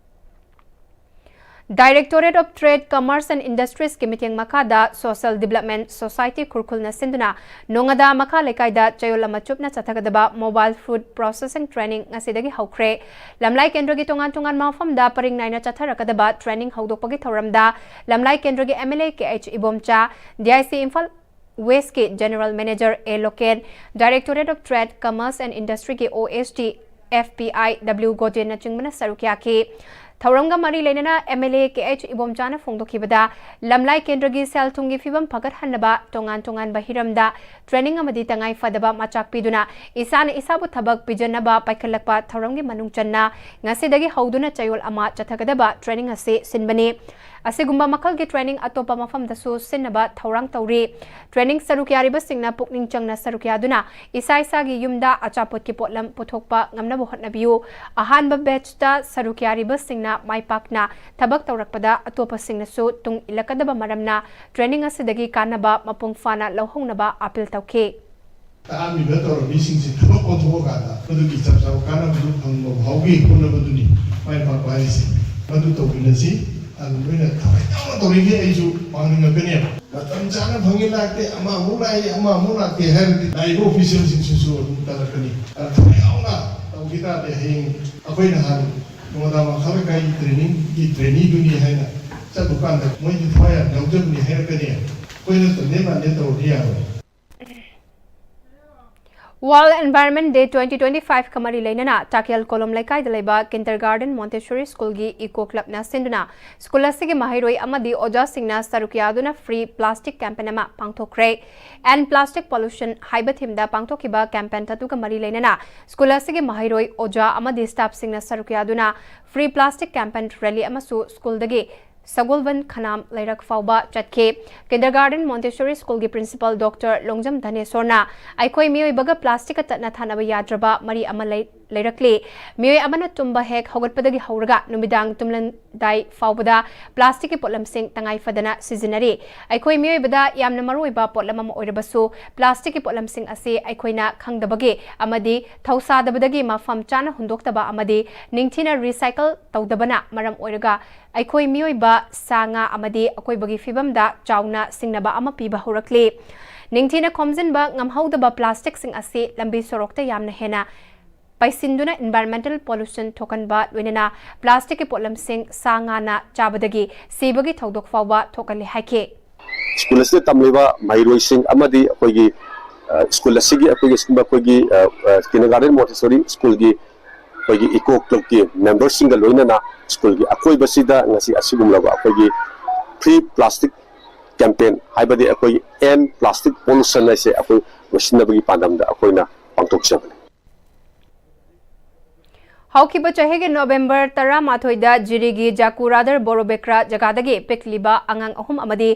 Directorate of Trade, Commerce and Industries ꯀꯤ ꯃꯤꯠꯌꯦꯡ ꯃꯈꯥꯗ Social Development Society ꯈꯨꯔꯈꯨꯜꯅ ꯁꯤꯟꯗꯨꯅ ꯅꯣꯉꯥꯗꯥ ꯃꯈꯥ ꯂꯩꯀꯥꯏꯗ ꯆꯌꯣꯜ ꯑꯃ ꯆꯨꯞꯅ ꯆꯠꯊꯒꯗꯕ mobile food processing training ꯉꯁꯤꯗꯒꯤ ꯍꯧꯈ꯭ꯔꯦ꯫ ꯂꯝꯂꯥꯏ ꯀꯦꯟꯗ꯭ꯔꯒꯤ ꯇꯣꯉꯥꯟ ꯇꯣꯉꯥꯟꯕ ꯃꯐꯝꯗ ꯄꯔꯤꯡ ꯅꯥꯏꯅ ꯆꯠꯊꯔꯛꯀꯗꯕ training ꯍꯧꯗꯣꯛꯄꯒꯤ ꯊꯧꯔꯝꯗ ꯂꯝꯂꯥꯏ ꯀꯦꯟꯗ꯭ꯔꯒꯤ M L A K H Ibomcha, D I C Imphal West ꯀꯤ General Manager A Loken, Directorate of Trade, Commerce and Industry ꯒꯤ O S D F P I W ꯒꯣꯗꯦꯟꯅꯆꯤꯡꯕꯅ ꯁꯔꯨꯛ ꯌꯥꯈꯤ꯫ ꯊꯧꯔꯝꯒ ꯃꯔꯤ ꯂꯩꯅꯅ M L A K H ꯏꯕꯣꯝꯆꯥꯅ ꯐꯣꯡꯗꯣꯛꯈꯤꯕꯗ, ꯂꯝꯂꯥꯏ ꯀꯦꯟꯗ꯭ꯔꯒꯤ ꯁꯦꯜ ꯊꯨꯝꯒꯤ ꯐꯤꯕꯝ ꯐꯒꯠꯍꯟꯅꯕ ꯇꯣꯉꯥꯟ ꯇꯣꯉꯥꯟꯕ ꯍꯤꯔꯝꯗ training ꯑꯃꯗꯤ ꯇꯉꯥꯏ ꯐꯗꯕ ꯃꯆꯥꯛ ꯄꯤꯗꯨꯅ ꯏꯁꯥꯅ ꯏꯁꯥꯕꯨ ꯊꯕꯛ ꯄꯤꯖꯅꯕ ꯄꯥꯏꯈꯠꯂꯛꯄ ꯊꯧꯔꯝꯒꯤ ꯃꯅꯨꯡ ꯆꯟꯅ ꯉꯁꯤꯗꯒꯤ ꯍꯧꯗꯨꯅ ꯆꯌꯣꯜ ꯑꯃ ꯆꯠꯊꯒꯗꯕ training ꯑꯁꯤ ꯁꯤꯟꯕꯅꯤ꯫ ꯑꯁꯤꯒꯨꯝꯕ ꯃꯈꯜꯒꯤ training ꯑꯇꯣꯞꯄ ꯃꯐꯝꯗꯁꯨ ꯁꯤꯟꯅꯕ ꯊꯧꯔꯥꯡ ꯇꯧꯔꯤ꯫ Training ꯁꯔꯨꯛ ꯌꯥꯔꯤꯕꯁꯤꯡꯅ ꯄꯨꯛꯅꯤꯡ ꯆꯪꯅ ꯁꯔꯨꯛ ꯌꯥꯗꯨꯅ ꯏꯁꯥ ꯏꯁꯥꯒꯤ ꯌꯨꯝꯗ ꯑꯆꯥꯄꯣꯠꯀꯤ ꯄꯣꯠꯂꯝ ꯄꯨꯊꯣꯛꯄ ꯉꯝꯅꯕ ꯍꯣꯠꯅꯕꯤꯌꯨ꯫ ꯑꯍꯥꯟꯕ batch ꯇ ꯁꯔꯨꯛ ꯌꯥꯔꯤꯕꯁꯤꯡꯅ ꯃꯥꯏ ꯄꯥꯛꯅ ꯊꯕꯛ ꯇꯧꯔꯛꯄꯗ ꯑꯇꯣꯞꯄꯁꯤꯡꯅꯁꯨ ꯇꯨꯡ ꯏꯜꯂꯛꯀꯗꯕ ꯃꯔꯝꯅ training ꯑꯁꯤꯗꯒꯤ ꯀꯥꯟꯅꯕ ꯃꯄꯨꯡ ꯐꯥꯅ ꯂꯧꯍꯧꯅꯕ appeal ꯇꯧꯈꯤ꯫ ꯇꯥꯛꯑꯝꯃꯤꯕ ꯇꯧꯔꯝꯃꯤꯁꯤꯡꯁꯤ ꯊꯕꯛ ꯑꯣꯟꯊꯣꯛꯑꯀꯥꯟꯗ ꯃꯗꯨꯒꯤ ꯆꯞ ꯆꯥꯕ ꯀꯥꯟꯅꯕꯗꯨ ꯐꯪꯕ ꯐꯥꯎꯒꯤ ꯍꯣꯠꯅꯕꯗꯨꯅꯤ ꯃꯥꯏ ꯄꯥꯛꯄ ꯍꯥꯏꯔꯤꯁꯦ꯫ ꯃꯗꯨ ꯇꯧꯃꯤꯟꯅꯁꯤ꯫ ꯑꯗꯨ ꯅꯣꯏꯅ ꯊꯋꯥꯏ ꯌꯥꯎꯅ ꯇꯧꯔꯤꯈꯩ ꯑꯩꯁꯨ ꯄꯥꯡꯅꯤꯡꯉꯛꯀꯅꯦꯕ꯫ ꯃꯇꯝ ꯆꯥꯅ ꯐꯪꯉꯤ ꯂꯥꯛꯇꯦ, ꯑꯃ ꯑꯃꯨꯛ ꯂꯥꯛꯏ, ꯑꯃ ꯑꯃꯨꯛ ꯂꯥꯛꯇꯦ ꯍꯥꯏꯔꯗꯤ ꯂꯥꯛꯏꯕ official ꯁꯤꯡꯁꯤꯁꯨ ꯑꯗꯨꯝ ꯇꯜꯂꯛꯀꯅꯤ꯫ ꯑꯗꯨꯅ ꯊꯋꯥꯏ ꯌꯥꯎꯅ ꯇꯧꯈꯤ ꯇꯥꯔꯗꯤ ꯍꯌꯦꯡ ꯑꯩꯈꯣꯏ ꯅꯍꯥꯟ ꯃꯣꯗꯥ ꯃꯈꯥ ꯂꯩꯀꯥꯏꯒꯤ ꯇ꯭ꯔꯦꯅꯤꯡꯒꯤ ꯇ꯭ꯔꯦꯅꯤꯗꯨꯅꯤ ꯍꯥꯏꯅ ꯆꯠꯂꯨꯀꯥꯟꯗ ꯃꯣꯏꯗꯤ ꯊꯋꯥꯏ ꯌꯥꯝ ꯌꯥꯎꯖꯕꯅꯤ ꯍꯥꯏꯔꯛꯀꯅꯤ꯫ ꯑꯩꯈꯣꯏꯅ ꯆꯟꯗꯦ ꯃꯥꯟꯗꯦ ꯇꯧꯔꯗꯤ ꯌꯥꯔꯣꯏ꯫ World Environment Day twenty twenty-five ꯀ ꯃꯔꯤ ꯂꯩꯅꯅ ꯇꯥꯀꯦꯜ ꯀꯣꯂꯣꯝ ꯂꯩꯀꯥꯏꯗ ꯂꯩꯕ Kindergarten Montessori School ꯒꯤ Eco Club ꯅ ꯁꯤꯟꯗꯨꯅ ꯁ꯭ꯀꯨꯜ ꯑꯁꯤꯒꯤ ꯃꯍꯩꯔꯣꯏ ꯑꯃꯗꯤ ꯑꯣꯖꯥꯁꯤꯡꯅ ꯁꯔꯨꯛ ꯌꯥꯗꯨꯅ free plastic campaign ꯑꯃ ꯄꯥꯡꯊꯣꯛꯈ꯭ꯔꯦ꯫ End Plastic Pollution ꯍꯥꯏꯕ theme ꯗ ꯄꯥꯡꯊꯣꯛꯈꯤꯕ campaign ꯑꯗꯨꯒ ꯃꯔꯤ ꯂꯩꯅꯅ ꯁ꯭ꯀꯨꯜ ꯑꯁꯤꯒꯤ ꯃꯍꯩꯔꯣꯏ, ꯑꯣꯖꯥ ꯑꯃꯗꯤ staff ꯁꯤꯡꯅ ꯁꯔꯨꯛ ꯌꯥꯗꯨꯅ free plastic campaign rally ꯑꯃꯁꯨ ꯁ꯭ꯀꯨꯜꯗꯒꯤ ꯁꯒꯣꯜꯕꯟ ꯈꯅꯥꯝ ꯂꯩꯔꯛ ꯐꯥꯎꯕ ꯆꯠꯈꯤ꯫ Kindergarten Montessori School ꯒꯤ principal Doctor ꯂꯣꯡꯖꯝ ꯙꯅꯦꯁꯣꯔꯅ ꯑꯩꯈꯣꯏ ꯃꯤꯑꯣꯏꯕꯒ plastic ꯀ ꯇꯠꯅ ꯊꯥꯅꯕ ꯌꯥꯗ꯭ꯔꯕ ꯃꯔꯤ ꯑꯃ ꯂꯩ-, ꯂꯩꯔꯛꯂꯤ꯫ ꯃꯤꯑꯣꯏ ꯑꯃꯅ ꯇꯨꯝꯕ ꯍꯦꯛ ꯍꯧꯒꯠꯄꯗꯒꯤ ꯍꯧꯔꯒ ꯅꯨꯃꯤꯗꯥꯡ ꯇꯨꯝꯂꯝꯗꯥꯏ ꯐꯥꯎꯕꯗ plastic ꯀꯤ ꯄꯣꯠꯂꯝꯁꯤꯡ ꯇꯉꯥꯏ ꯐꯗꯅ ꯁꯤꯖꯤꯟꯅꯔꯤ꯫ ꯑꯩꯈꯣꯏ ꯃꯤꯑꯣꯏꯕꯗ ꯌꯥꯝꯅ ꯃꯔꯨꯑꯣꯏꯕ ꯄꯣꯠꯂꯝ ꯑꯃ ꯑꯣꯏꯔꯕꯁꯨ, plastic ꯀꯤ ꯄꯣꯠꯂꯝꯁꯤꯡ ꯑꯁꯤ ꯑꯩꯈꯣꯏꯅ ꯈꯪꯗꯕꯒꯤ ꯑꯃꯗꯤ ꯊꯧꯁꯥꯗꯕꯗꯒꯤ ꯃꯐꯝ ꯆꯥꯅ ꯍꯨꯟꯗꯣꯛꯇꯕ ꯑꯃꯗꯤ ꯅꯤꯡꯊꯤꯅ recycle ꯇꯧꯗꯕꯅ ꯃꯔꯝ ꯑꯣꯏꯔꯒ ꯑꯩꯈꯣꯏ ꯃꯤꯑꯣꯏꯕ, ꯁꯥ ꯉꯥ ꯑꯃꯗꯤ ꯑꯀꯣꯏꯕꯒꯤ ꯐꯤꯕꯝꯗ ꯆꯥꯎꯅ ꯁꯤꯡꯅꯕ ꯑꯃ ꯄꯤꯕ ꯍꯧꯔꯛꯂꯤ꯫ ꯅꯤꯡꯊꯤꯅ ꯈꯣꯝꯖꯤꯟꯕ ꯉꯝꯍꯧꯗꯕ plastic ꯁꯤꯡ ꯑꯁꯤ ꯂꯝꯕꯤ ꯁꯣꯔꯣꯛꯇ ꯌꯥꯝꯅ ꯍꯦꯟꯅ ꯄꯩꯁꯤꯟꯗꯨꯅ environmental pollution ꯊꯣꯛꯍꯟꯕ, ꯂꯣꯏꯅꯅ plastic ꯀꯤ ꯄꯣꯠꯂꯝꯁꯤꯡ ꯁꯥ ꯉꯥꯅ ꯆꯥꯕꯗꯒꯤ ꯁꯤꯕꯒꯤ ꯊꯧꯗꯣꯛ ꯐꯥꯎꯕ ꯊꯣꯛꯍꯜꯂꯤ ꯍꯥꯏꯈꯤ꯫ ꯁ꯭ꯀꯨꯜ ꯑꯁꯤꯗ ꯇꯝꯂꯤꯕ ꯃꯍꯩꯔꯣꯏꯁꯤꯡ ꯑꯃꯗꯤ ꯑꯩꯈꯣꯏꯒꯤ, ꯑ, ꯁ꯭ꯀꯨꯜ ꯑꯁꯤꯒꯤ ꯑꯩꯈꯣꯏꯒꯤ, ꯑꯩꯈꯣꯏꯒꯤ, ꯑ, ꯑ, Kindergarten Montessori School ꯒꯤ ꯑꯩꯈꯣꯏꯒꯤ Eco Club ꯀꯤ member ꯁꯤꯡꯒ ꯂꯣꯏꯅꯅ ꯁ꯭ꯀꯨꯜꯒꯤ ꯑꯀꯣꯏꯕꯁꯤꯗ ꯉꯁꯤ ꯑꯁꯤꯒꯨꯝꯂꯕ ꯑꯩꯈꯣꯏꯒꯤ free plastic campaign, ꯍꯥꯏꯕꯗꯤ ꯑꯩꯈꯣꯏꯒꯤ End Plastic Pollution ꯍꯥꯏꯁꯦ ꯑꯩꯈꯣꯏ ꯂꯣꯏꯁꯤꯟꯅꯕꯒꯤ ꯄꯥꯟꯗꯝꯗ ꯑꯩꯈꯣꯏꯅ ꯄꯥꯡꯊꯣꯛꯆꯕꯅꯤ꯫ ꯍꯧꯈꯤꯕ ꯆꯍꯤꯒꯤ November ꯇꯔꯥꯃꯥꯊꯣꯏꯗ ꯖꯤꯔꯤꯒꯤ ꯖꯥꯀꯨ ꯔꯥꯗꯔ ꯕꯣꯔꯣꯕꯦꯀ꯭ꯔꯥ ꯖꯒꯥꯗꯒꯤ ꯄꯤꯛꯂꯤꯕ ꯑꯉꯥꯡ ꯑꯍꯨꯝ ꯑꯃꯗꯤ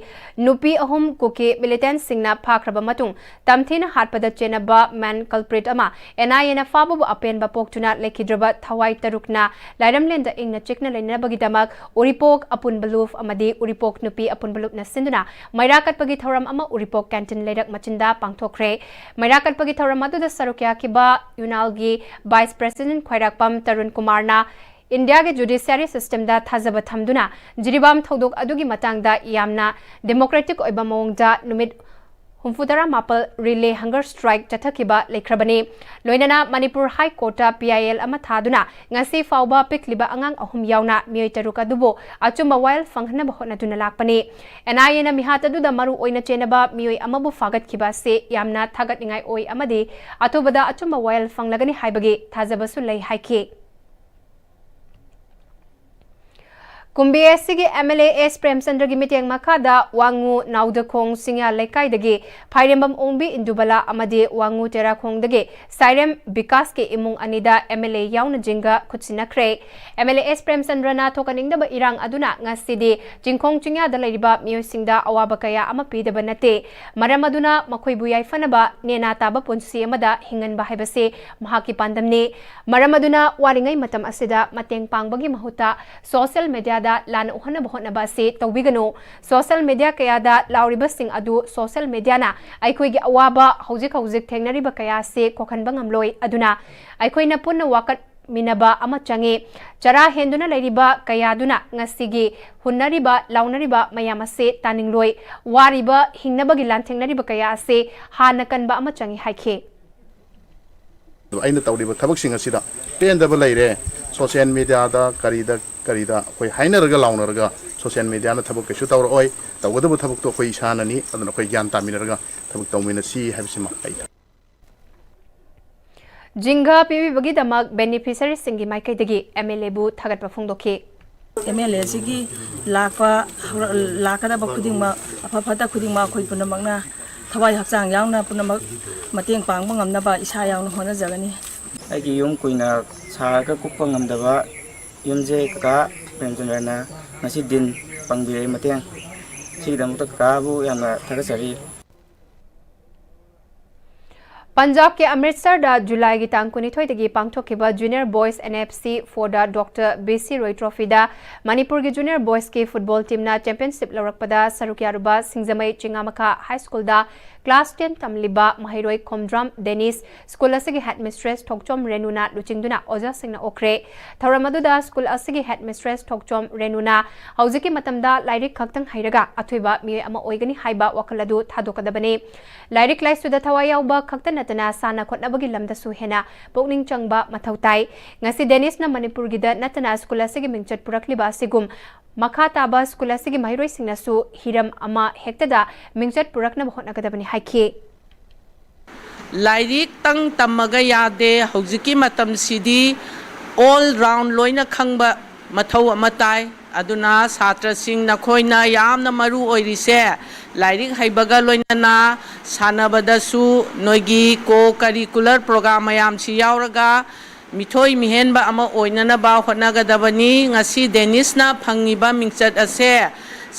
ꯅꯨꯄꯤ ꯑꯍꯨꯝ ꯀꯨꯀꯤ militant ꯁꯤꯡꯅ ꯐꯥꯈ꯭ꯔꯕ ꯃꯇꯨꯡ ꯇꯝꯊꯤꯅ ꯍꯥꯠꯄꯗ ꯆꯦꯟꯅꯕ main culprit ꯑꯃ NIA ꯅ ꯐꯥꯕꯕꯨ ꯑꯄꯦꯟꯕ ꯄꯣꯛꯇꯨꯅ ꯂꯩꯈꯤꯗ꯭ꯔꯕ ꯊꯋꯥꯏ ꯇꯔꯨꯛꯅ ꯂꯥꯏꯔꯝꯂꯦꯟꯗ ꯏꯪꯅ ꯆꯤꯛꯅ ꯂꯩꯅꯅꯕꯒꯤꯗꯃꯛ ꯎꯔꯤꯄꯣꯛ ꯑꯄꯨꯟꯕ ꯂꯨꯞ ꯑꯃꯗꯤ ꯎꯔꯤꯄꯣꯛ ꯅꯨꯄꯤ ꯑꯄꯨꯟꯕ ꯂꯨꯞꯅ ꯁꯤꯟꯗꯨꯅ ꯃꯩꯔꯥ ꯀꯠꯄꯒꯤ ꯊꯧꯔꯝ ꯑꯃ ꯎꯔꯤꯄꯣꯛ canteen ꯂꯩꯔꯛ ꯃꯆꯤꯟꯗ ꯄꯥꯡꯊꯣꯛꯈ꯭ꯔꯦ꯫ ꯃꯩꯔꯥ ꯀꯠꯄꯒꯤ ꯊꯧꯔꯝ ꯑꯗꯨꯗ ꯁꯔꯨꯛ ꯌꯥꯈꯤꯕ ꯌꯨꯅꯥꯜꯒꯤ Vice President ꯈ꯭ꯋꯥꯏꯔꯥꯛꯄꯝ ꯇꯔꯨꯟ ꯀꯨꯃꯥꯔꯅ ꯏꯟꯗꯤꯌꯥꯒꯤ judiciary system ꯗ ꯊꯥꯖꯕ ꯊꯝꯗꯨꯅ ꯖꯤꯔꯤꯕꯥꯝ ꯊꯧꯗꯣꯛ ꯑꯗꯨꯒꯤ ꯃꯇꯥꯡꯗ ꯌꯥꯝꯅ democratic ꯑꯣꯏꯕ ꯃꯑꯣꯡꯗ ꯅꯨꯃꯤꯠ ꯍꯨꯝꯐꯨꯇꯔꯥ ꯃꯥꯄꯜ relay hunger strike ꯆꯠꯊꯈꯤꯕ ꯂꯩꯈ꯭ꯔꯕꯅꯤ꯫ ꯂꯣꯏꯅꯅ Manipur High Courtꯇ P I L ꯑꯃ ꯊꯥꯗꯨꯅ ꯉꯁꯤ ꯐꯥꯎꯕ ꯄꯤꯛꯂꯤꯕ ꯑꯉꯥꯡ ꯑꯍꯨꯝ ꯌꯥꯎꯅ ꯃꯤꯑꯣꯏ ꯇꯔꯨꯛ ꯑꯗꯨꯕꯨ ꯑꯆꯨꯝꯕ ꯋꯥꯌꯦꯜ ꯐꯪꯍꯟꯅꯕ ꯍꯣꯠꯅꯗꯨꯅ ꯂꯥꯛꯄꯅꯤ꯫ N I Aꯅ ꯃꯤꯍꯥꯠ ꯑꯗꯨꯗ ꯃꯔꯨ ꯑꯣꯏꯅ ꯆꯦꯟꯅꯕ ꯃꯤꯑꯣꯏ ꯑꯃꯕꯨ ꯐꯥꯒꯠꯈꯤꯕ ꯑꯁꯤ ꯌꯥꯝꯅ ꯊꯥꯒꯠꯅꯤꯡꯉꯥꯏ ꯑꯣꯏ ꯑꯃꯗꯤ ꯑꯊꯨꯕꯗ ꯑꯆꯨꯝꯕ ꯋꯥꯌꯦꯜ ꯐꯪꯂꯒꯅꯤ ꯍꯥꯏꯕꯒꯤ ꯊꯥꯖꯕꯁꯨ ꯂꯩ ꯍꯥꯏꯈꯤ꯫ ꯀꯨꯝꯕꯤ ꯑꯦꯁ ꯁꯤꯒꯤ M L A S ꯄ꯭ꯔꯦꯝꯆꯟꯗ꯭ꯔꯒꯤ ꯃꯤꯠꯌꯦꯡ ꯃꯈꯥꯗ ꯋꯥꯉꯨ ꯅꯥꯎꯗꯈꯣꯡ ꯆꯤꯡꯌꯥ ꯂꯩꯀꯥꯏꯗꯒꯤ ꯐꯥꯏꯔꯦꯝꯕꯝ ꯑꯣꯡꯕꯤ ꯏꯟꯗꯨꯕꯂꯥ ꯑꯃꯗꯤ ꯋꯥꯉꯨ ꯇꯦꯔꯥꯈꯣꯡꯗꯒꯤ ꯁꯥꯏꯔꯦꯝ ꯕꯤꯀꯥꯁꯀꯤ ꯏꯃꯨꯡ ꯑꯅꯤꯗ M L A ꯌꯥꯎꯅ ꯖꯤꯡꯒ ꯈꯨꯠꯁꯤꯟꯅꯈ꯭ꯔꯦ꯫ M L A S ꯄ꯭ꯔꯦꯝꯆꯟꯗ꯭ꯔꯅ ꯊꯣꯛꯍꯟꯅꯤꯡꯗꯕ ꯏꯔꯥꯡ ꯑꯗꯨꯅ ꯉꯁꯤꯗꯤ ꯆꯤꯡꯈꯣꯡ ꯆꯤꯡꯌꯥꯗ ꯂꯩꯔꯤꯕ ꯃꯤꯑꯣꯏꯁꯤꯡꯗ ꯑꯋꯥꯕ ꯀꯌꯥ ꯑꯃ ꯄꯤꯗꯕ ꯅꯠꯇꯦ꯫ ꯃꯔꯝ ꯑꯗꯨꯅ ꯃꯈꯣꯏꯕꯨ ꯌꯥꯏꯐꯅꯕ ꯅꯦꯅꯥ ꯇꯥꯕ ꯄꯨꯟꯁꯤ ꯑꯃꯗ ꯍꯤꯡꯍꯟꯕ ꯍꯥꯏꯕꯁꯤ ꯃꯍꯥꯛꯀꯤ ꯄꯥꯟꯗꯝꯅꯤ꯫ ꯃꯔꯝ ꯑꯗꯨꯅ ꯋꯥꯔꯤꯉꯩ ꯃꯇꯝ ꯑꯁꯤꯗ ꯃꯇꯦꯡ ꯄꯥꯡꯕꯒꯤ ꯃꯍꯨꯠꯇ social mediaꯗ ꯂꯥꯟꯅ ꯎꯍꯟꯅꯕ ꯍꯣꯠꯅꯕ ꯑꯁꯤ ꯇꯧꯕꯤꯒꯅꯨ꯫ Social media ꯀꯌꯥꯗ ꯂꯥꯎꯔꯤꯕꯁꯤꯡ ꯑꯗꯨ social mediaꯅ ꯑꯩꯈꯣꯏꯒꯤ ꯑꯋꯥꯕ ꯍꯧꯖꯤꯛ ꯍꯧꯖꯤꯛ ꯊꯦꯡꯅꯔꯤꯕ ꯀꯌꯥ ꯑꯁꯤ ꯀꯣꯛꯍꯟꯕ ꯉꯝꯂꯣꯏ꯫ ꯑꯗꯨꯅ ꯑꯩꯈꯣꯏꯅ ꯄꯨꯟꯅ ꯋꯥꯀꯠꯃꯤꯟꯅꯕ ꯑꯃ ꯆꯪꯏ꯫ ꯆꯔꯥ ꯍꯦꯟꯗꯨꯅ ꯂꯩꯔꯤꯕ ꯀꯌꯥꯗꯨꯅ ꯉꯁꯤꯒꯤ ꯍꯨꯟꯅꯔꯤꯕ ꯂꯥꯎꯅꯔꯤꯕ ꯃꯌꯥꯝ ꯑꯁꯤ ꯇꯥꯅꯤꯡꯂꯣꯏ꯫ ꯋꯥꯔꯤꯕ ꯍꯤꯡꯅꯕꯒꯤ ꯂꯥꯟꯊꯦꯡꯅꯔꯤꯕ ꯀꯌꯥ ꯑꯁꯤ ꯍꯥꯟꯅ ꯀꯟꯕ ꯑꯃ ꯆꯪꯏ ꯍꯥꯏꯈꯤ꯫ ꯑꯩꯅ ꯇꯧꯔꯤꯕ ꯊꯕꯛꯁꯤꯡ ꯑꯁꯤꯗ ꯄꯦꯟꯗꯕ ꯂꯩꯔꯦ꯫ Social mediaꯗ ꯀꯔꯤꯗ ꯀꯔꯤꯗ ꯑꯩꯈꯣꯏ ꯍꯥꯏꯅꯔꯒ ꯂꯥꯎꯅꯔꯒ social mediaꯅ ꯊꯕꯛ ꯀꯩꯁꯨ ꯇꯧꯔꯛꯑꯣꯏ꯫ ꯇꯧꯒꯗꯕ ꯊꯕꯛꯇꯣ ꯑꯩꯈꯣꯏ ꯏꯁꯥꯅꯅꯤ꯫ ꯑꯗꯨꯅ ꯑꯩꯈꯣꯏ ꯒ꯭ꯌꯥꯟ ꯇꯥꯃꯤꯟꯅꯔꯒ ꯊꯕꯛ ꯇꯧꯃꯤꯟꯅꯁꯤ ꯍꯥꯏꯕꯁꯤꯃ ꯑꯩ ꯖꯤꯡꯒ ꯄꯤꯕꯤꯕꯒꯤꯗꯃꯛ beneficiaryꯁꯤꯡꯒꯤ ꯃꯥꯏꯀꯩꯗꯒꯤ M L Aꯕꯨ ꯊꯥꯒꯠꯄ ꯐꯣꯡꯗꯣꯛꯈꯤ꯫ M L A ꯑꯁꯤꯒꯤ ꯂꯥꯛꯄ ꯂꯥꯛꯀꯗꯕ ꯈꯨꯗꯤꯡꯃꯛ, ꯑꯐ ꯐꯠꯇ ꯈꯨꯗꯤꯡꯃꯛ ꯑꯩꯈꯣꯏ ꯄꯨꯝꯅꯃꯛꯅ ꯊꯋꯥꯏ ꯍꯛꯆꯥꯡ ꯌꯥꯎꯅ ꯄꯨꯝꯅꯃꯛ ꯃꯇꯦꯡ ꯄꯥꯡꯕ ꯉꯝꯅꯕ ꯏꯁꯥ ꯌꯥꯎꯅ ꯍꯣꯠꯅꯖꯒꯅꯤ꯫ ꯑꯩꯒꯤ ꯌꯨꯝ ꯀꯨꯏꯅ ꯁꯥꯔꯒ ꯀꯨꯞꯄ ꯉꯝꯗꯕ ꯌꯨꯝꯁꯦ ꯀꯀꯥ ꯄ꯭ꯔꯦꯝꯆꯟꯗ꯭ꯔꯅ ꯉꯁꯤ ꯗꯤꯟ ꯄꯥꯡꯕꯤꯔꯛꯏ ꯃꯇꯦꯡ꯫ ꯁꯤꯒꯤꯗꯃꯛꯇ ꯀꯀꯥꯕꯨ ꯌꯥꯝꯅ ꯊꯥꯒꯠꯆꯔꯤ꯫ ꯄꯟꯖꯥꯕꯀꯤ ꯑꯃ꯭ꯔꯤꯠꯁꯔꯗ ꯖꯨꯂꯥꯏꯒꯤ ꯇꯥꯡ ꯀꯨꯟꯅꯤꯊꯣꯏꯗꯒꯤ ꯄꯥꯡꯊꯣꯛꯈꯤꯕ Junior Boys N F C for the Doctor B C Roy Trophyꯗ ꯃꯅꯤꯄꯨꯔꯒꯤ Junior Boysꯀꯤ football teamꯅ championship ꯂꯧꯔꯛꯄꯗ ꯁꯔꯨꯛ ꯌꯥꯔꯨꯕ ꯁꯤꯡꯖꯃꯩ ꯆꯤꯉꯥꯃꯈꯥ High Schoolꯗ class ten ꯇꯝꯂꯤꯕ ꯃꯍꯩꯔꯣꯏ ꯈꯣꯝꯗ꯭ꯔꯥꯝ ꯗꯦꯅꯤꯁ ꯁ꯭ꯀꯨꯜ ꯑꯁꯤꯒꯤ headmistress ꯊꯣꯛꯆꯣꯝ ꯔꯦꯅꯨꯅ ꯂꯨꯆꯤꯡꯗꯨꯅ ꯑꯣꯖꯥꯁꯤꯡꯅ ꯑꯣꯛꯈ꯭ꯔꯦ꯫ ꯊꯧꯔꯝ ꯑꯗꯨꯗ ꯁ꯭ꯀꯨꯜ ꯑꯁꯤꯒꯤ headmistress ꯊꯣꯛꯆꯣꯝ ꯔꯦꯅꯨꯅ ꯍꯧꯖꯤꯛꯀꯤ ꯃꯇꯝꯗ ꯂꯥꯏꯔꯤꯛ ꯈꯛꯇꯪ ꯍꯩꯔꯒ ꯑꯊꯣꯏꯕ ꯃꯤꯑꯣꯏ ꯑꯃ ꯑꯣꯏꯒꯅꯤ ꯍꯥꯏꯕ ꯋꯥꯈꯜ ꯑꯗꯨ ꯊꯥꯗꯣꯛꯀꯗꯕꯅꯤ꯫ ꯂꯥꯏꯔꯤꯛ ꯂꯥꯏꯁꯨꯗ ꯊꯋꯥꯏ ꯌꯥꯎꯕ ꯈꯛꯇ ꯅꯠꯇꯅ ꯁꯥꯟꯅ ꯈꯣꯠꯅꯕꯒꯤ ꯂꯝꯗꯁꯨ ꯍꯦꯟꯅ ꯄꯨꯛꯅꯤꯡ ꯆꯪꯕ ꯃꯊꯧ ꯇꯥꯏ꯫ ꯉꯁꯤ ꯗꯦꯅꯤꯁꯅ ꯃꯅꯤꯄꯨꯔꯒꯤꯗ ꯅꯠꯇꯅ ꯁ꯭ꯀꯨꯜ ꯑꯁꯤꯒꯤ ꯃꯤꯡꯆꯠ ꯄꯨꯔꯛꯂꯤꯕ ꯑꯁꯤꯒꯨꯝ ꯃꯈꯥ ꯇꯥꯕ ꯁ꯭ꯀꯨꯜ ꯑꯁꯤꯒꯤ ꯃꯍꯩꯔꯣꯏꯁꯤꯡꯅꯁꯨ ꯍꯤꯔꯝ ꯑꯃ ꯍꯦꯛꯇꯗ ꯃꯤꯡꯆꯠ ꯄꯨꯔꯛꯅꯕ ꯍꯣꯠꯅꯒꯗꯕꯅꯤ ꯍꯥꯏꯈꯤ꯫ ꯂꯥꯏꯔꯤꯛꯇꯪ ꯇꯝꯃꯒ ꯌꯥꯗꯦ, ꯍꯧꯖꯤꯛꯀꯤ ꯃꯇꯝꯁꯤꯗꯤ all round ꯂꯣꯏꯅ ꯈꯪꯕ ꯃꯊꯧ ꯑꯃ ꯇꯥꯏ꯫ ꯑꯗꯨꯅ ꯁꯥꯇ꯭ꯔꯁꯤꯡ ꯅꯈꯣꯏꯅ ꯌꯥꯝꯅ ꯃꯔꯨ ꯑꯣꯏꯔꯤꯁꯦ ꯂꯥꯏꯔꯤꯛ ꯍꯩꯕꯒ ꯂꯣꯏꯅꯅ ꯁꯥꯟꯅꯕꯗꯁꯨ ꯅꯣꯏꯒꯤ co curricular program ꯃꯌꯥꯝꯁꯤ ꯌꯥꯎꯔꯒ ꯃꯤꯊꯣꯏ ꯃꯤꯍꯦꯟꯕ ꯑꯃ ꯑꯣꯏꯅꯅꯕ ꯍꯣꯠꯅꯒꯗꯕꯅꯤ꯫ ꯉꯁꯤ ꯗꯦꯅꯤꯁꯅ ꯐꯪꯉꯤꯕ ꯃꯤꯡꯆꯠ ꯑꯁꯦ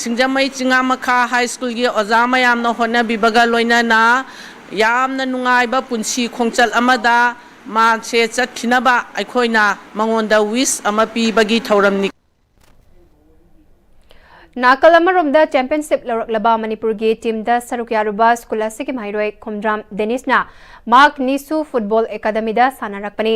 ꯁꯤꯡꯖꯃꯩ ꯆꯤꯉꯥꯃꯈꯥ ꯍꯥꯏ ꯁ꯭ꯀꯨꯜꯒꯤ ꯑꯣꯖꯥ ꯃꯌꯥꯝꯅ ꯍꯣꯠꯅꯕꯤꯕꯒ ꯂꯣꯏꯅꯅ ꯌꯥꯝꯅ ꯅꯨꯡꯉꯥꯏꯕ ꯄꯨꯟꯁꯤ ꯈꯣꯡꯆꯠ ꯑꯃꯗ ꯃꯥꯁꯦ ꯆꯠꯈꯤꯅꯕ ꯑꯩꯈꯣꯏꯅ ꯃꯉꯣꯟꯗ wish ꯑꯃ ꯄꯤꯕꯒꯤ ꯊꯧꯔꯝꯅꯤ꯫ ꯅꯥꯀꯜ ꯑꯃꯔꯣꯝꯗ championship ꯂꯧꯔꯛꯂꯕ ꯃꯅꯤꯄꯨꯔꯒꯤ teamꯗ ꯁꯔꯨꯛ ꯌꯥꯔꯨꯕ ꯁ꯭ꯀꯨꯜ ꯑꯁꯤꯒꯤ ꯃꯍꯩꯔꯣꯏ ꯈꯣꯝꯗ꯭ꯔꯥꯝ ꯗꯦꯅꯤꯁꯅ ꯃꯍꯥꯛ ꯅꯤꯁꯨ football academyꯗ ꯁꯥꯟꯅꯔꯛꯄꯅꯤ꯫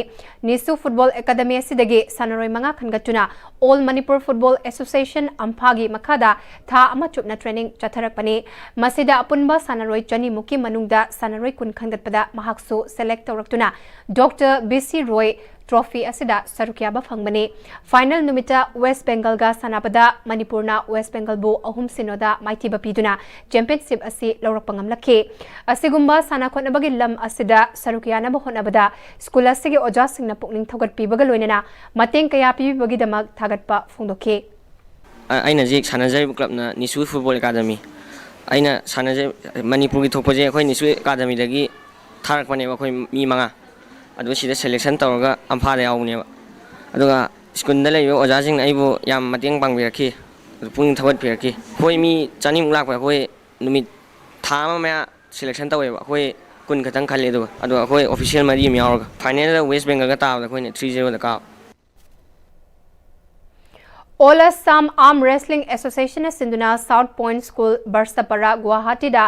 ꯅꯤꯁꯨ football academy ꯑꯁꯤꯗꯒꯤ ꯁꯥꯟꯅꯔꯣꯏ ꯃꯉꯥ ꯈꯟꯒꯠꯇꯨꯅ All Manipur Football Association, ꯑꯝꯐꯥꯒꯤ ꯃꯈꯥꯗ ꯊꯥ ꯑꯃ ꯆꯨꯞꯅ training ꯆꯠꯊꯔꯛꯄꯅꯤ꯫ ꯃꯁꯤꯗ ꯑꯄꯨꯟꯕ ꯁꯥꯟꯅꯔꯣꯏ ꯆꯅꯤꯃꯨꯛꯀꯤ ꯃꯅꯨꯡꯗ ꯁꯥꯟꯅꯔꯣꯏ ꯀꯨꯟ ꯈꯟꯒꯠꯄꯗ ꯃꯍꯥꯛꯁꯨ select ꯇꯧꯔꯛꯇꯨꯅ Doctor B C Roy trophy ꯑꯁꯤꯗ ꯁꯔꯨꯛ ꯌꯥꯕ ꯐꯪꯕꯅꯤ꯫ Final ꯅꯨꯃꯤꯠꯇ West Bengalꯒ ꯁꯥꯟꯅꯕꯗ ꯃꯅꯤꯄꯨꯔꯅ West Bengalꯕꯨ ꯑꯍꯨꯝ ꯁꯤꯅꯣꯗ ꯃꯥꯏꯊꯤꯕ ꯄꯤꯗꯨꯅ championship ꯑꯁꯤ ꯂꯧꯔꯛꯄ ꯉꯝꯂꯛꯈꯤ꯫ ꯑꯁꯤꯒꯨꯝꯕ ꯁꯥꯟꯅ ꯈꯣꯠꯅꯕꯒꯤ ꯂꯝ ꯑꯁꯤꯗ ꯁꯔꯨꯛ ꯌꯥꯅꯕ ꯍꯣꯠꯅꯕꯗ ꯁ꯭ꯀꯨꯜ ꯑꯁꯤꯒꯤ ꯑꯣꯖꯥꯁꯤꯡꯅ ꯄꯨꯛꯅꯤꯡ ꯊꯧꯒꯠꯄꯤꯕꯒ ꯂꯣꯏꯅꯅ ꯃꯇꯦꯡ ꯀꯌꯥ ꯄꯤꯕꯤꯕꯒꯤꯗꯃꯛ ꯊꯥꯒꯠꯄ ꯐꯣꯡꯗꯣꯛꯈꯤ꯫ ꯑ- ꯑꯩꯅ ꯍꯧꯖꯤꯛ ꯁꯥꯟꯅꯖꯔꯤꯕ clubꯅ ꯅꯤꯁꯨ Football Academy꯫ ꯑꯩꯅ ꯁꯥꯟꯅꯖ- ꯃꯅꯤꯄꯨꯔꯒꯤ ꯊꯣꯛꯄꯁꯦ ꯑꯩꯈꯣꯏ ꯅꯤꯁꯨ academyꯗꯒꯤ ꯊꯥꯔꯛꯄꯅꯦꯕ, ꯑꯩꯈꯣꯏ ꯃꯤ ꯃꯉꯥ꯫ ꯑꯗꯨꯒ ꯁꯤꯗ selection ꯇꯧꯔꯒ ꯑꯝꯐꯥꯗ ꯌꯥꯎꯕꯅꯦꯕ꯫ ꯑꯗꯨꯒ ꯁ꯭ꯀꯨꯜꯗ ꯂꯩꯔꯤꯕ ꯑꯣꯖꯥꯁꯤꯡꯅ ꯑꯩꯕꯨ ꯌꯥꯝ ꯃꯇꯦꯡ ꯄꯥꯡꯕꯤꯔꯛꯈꯤ, ꯑꯗꯨ ꯄꯨꯛꯅꯤꯡ ꯊꯧꯒꯠꯄꯤꯔꯛꯈꯤ꯫ ꯑꯩꯈꯣꯏ ꯃꯤ ꯆꯅꯤꯃꯨꯛ ꯂꯥꯛꯄ, ꯑꯩꯈꯣꯏ ꯅꯨꯃꯤꯠ ꯊꯥ ꯑꯃ ꯃꯌꯥ selection ꯇꯧꯋꯦꯕ꯫ ꯑꯩꯈꯣꯏ ꯀꯨꯟ ꯈꯛꯇꯪ ꯈꯜꯂꯤ, ꯑꯗꯨꯒ ꯑꯗꯨꯒ ꯑꯩꯈꯣꯏ official ꯃꯔꯤ ꯑꯃ ꯌꯥꯎꯔꯒ finalꯗ West Bengalꯒ ꯇꯥꯕꯗ ꯑꯩꯈꯣꯏꯅ three zeroꯗ ꯀꯥꯕ꯫ All Assam Arm Wrestling Association ꯅ ꯁꯤꯟꯗꯨꯅ South Point School, ꯕꯔꯁꯄꯥꯔꯥ, ꯒꯨꯋꯥꯍꯥꯇꯤꯗ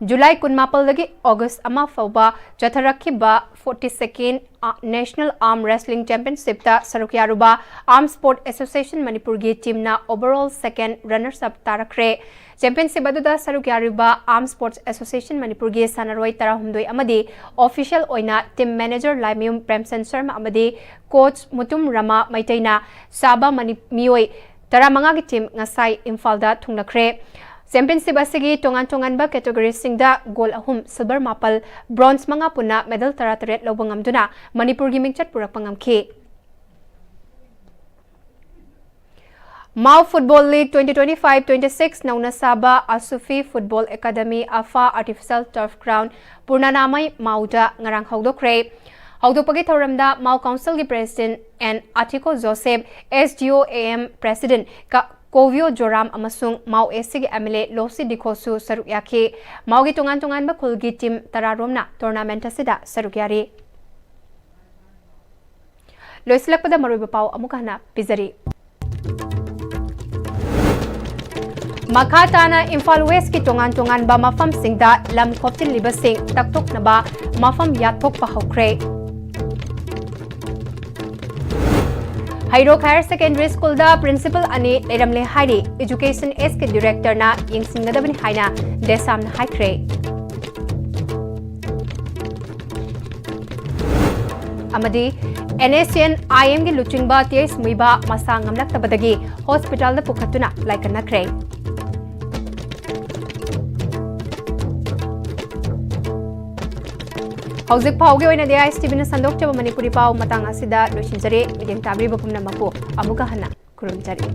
ꯖꯨꯂꯥꯏ ꯀꯨꯟꯃꯥꯄꯜꯗꯒꯤ ꯑꯣꯒꯁ ꯑꯃ ꯐꯥꯎꯕ ꯆꯠꯊꯔꯛꯈꯤꯕ forty second National Arm Wrestling Championship ꯇ ꯁꯔꯨꯛ ꯌꯥꯔꯨꯕ Arm Sport Association ꯃꯅꯤꯄꯨꯔꯒꯤ team ꯅ overall second runners up ꯇꯥꯔꯛꯈ꯭ꯔꯦ꯫ Championship ꯑꯗꯨꯗ ꯁꯔꯨꯛ ꯌꯥꯔꯤꯕ Arm Sports Association ꯃꯅꯤꯄꯨꯔꯒꯤ ꯁꯥꯟꯅꯔꯣꯏ ꯇꯔꯥꯍꯨꯝꯗꯣꯏ ꯑꯃꯗꯤ official ꯑꯣꯏꯅ team manager ꯂꯥꯏꯃꯌꯨꯝ ꯄ꯭ꯔꯦꯝꯆꯟ ꯁꯔꯃ ꯑꯃꯗꯤ coach ꯃꯨꯇꯨꯝ ꯔꯃꯥ ꯃꯩꯇꯩꯅ ꯁꯥꯕ ꯃꯅꯤ-, ꯃꯤꯑꯣꯏ ꯇꯔꯥꯃꯉꯥꯒꯤ team ꯉꯁꯥꯏ ꯏꯝꯐꯥꯜꯗ ꯊꯨꯡꯂꯈ꯭ꯔꯦ꯫ Championship ꯑꯁꯤꯒꯤ ꯇꯣꯉꯥꯟ ꯇꯣꯉꯥꯟꯕ category ꯁꯤꯡꯗ gold ꯑꯍꯨꯝ, silver ꯃꯥꯄꯜ, bronze ꯃꯉꯥ ꯄꯨꯟꯅ medal ꯇꯔꯥꯇꯔꯦꯠ ꯂꯧꯕ ꯉꯝꯗꯨꯅ ꯃꯅꯤꯄꯨꯔꯒꯤ ꯃꯤꯡꯆꯠ ꯄꯨꯔꯛꯄ ꯉꯝꯈꯤ꯫ Mao Football League twenty twenty-five twenty-six ꯅꯧꯅ ꯁꯥꯕ ꯑꯁꯨꯐꯤ Football Academy, ꯑꯐꯥ Artificial Turf Ground, ꯄꯨꯔꯅꯥꯅꯥꯃꯩ, ꯃꯥꯎꯗ ꯉꯔꯥꯡ ꯍꯧꯗꯣꯛꯈ꯭ꯔꯦ꯫ ꯍꯧꯗꯣꯛꯄꯒꯤ ꯊꯧꯔꯝꯗ Mao Council ꯒꯤ President N Athiko Joseph, S D O A M President ꯀ-, ꯀꯣꯚꯤꯌꯣ ꯖꯣꯔꯥꯝ ꯑꯃꯁꯨꯡ Mao A C ꯒꯤ M L A ꯂꯣꯁꯤ ꯗꯤꯈꯣꯁꯨ ꯁꯔꯨꯛ ꯌꯥꯈꯤ꯫ Mao ꯒꯤ ꯇꯣꯉꯥꯟ ꯇꯣꯉꯥꯟꯕ ꯈꯨꯜꯒꯤ team ꯇꯔꯥ ꯔꯣꯝꯅ tournament ꯑꯁꯤꯗ ꯁꯔꯨꯛ ꯌꯥꯔꯤ꯫ ꯂꯣꯏꯁꯤꯜꯂꯛꯄꯗ ꯃꯔꯨꯑꯣꯏꯕ ꯄꯥꯎ ꯑꯃꯨꯛ ꯍꯟꯅ ꯄꯤꯖꯔꯤ꯫ ꯃꯈꯥ ꯇꯥꯅ ꯏꯝꯐꯥꯜ West ꯀꯤ ꯇꯣꯉꯥꯟ ꯇꯣꯉꯥꯟꯕ ꯃꯐꯝꯁꯤꯡꯗ ꯂꯝ ꯈꯣꯞꯆꯤꯜꯂꯤꯕꯁꯤꯡ ꯇꯛꯊꯣꯛꯅꯕ ꯃꯐꯝ ꯌꯥꯠꯊꯣꯛꯄ ꯍꯧꯈ꯭ꯔꯦ꯫ ꯍꯩꯔꯣꯛ Higher Secondary School ꯗ principal ꯑꯅꯤ ꯂꯩꯔꯝꯂꯦ ꯍꯥꯏꯔꯤ꯫ Education S ꯀꯤ director ꯅ ꯌꯦꯡꯁꯤꯟꯒꯗꯕꯅꯤ ꯍꯥꯏꯅ ꯗꯦꯁꯥꯝꯅ ꯍꯥꯏꯈ꯭ꯔꯦ꯫ ꯑꯃꯗꯤ N S C N I M ꯒꯤ ꯂꯨꯆꯤꯡꯕ T S ꯃꯨꯏꯕꯥ ꯃꯁꯥ ꯉꯝꯂꯛꯇꯕꯗꯒꯤ hospital ꯗ ꯄꯨꯈꯠꯇꯨꯅ ꯂꯥꯏꯀꯠꯅꯈ꯭ꯔꯦ꯫ ꯍꯧꯖꯤꯛ ꯐꯥꯎꯒꯤ ꯑꯣꯏꯅꯗꯤ I S T V ꯅ ꯁꯟꯗꯣꯛꯆꯕ ꯃꯅꯤꯄꯨꯔꯤ ꯄꯥꯎ ꯃꯇꯥꯡ ꯑꯁꯤꯗ ꯂꯣꯏꯁꯤꯟꯖꯔꯦ꯫ ꯃꯤꯠꯌꯦꯡ ꯇꯥꯕꯤꯔꯤꯕ ꯄꯨꯝꯅꯃꯛꯄꯨ ꯑꯃꯨꯛꯀ ꯍꯟꯅ ꯈꯨꯔꯨꯝꯖꯔꯤ꯫